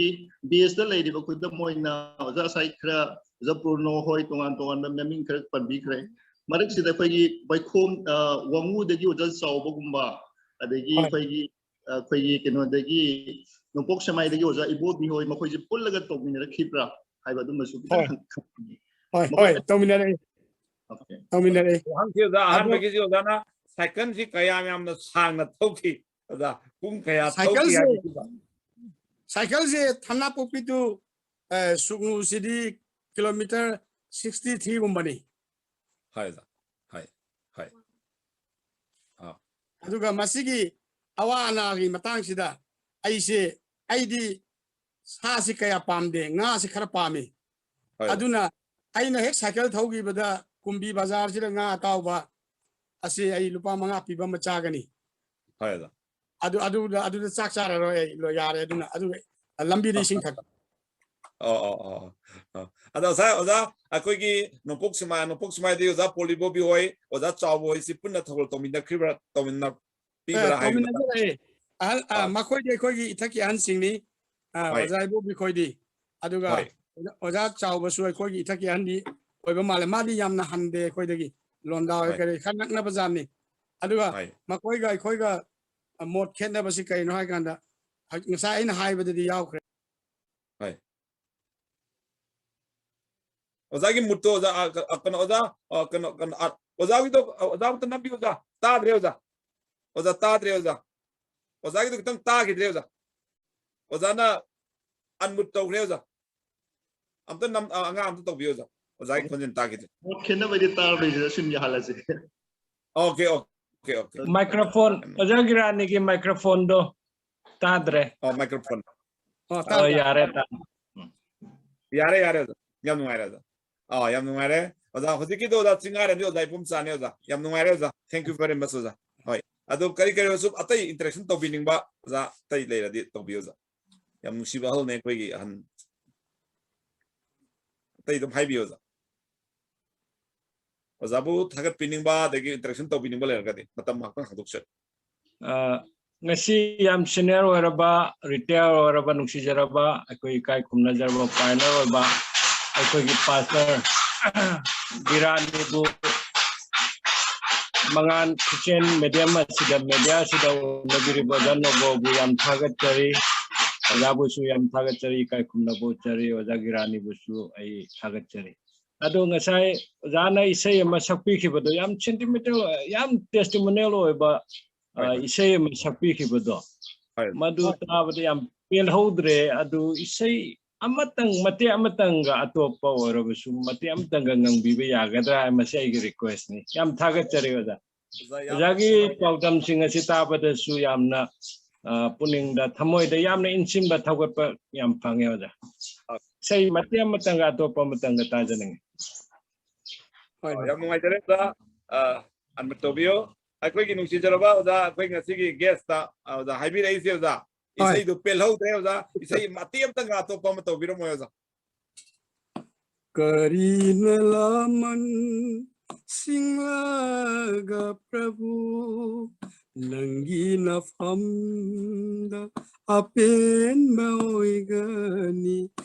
base ꯇ ꯂꯩꯔꯤꯕ, ꯈꯨꯗꯝ ꯑꯣꯏꯅ ꯑꯣꯖꯥ ꯉꯁꯥꯏ ꯈꯔ ꯑꯣꯖꯥ ꯄꯨꯔꯅꯣ ꯍꯣꯏ ꯇꯣꯉꯥꯟ ꯇꯣꯉꯥꯟꯕ ꯃꯃꯤꯡ ꯈꯔ ꯄꯟꯕꯤꯈ꯭ꯔꯦ꯫ ꯃꯔꯛꯁꯤꯗ ꯑꯩꯈꯣꯏꯒꯤ ꯋꯥꯏꯈꯣꯝ, ꯑ, ꯋꯥꯉꯨꯗꯒꯤ ꯑꯣꯖꯥ ꯆꯥꯎꯕꯒꯨꯝꯕ, ꯑꯗꯒꯤ ꯍꯣꯏ꯫ ꯑꯩꯈꯣꯏꯒꯤ, ꯑ, ꯑꯩꯈꯣꯏꯒꯤ ꯀꯩꯅꯣꯗꯒꯤ, ꯅꯣꯡꯄꯣꯛ ꯁꯦꯛꯃꯥꯏꯗꯒꯤ ꯑꯣꯖꯥ ꯏꯕꯣꯕꯤ ꯍꯣꯏ, ꯃꯈꯣꯏꯁꯦ ꯄꯨꯜꯂꯒ ꯇꯧꯃꯤꯟꯅꯔꯛꯈꯤꯕ꯭ꯔꯥ ꯍꯥꯏꯕ ꯑꯗꯨꯝꯕꯁꯨ ꯈꯤꯇꯪ ꯍꯣꯏ꯫ ꯍꯪ-, ꯍꯪꯅꯤꯡꯉꯤ꯫ ꯍꯣꯏ, ꯃꯈꯣꯏ ꯍꯣꯏ, ꯇꯧꯃꯤꯟꯅꯔꯛꯏ꯫ OK꯫ ꯇꯧꯃꯤꯟꯅꯔꯛꯏ꯫ ꯋꯥꯍꯪꯁꯤ ꯑꯣꯖꯥ, ꯑꯗꯣ ꯑꯍꯥꯟꯕꯒꯤꯁꯤ ꯑꯣꯖꯥꯅ cycle ꯁꯤ ꯀꯌꯥꯝ ꯌꯥꯝꯅ ꯁꯥꯡꯅ ꯊꯧꯈꯤ? ꯑꯣꯖꯥ, ꯄꯨꯡ ꯀꯌꯥ ꯊꯧꯈꯤ cycle ꯁꯦ, ꯍꯥꯏꯕꯁꯤꯗ? Cycle ꯁꯦ ꯊꯝꯅꯥꯄꯣꯛꯄꯤ to, ꯑ, ꯁꯨꯒꯅꯨꯁꯤꯗꯤ kilometre sixty three ꯒꯨꯝꯕꯅꯤ꯫ ꯍꯣꯏ ꯑꯣꯖꯥ꯫ ꯍꯣꯏ꯫ ꯍꯣꯏ꯫ ꯑꯥ꯫ ꯑꯗꯨꯒ ꯃꯁꯤꯒꯤ ꯑꯋꯥ ꯑꯅꯥꯒꯤ ꯃꯇꯥꯡꯁꯤꯗ ꯑꯩꯁꯦ, ꯑꯩꯗꯤ ꯁꯥꯁꯤ ꯀꯌꯥ ꯄꯥꯝꯗꯦ, ꯉꯥꯁꯤ ꯈꯔ ꯄꯥꯝꯃꯤ꯫ ꯍꯣꯏ ꯑꯣꯖꯥ꯫ ꯑꯗꯨꯅ ꯑꯩꯅ ꯍꯦꯛ cycle ꯊꯧꯈꯤꯕꯗ ꯀꯨꯝꯕꯤ ꯕꯖꯥꯔꯁꯤꯗ ꯉꯥ ꯑꯇꯥꯎꯕ ꯑꯁꯤ ꯑꯩ ꯂꯨꯄꯥ ꯃꯉꯥ ꯄꯤꯕ ꯑꯃ ꯆꯥꯒꯅꯤ꯫ ꯍꯣꯏ ꯑꯣꯖꯥ꯫ ꯑꯗꯨ, ꯑꯗꯨꯗ, ꯑꯗꯨꯗ ꯆꯥꯛ ꯆꯥꯔꯔꯣꯏ ꯑꯩ, ꯂꯣꯏ, ꯌꯥꯔꯦ꯫ ꯑꯗꯨꯅ, ꯑꯗꯨ, ꯂꯝꯕꯤꯗ ꯏꯁꯤꯡ ꯊꯛ-, ꯑꯣ, ꯑꯣ, ꯑꯣ, ꯑꯣ꯫ ꯑꯗꯣ ꯉꯁꯥꯏ ꯑꯣꯖꯥ, ꯑꯩꯈꯣꯏꯒꯤ ꯅꯣꯡꯄꯣꯛ ꯁꯤꯃꯥ, ꯅꯣꯡꯄꯣꯛ ꯁꯤꯃꯥꯏꯗꯒꯤ ꯑꯣꯖꯥ ꯄꯣꯂꯤꯕꯣꯕꯤ ꯍꯣꯏ, ꯑꯣꯖꯥ ꯆꯥꯎꯕ ꯍꯣꯏꯁꯤ ꯄꯨꯟꯅ ꯊꯧꯒꯜ ꯇꯧꯃꯤꯟꯅꯈ꯭ꯔꯤꯕ꯭ꯔꯥ, ꯇꯧꯃꯤꯟꯅ-, ꯑꯦ, ꯄꯤꯕ꯭ꯔꯥ ꯍꯥꯏꯕ ꯃꯇꯥꯡ-, ꯇꯧꯃꯤꯟꯅꯖꯔꯛꯑꯦ꯫ ꯑꯍꯜ, ꯑ, ꯑꯥ꯫ ꯃꯈꯣꯏꯗꯤ ꯑꯩꯈꯣꯏꯒꯤ ꯏꯊꯛꯀꯤ ꯑꯍꯟꯁꯤꯡꯅꯤ꯫ ꯑ, ꯍꯣꯏ꯫ ꯑꯣꯖꯥ ꯏꯕꯣꯕꯤ ꯈꯣꯏꯗꯤ꯫ ꯑꯗꯨꯒ ꯍꯣꯏ꯫ ꯑꯣꯖꯥ, ꯑꯣꯖꯥ ꯆꯥꯎꯕꯁꯨ ꯑꯩꯈꯣꯏꯒꯤ ꯏꯊꯛꯀꯤ ꯑꯍꯟꯗꯤ ꯑꯣꯏꯕ ꯃꯥꯜꯂꯦ꯫ ꯃꯥꯗꯤ ꯌꯥꯝꯅ ꯍꯟꯗꯦ ꯑꯩꯈꯣꯏꯗꯒꯤ꯫ ꯂꯣꯟꯗꯥ ꯍꯣꯏ ꯍꯣꯏ꯫ ꯀꯔꯤ ꯈꯔ ꯅꯛꯅꯕ ꯖꯥꯠꯅꯤ꯫ ꯑꯗꯨꯒ ꯍꯣꯏ꯫ ꯃꯈꯣꯏꯒ ꯑꯩꯈꯣꯏꯒ, ꯑ, ꯃꯣꯠ ꯈꯦꯠꯅꯕꯁꯤ ꯀꯩꯅꯣ ꯍꯥꯏ ꯀꯥꯟꯗ, ꯍꯧꯖꯤꯛ ꯉꯁꯥꯏ ꯑꯩꯅ ꯍꯥꯏꯕꯗꯗꯤ ꯌꯥꯎꯈ꯭ꯔꯦ꯫ ꯍꯣꯏ꯫ ꯑꯣꯖꯥꯒꯤ ꯃꯨꯠꯇꯣ ꯑꯣꯖꯥ, ꯑ, ꯀ-, ꯑ, ꯀꯩꯅꯣ ꯑꯣꯖꯥ, ꯑ, ꯀꯩꯅꯣ, ꯀꯩꯅꯣ, ꯑ, ꯑꯣꯖꯥꯒꯤꯗꯣ, ꯑ, ꯑꯣꯖꯥ ꯑꯝꯇ ꯅꯝꯕꯤꯌꯨ ꯑꯣꯖꯥ꯫ ꯇꯥꯗ꯭ꯔꯦ ꯑꯣꯖꯥ꯫ ꯑꯣꯖꯥ ꯇꯥꯗ꯭ꯔꯦ ꯑꯣꯖꯥ꯫ ꯑꯣꯖꯥꯒꯤꯗꯣ ꯈꯤꯇꯪ ꯇꯥꯈꯤꯗ꯭ꯔꯦ ꯑꯣꯖꯥ꯫ ꯑꯣꯖꯥꯅ unmute ꯇꯧꯈ꯭ꯔꯦ ꯑꯣꯖꯥ꯫ ꯑꯝꯇ ꯅꯝ-, ꯑ, ꯑꯉꯥꯡ ꯑꯝꯇ ꯇꯧꯕꯤꯌꯨ ꯑꯣꯖꯥ꯫ ꯑꯣꯖꯥꯒꯤ ꯈꯣꯟꯖꯦꯜ ꯇꯥꯈꯤꯗ꯭ꯔꯦ꯫ ꯃꯣꯠ ꯈꯦꯠꯅꯕꯗꯤ ꯇꯥꯔꯕ ꯁꯤꯗ ꯁꯨꯝ ꯌꯥꯍꯜꯂꯁꯤ꯫ Okay, okay, okay, okay꯫ Microphone, ꯑꯣꯖꯥ ꯒꯤꯔꯥꯅꯤꯒꯤ microphone ꯗꯣ ꯇꯥꯗ꯭ꯔꯦ꯫ ꯑꯣ, microphone꯫ ꯑꯣ, ꯑꯣ, ꯇꯥꯗ꯭ꯔꯦ꯫ ꯌꯥꯔꯦ, ꯇꯥꯔꯦ꯫ ꯌꯥꯔꯦ, ꯌꯥꯔꯦ ꯑꯣꯖꯥ꯫ ꯌꯥꯝ ꯅꯨꯡꯉꯥꯏꯔꯦ ꯑꯣꯖꯥ꯫ ꯑꯥ, ꯌꯥꯝ ꯅꯨꯡꯉꯥꯏꯔꯦ꯫ ꯑꯣꯖꯥ, ꯍꯧꯖꯤꯛꯀꯤꯗꯣ ꯑꯣꯖꯥ ꯆꯤꯡꯉꯥꯔꯦꯝꯕꯤ ꯑꯣꯖꯥ ꯏꯄꯨꯝꯆꯥꯅꯦ ꯑꯣꯖꯥ꯫ ꯌꯥꯝ ꯅꯨꯡꯉꯥꯏꯔꯦ ꯑꯣꯖꯥ꯫ Thank you very much ꯑꯣꯖꯥ꯫ ꯍꯣꯏ꯫ ꯑꯗꯣ ꯀꯔꯤ ꯀꯔꯤ ꯁꯨꯝ ꯑꯇꯩ interaction ꯇꯧꯕꯤꯅꯤꯡꯕ ꯑꯣꯖꯥ ꯑꯇꯩ ꯂꯩꯔꯗꯤ ꯇꯧꯕꯤꯌꯨ ꯑꯣꯖꯥ꯫ ꯌꯥꯝ ꯅꯨꯡꯁꯤꯕ ꯑꯍꯜꯅꯦ ꯑꯩꯈꯣꯏꯒꯤ ꯑꯍꯟ꯫ ꯑꯇꯩ ꯑꯗꯨꯝ ꯍꯥꯏꯕꯤꯌꯨ ꯑꯣꯖꯥ꯫ ꯑꯣꯖꯥꯕꯨ ꯊꯥꯒꯠꯄꯤꯅꯤꯡꯕ ꯑꯗꯒꯤ interaction ꯇꯧꯕꯤꯅꯤꯡꯕ ꯂꯩꯔꯒꯗꯤ ꯃꯇꯝ ꯉꯥꯏꯍꯥꯛꯇꯪ ꯍꯥꯡꯗꯣꯛꯆꯒꯦ꯫ ꯑ, ꯉꯁꯤ ꯌꯥꯝ senior ꯑꯣꯏꯔꯕ, retire ꯑꯣꯏꯔꯕ, ꯅꯨꯡꯁꯤꯖꯔꯕ, ꯑꯩꯈꯣꯏ ꯏꯀꯥꯏ ꯈꯨꯝꯅꯖꯔꯕ pioneer ꯑꯣꯏꯕ ꯑꯩꯈꯣꯏꯒꯤ pastor ꯒꯤꯔꯥꯅꯤꯕꯨ ꯃꯉꯥꯟ ꯈꯨꯆꯦꯟ medium ꯑꯁꯤꯗ, media ꯑꯁꯤꯗ ꯎꯅꯕꯤꯔꯤꯕ ꯑꯣꯖꯥ ꯅꯣꯕꯣꯕꯨ ꯌꯥꯝ ꯊꯥꯒꯠꯆꯔꯤ, ꯑꯣꯖꯥꯕꯨꯁꯨ ꯌꯥꯝ ꯊꯥꯒꯠꯆꯔꯤ, ꯏꯀꯥꯏ ꯈꯨꯝꯅꯕ ꯎꯠꯆꯔꯤ, ꯑꯣꯖꯥ ꯒꯤꯔꯥꯅꯤꯕꯨꯁꯨ ꯑꯩ ꯊꯥꯒꯠꯆꯔꯤ꯫ ꯑꯗꯣ ꯉꯁꯥꯏ ꯑꯣꯖꯥꯅ ꯏꯁꯩ ꯑꯃ ꯁꯛꯄꯤꯈꯤꯕꯗꯣ ꯌꯥꯝ sentimental, ꯌꯥꯝ testimonial ꯑꯣꯏꯕ, ꯑ, ꯍꯣꯏ, ꯍꯣꯏ꯫ ꯏꯁꯩ ꯑꯃ ꯁꯛꯄꯤꯈꯤꯕꯗꯣ, ꯍꯣꯏ꯫ ꯃꯗꯨ ꯇꯥꯕꯗ ꯌꯥꯝ ꯄꯦꯜꯍꯧꯗ꯭ꯔꯦ꯫ ꯑꯗꯨ ꯏꯁꯩ ꯑꯃꯇꯪ, ꯃꯇꯦꯛ ꯑꯃꯇꯪꯒ, ꯑꯇꯣꯞꯄ ꯑꯣꯏꯔꯕꯁꯨ ꯃꯇꯦꯛ ꯑꯃꯇꯪꯒ ꯉꯪꯕꯤꯕ ꯌꯥꯒꯗ꯭ꯔꯥ? ꯃꯁꯤ ꯑꯩꯒꯤ request ꯅꯤ꯫ ꯌꯥꯝ ꯊꯥꯒꯠꯆꯔꯤ ꯑꯣꯖꯥ꯫ ꯑꯣꯖꯥ, ꯌꯥꯝ ꯑꯣꯖꯥꯒꯤ ꯅꯨꯡꯉꯥꯏ-, ꯄꯥꯎꯗꯝꯁꯤꯡ ꯑꯁꯤ ꯇꯥꯕꯗꯁꯨ ꯌꯥꯝꯅ, ꯑ, ꯄꯨꯛꯅꯤꯡꯗ, ꯊꯃꯣꯏꯗ ꯌꯥꯝꯅ ꯏꯟꯁꯤꯟꯕ, ꯊꯧꯒꯠꯄ ꯌꯥꯝ ꯐꯪꯉꯦ ꯑꯣꯖꯥ꯫ ꯑ, ꯏꯁꯩ ꯃꯇꯦꯛ ꯑꯃꯇꯪꯒ, ꯑꯇꯣꯞꯄ ꯑꯃꯇꯪꯒ ꯇꯥꯖꯅꯤꯡꯉꯤ꯫ ꯍꯣꯏ, ꯑ, ꯍꯣꯏ꯫ ꯌꯥꯝ ꯅꯨꯡꯉꯥꯏꯖꯔꯦ ꯑꯣꯖꯥ꯫ ꯑ, unmute ꯇꯧꯕꯤꯌꯨ꯫ ꯑꯩꯈꯣꯏꯒꯤ ꯅꯨꯡꯁꯤꯖꯔꯕ ꯑꯣꯖꯥ, ꯑꯩꯈꯣꯏ ꯉꯁꯤꯒꯤ guest, ꯑ, ꯑꯣꯖꯥ ꯍꯥꯏꯕꯤꯔꯛꯏꯁꯦ ꯑꯣꯖꯥ, ꯏꯁꯩꯗꯨ ꯄꯦꯜꯍꯧꯗ꯭ꯔꯦ ꯑꯣꯖꯥ꯫ ꯏꯁꯩ ꯃꯇꯦꯛ ꯑꯝꯇꯪꯒ ꯑꯇꯣꯞꯄ ꯑꯃ ꯇꯧꯕꯤꯔꯝꯃꯣ ꯑꯣꯖꯥ꯫ ꯀꯔꯤꯅ ꯂꯃꯟ ꯁꯤꯡꯂꯒ ꯄ꯭ꯔꯚꯨ ꯅꯪꯒꯤ ꯅꯐꯝꯗ ꯑꯄꯦꯟꯕ ꯑꯣꯏꯒꯅꯤ꯫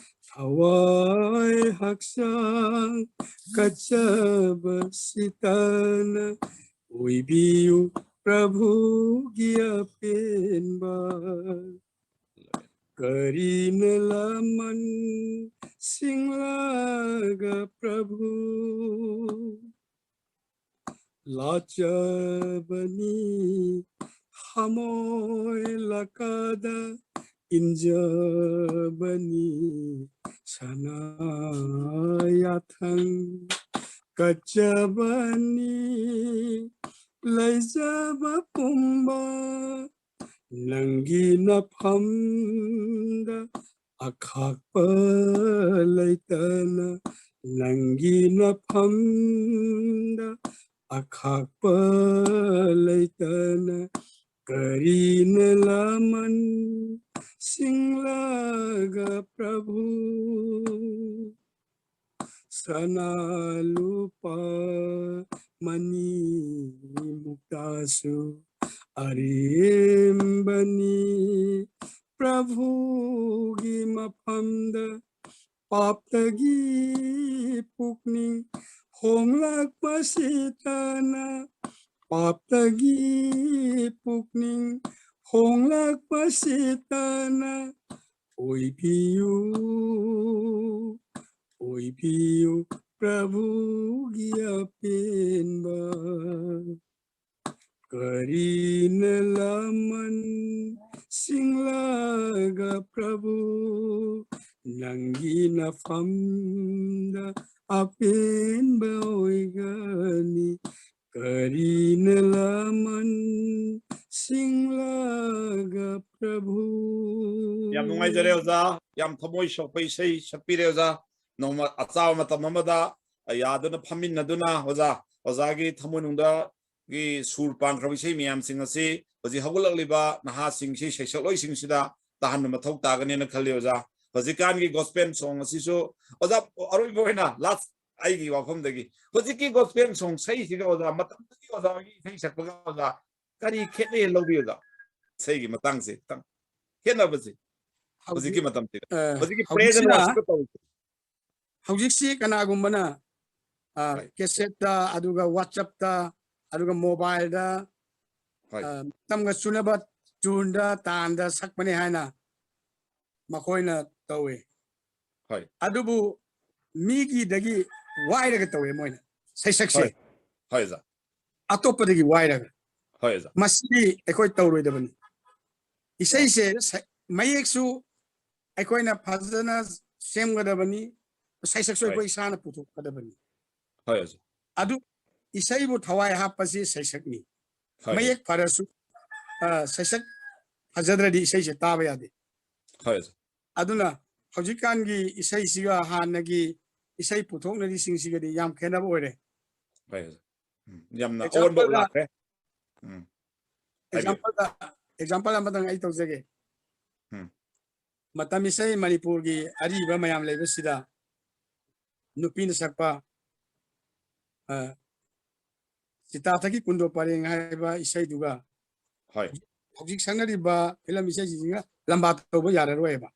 ꯊꯋꯥꯏ ꯍꯛꯆꯥꯡ ꯀꯠꯆꯕ ꯁꯤꯇꯅ ꯑꯣꯏꯕꯤꯌꯨ ꯄ꯭ꯔꯚꯨꯒꯤ ꯑꯄꯦꯟꯕ꯫ ꯀꯔꯤꯅ ꯂꯃꯟ ꯁꯤꯡꯂꯒ ꯄ꯭ꯔꯚꯨ ꯂꯥꯆꯕꯅꯤ, ꯍꯃꯣꯏ ꯂꯀꯗ ꯏꯟꯖꯕꯅꯤ, ꯁꯅꯥ ꯌꯥꯊꯪ ꯀꯠꯆꯕꯅꯤ꯫ ꯂꯩꯖꯕ ꯄꯨꯝꯕ ꯅꯪꯒꯤ ꯅꯐꯝꯗ ꯑꯈꯥꯛꯄ ꯂꯩꯇꯅ, ꯅꯪꯒꯤ ꯅꯐꯝꯗ ꯑꯈꯥꯛꯄ ꯂꯩꯇꯅ, ꯀꯔꯤꯅ ꯂꯃꯟ ꯁꯤꯡꯂꯒ ꯄ꯭ꯔꯚꯨ꯫ ꯁꯅꯥ ꯂꯨꯄꯥ ꯃꯅꯤ ꯃꯨꯛꯇꯥꯁꯨ ꯑꯔꯦꯝꯕꯅꯤ꯫ ꯄ꯭ꯔꯚꯨꯒꯤ ꯃꯐꯝꯗ ꯄꯥꯞꯇꯒꯤ ꯄꯨꯛꯅꯤꯡ ꯍꯣꯡꯂꯛꯄꯁꯤꯇꯅ, ꯄꯥꯞꯇꯒꯤ ꯄꯨꯛꯅꯤꯡ ꯍꯣꯡꯂꯛꯄꯁꯤꯇꯅ ꯑꯣꯏꯕꯤꯌꯨ, ꯑꯣꯏꯕꯤꯌꯨ ꯄ꯭ꯔꯚꯨꯒꯤ ꯑꯄꯦꯟꯕ꯫ ꯀꯔꯤꯅ ꯂꯃꯟ ꯁꯤꯡꯂꯒ ꯄ꯭ꯔꯚꯨ ꯅꯪꯒꯤ ꯅꯐꯝꯗ ꯑꯄꯦꯟꯕ ꯑꯣꯏꯒꯅꯤ꯫ ꯀꯔꯤꯅ ꯂꯃꯟ ꯁꯤꯡꯂꯒ ꯄ꯭ꯔꯚꯨ꯫ ꯌꯥꯝ ꯅꯨꯡꯉꯥꯏꯖꯔꯦ ꯑꯣꯖꯥ, ꯌꯥꯝ ꯊꯃꯣꯏ ꯁꯣꯛꯄ ꯏꯁꯩ ꯁꯛꯄꯤꯔꯦ ꯑꯣꯖꯥ꯫ ꯅꯣꯡꯃ ꯑꯆꯥꯕ ꯃꯇꯝ ꯑꯃꯗ ꯌꯥꯗꯨꯅ ꯐꯝꯃꯤꯟꯅꯗꯨꯅ ꯑꯣꯖꯥ, ꯑꯣꯖꯥꯒꯤ ꯊꯃꯣꯏꯅꯨꯡꯗ ꯒꯤ ꯁꯨꯔ ꯄꯥꯟꯈ꯭ꯔꯕ ꯏꯁꯩ ꯃꯌꯥꯝꯁꯤꯡ ꯑꯁꯤ ꯍꯧꯖꯤꯛ ꯍꯧꯒꯠꯂꯛꯂꯤꯕ ꯅꯍꯥꯁꯤꯡ, ꯏꯁꯩ ꯁꯩꯁꯛꯂꯣꯏꯁꯤꯡꯁꯤꯗ ꯇꯥꯍꯟꯕ ꯃꯊꯧ ꯇꯥꯒꯅꯦꯅ ꯈꯜꯂꯤ ꯑꯣꯖꯥ꯫ ꯍꯧꯖꯤꯛꯀꯥꯟꯒꯤ gospel song ꯑꯁꯤꯁꯨ ꯑꯣꯖꯥ, ꯑꯔꯣꯏꯕ ꯑꯣꯏꯅ last ꯑꯩꯒꯤ ꯋꯥꯐꯝꯗꯒꯤ, ꯍꯧꯖꯤꯛꯀꯤ gospel song ꯁꯛꯏꯁꯤꯒ ꯑꯣꯖꯥ, ꯃꯇꯝꯗꯨꯒꯤ ꯑꯣꯖꯥꯒꯤ ꯏꯁꯩ ꯁꯛꯄꯒ ꯑꯣꯖꯥ ꯀꯔꯤ ꯈꯦꯠꯅꯩ ꯂꯧꯕꯤ ꯑꯣꯖꯥ? ꯏꯁꯩꯒꯤ ꯃꯇꯥꯡꯁꯦ ꯈꯤꯇꯪ ꯈꯦꯠꯅꯕꯁꯦ ꯍꯧꯖꯤꯛꯀꯤ ꯍꯧꯖꯤꯛ ꯃꯇꯝꯁꯤꯒ, ꯑ, ꯍꯧꯖꯤꯛꯀꯤ present ꯍꯧꯖꯤꯛꯁꯤꯅ ꯋꯥꯁꯤꯒ ꯇꯧꯔꯤꯁꯦ꯫ ꯍꯧꯖꯤꯛꯁꯤ ꯀꯅꯥꯒꯨꯝꯕꯅ, ꯑ, ꯍꯣꯏ꯫ Cassette ꯇ, ꯑꯗꯨꯒ WhatsApp ꯇ, ꯑꯗꯨꯒ mobile ꯗ, ꯍꯣꯏ꯫ ꯑ, ꯃꯇꯝꯒ ꯆꯨꯅꯕ tune ꯗ, ꯇꯥꯟꯗ ꯁꯛꯄꯅꯦ ꯍꯥꯏꯅ ꯃꯈꯣꯏꯅ ꯇꯧꯏ꯫ ꯍꯣꯏ꯫ ꯑꯗꯨꯕꯨ ꯃꯤꯒꯤꯗꯒꯤ ꯋꯥꯏꯔꯒ ꯇꯧꯋꯦ ꯃꯣꯏꯅ ꯁꯩꯁꯛꯁꯦ꯫ ꯍꯣꯏ꯫ ꯍꯣꯏ, ꯑꯣꯖꯥ꯫ ꯑꯇꯣꯞꯄꯗꯒꯤ ꯋꯥꯏꯔꯒ꯫ ꯍꯣꯏ, ꯑꯣꯖꯥ꯫ ꯃꯁꯤꯗꯤ ꯑꯩꯈꯣꯏ ꯇꯧꯔꯣꯏꯗꯕꯅꯤ꯫ ꯏꯁꯩꯁꯦ ꯁ-, ꯃꯌꯦꯛꯁꯨ ꯑꯩꯈꯣꯏꯅ ꯐꯖꯅ ꯁꯦꯝꯒꯗꯕꯅꯤ, ꯁꯩꯁꯛꯁꯨ ꯍꯣꯏ꯫ ꯑꯩꯈꯣꯏ ꯏꯁꯥꯅ ꯄꯨꯊꯣꯛꯀꯗꯕꯅꯤ꯫ ꯍꯣꯏ, ꯑꯣꯖꯥ꯫ ꯑꯗꯨ ꯏꯁꯩꯕꯨ ꯊꯋꯥꯏ ꯍꯥꯞꯄꯁꯤ ꯁꯩꯁꯛꯅꯤ꯫ ꯍꯣꯏ, ꯃꯌꯦꯛ ꯐꯔꯁꯨ, ꯑ, ꯁꯩꯁꯛ ꯐꯖꯗ꯭ꯔꯗꯤ ꯏꯁꯩꯁꯦ ꯇꯥꯕ ꯌꯥꯗꯦ꯫ ꯍꯣꯏ, ꯑꯣꯖꯥ꯫ ꯑꯗꯨꯅ ꯍꯧꯖꯤꯛꯀꯥꯟꯒꯤ ꯏꯁꯩꯁꯤꯒ ꯍꯥꯟꯅꯒꯤ ꯏꯁꯩ ꯄꯨꯊꯣꯛꯅꯔꯤꯁꯤꯡꯁꯤꯒꯗꯤ ꯌꯥꯝ ꯈꯦꯠꯅꯕ ꯑꯣꯏꯔꯦ꯫ ꯍꯣꯏ, ꯑꯣꯖꯥ꯫ ꯎꯝ, ꯌꯥꯝꯅ ꯑꯑꯣꯟꯕ example ꯗ, ꯂꯥꯛꯈ꯭ꯔꯦ꯫ ꯎꯝ꯫ ꯍꯥꯏꯕꯤꯌꯨ꯫ Example ꯗ, example ꯑꯃꯇꯪ ꯑꯩ ꯇꯧꯖꯒꯦ꯫ ꯎꯝ꯫ ꯃꯇꯝ ꯏꯁꯩ ꯃꯅꯤꯄꯨꯔꯒꯤ ꯑꯔꯤꯕ ꯃꯌꯥꯝ ꯂꯩꯕꯁꯤꯗ ꯅꯨꯄꯤꯅ ꯁꯛꯄ, ꯑ, ꯆꯤꯇꯥꯊꯛꯀꯤ ꯀꯨꯟꯗꯣ ꯄꯔꯦꯡ ꯍꯥꯏꯕ ꯏꯁꯩꯗꯨꯒ ꯍꯣꯏ꯫ ꯍꯧꯖꯤꯛ ꯁꯛꯅꯔꯤꯕ film ꯏꯁꯩꯁꯤꯡꯁꯤꯒ ꯂꯝꯕꯥ ꯇꯧꯕ ꯌꯥꯔꯔꯣꯏꯕ꯫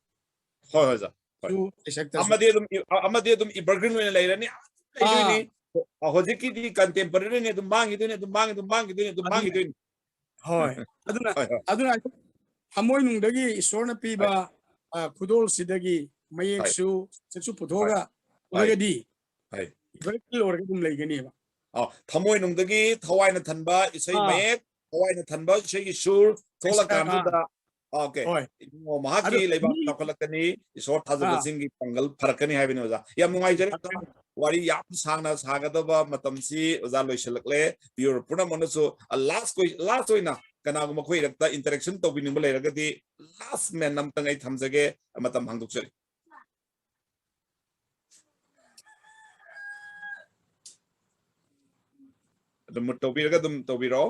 ꯍꯣꯏ, ꯍꯣꯏ, ꯑꯣꯖꯥ꯫ ꯍꯣꯏ꯫ ꯁꯨ ꯁꯩꯁꯛꯇꯁꯨ꯫ ꯑꯃꯗꯤ ꯑꯗꯨꯝ ꯏ-, ꯑ-, ꯑꯃꯗꯤ ꯑꯗꯨꯝ evergreen ꯑꯣꯏꯅ ꯂꯩꯔꯅꯤ꯫ ꯑꯗꯨꯝ ꯂꯩꯗꯣꯏꯅꯤ꯫ ꯑꯥ꯫ ꯍꯧꯖꯤꯛꯀꯤꯗꯤ contemporary ꯅꯤ, ꯑꯗꯨꯝ ꯃꯥꯡꯈꯤꯗꯣꯏꯅꯤ, ꯑꯗꯨꯝ ꯃꯥꯡꯈꯤꯗꯣꯏꯅꯤ, ꯑꯗꯨꯝ ꯑꯗꯨꯅꯦ꯫ ꯃꯥꯡꯈꯤꯗꯣꯏꯅꯤ꯫ ꯍꯣꯏ꯫ ꯑꯗꯨꯅ, ꯍꯣꯏ, ꯍꯣꯏ꯫ ꯑꯗꯨꯅ ꯊꯃꯣꯏꯅꯨꯡꯗꯒꯤ ꯏꯁꯣꯔꯅ ꯄꯤꯕ, ꯍꯣꯏ꯫ ꯑ, ꯈꯨꯗꯣꯜꯁꯤꯗꯒꯤ ꯍꯣꯏ꯫ ꯃꯌꯦꯛꯁꯨ, ꯁꯛꯁꯨ ꯍꯣꯏ꯫ ꯄꯨꯊꯣꯛꯑꯒ ꯍꯣꯏ꯫ ꯎꯔꯒꯗꯤ ꯍꯣꯏ꯫ Evergreen ꯑꯣꯏꯔꯒ ꯑꯗꯨꯝ ꯂꯩꯒꯅꯦꯕ꯫ ꯑ, ꯊꯃꯣꯏꯅꯨꯡꯗꯒꯤ ꯊꯋꯥꯏꯅ ꯊꯟꯕ ꯏꯁꯩ ꯑꯥ꯫ ꯃꯌꯦꯛ, ꯊꯋꯥꯏꯅ ꯊꯟꯕ ꯏꯁꯩꯒꯤ ꯁꯨꯔ ꯏꯁꯩ ꯁꯛ-, ꯊꯣꯛꯂꯀꯥꯟꯗꯨꯗ, ꯑꯥ꯫ ꯑꯣꯀꯦ꯫ ꯍꯣꯏ꯫ ꯏꯕꯨꯡꯉꯣ, ꯃꯍꯥꯛꯀꯤ ꯑꯗꯨ ꯂꯩꯕꯥꯛ ꯃꯤ ꯆꯥꯎꯈꯠꯂꯛꯀꯅꯤ, ꯏꯁꯣꯔ ꯊꯥꯖꯕꯁꯤꯡꯒꯤ ꯑꯥ꯫ ꯄꯥꯡꯒꯜ ꯐꯔꯛꯀꯅꯤ ꯍꯥꯏꯕꯅꯤ, ꯑꯣꯖꯥ꯫ ꯌꯥꯝ ꯅꯨꯡꯉꯥꯏꯖꯔꯦ, ꯑꯣꯖꯥ꯫ ꯐꯔꯛꯀꯅꯤ꯫ ꯋꯥꯔꯤ ꯌꯥꯝ ꯁꯥꯡꯅ ꯁꯥꯒꯗꯕ ꯃꯇꯝꯁꯤ, ꯑꯣꯖꯥ, ꯂꯣꯏꯁꯤꯜꯂꯛꯂꯦ꯫ Viewer ꯄꯨꯝꯅꯃꯛꯅꯁꯨ, ꯑ, last ꯀꯣꯏ-, last ꯑꯣꯏꯅ ꯀꯅꯥꯒꯨꯝꯕ ꯑꯩꯈꯣꯏ ꯏꯔꯛꯇ interaction ꯇꯧꯕꯤꯅꯤꯡꯕ ꯂꯩꯔꯒꯗꯤ, last man ꯑꯝꯇꯪ ꯑꯩ ꯊꯝꯖꯒꯦ, ꯃꯇꯝ ꯍꯥꯡꯗꯣꯛꯆꯔꯤ꯫ ꯑꯗꯨꯝ ꯇꯧꯕꯤꯔꯒ ꯑꯗꯨꯝ ꯇꯧꯕꯤꯔꯛꯑꯣ꯫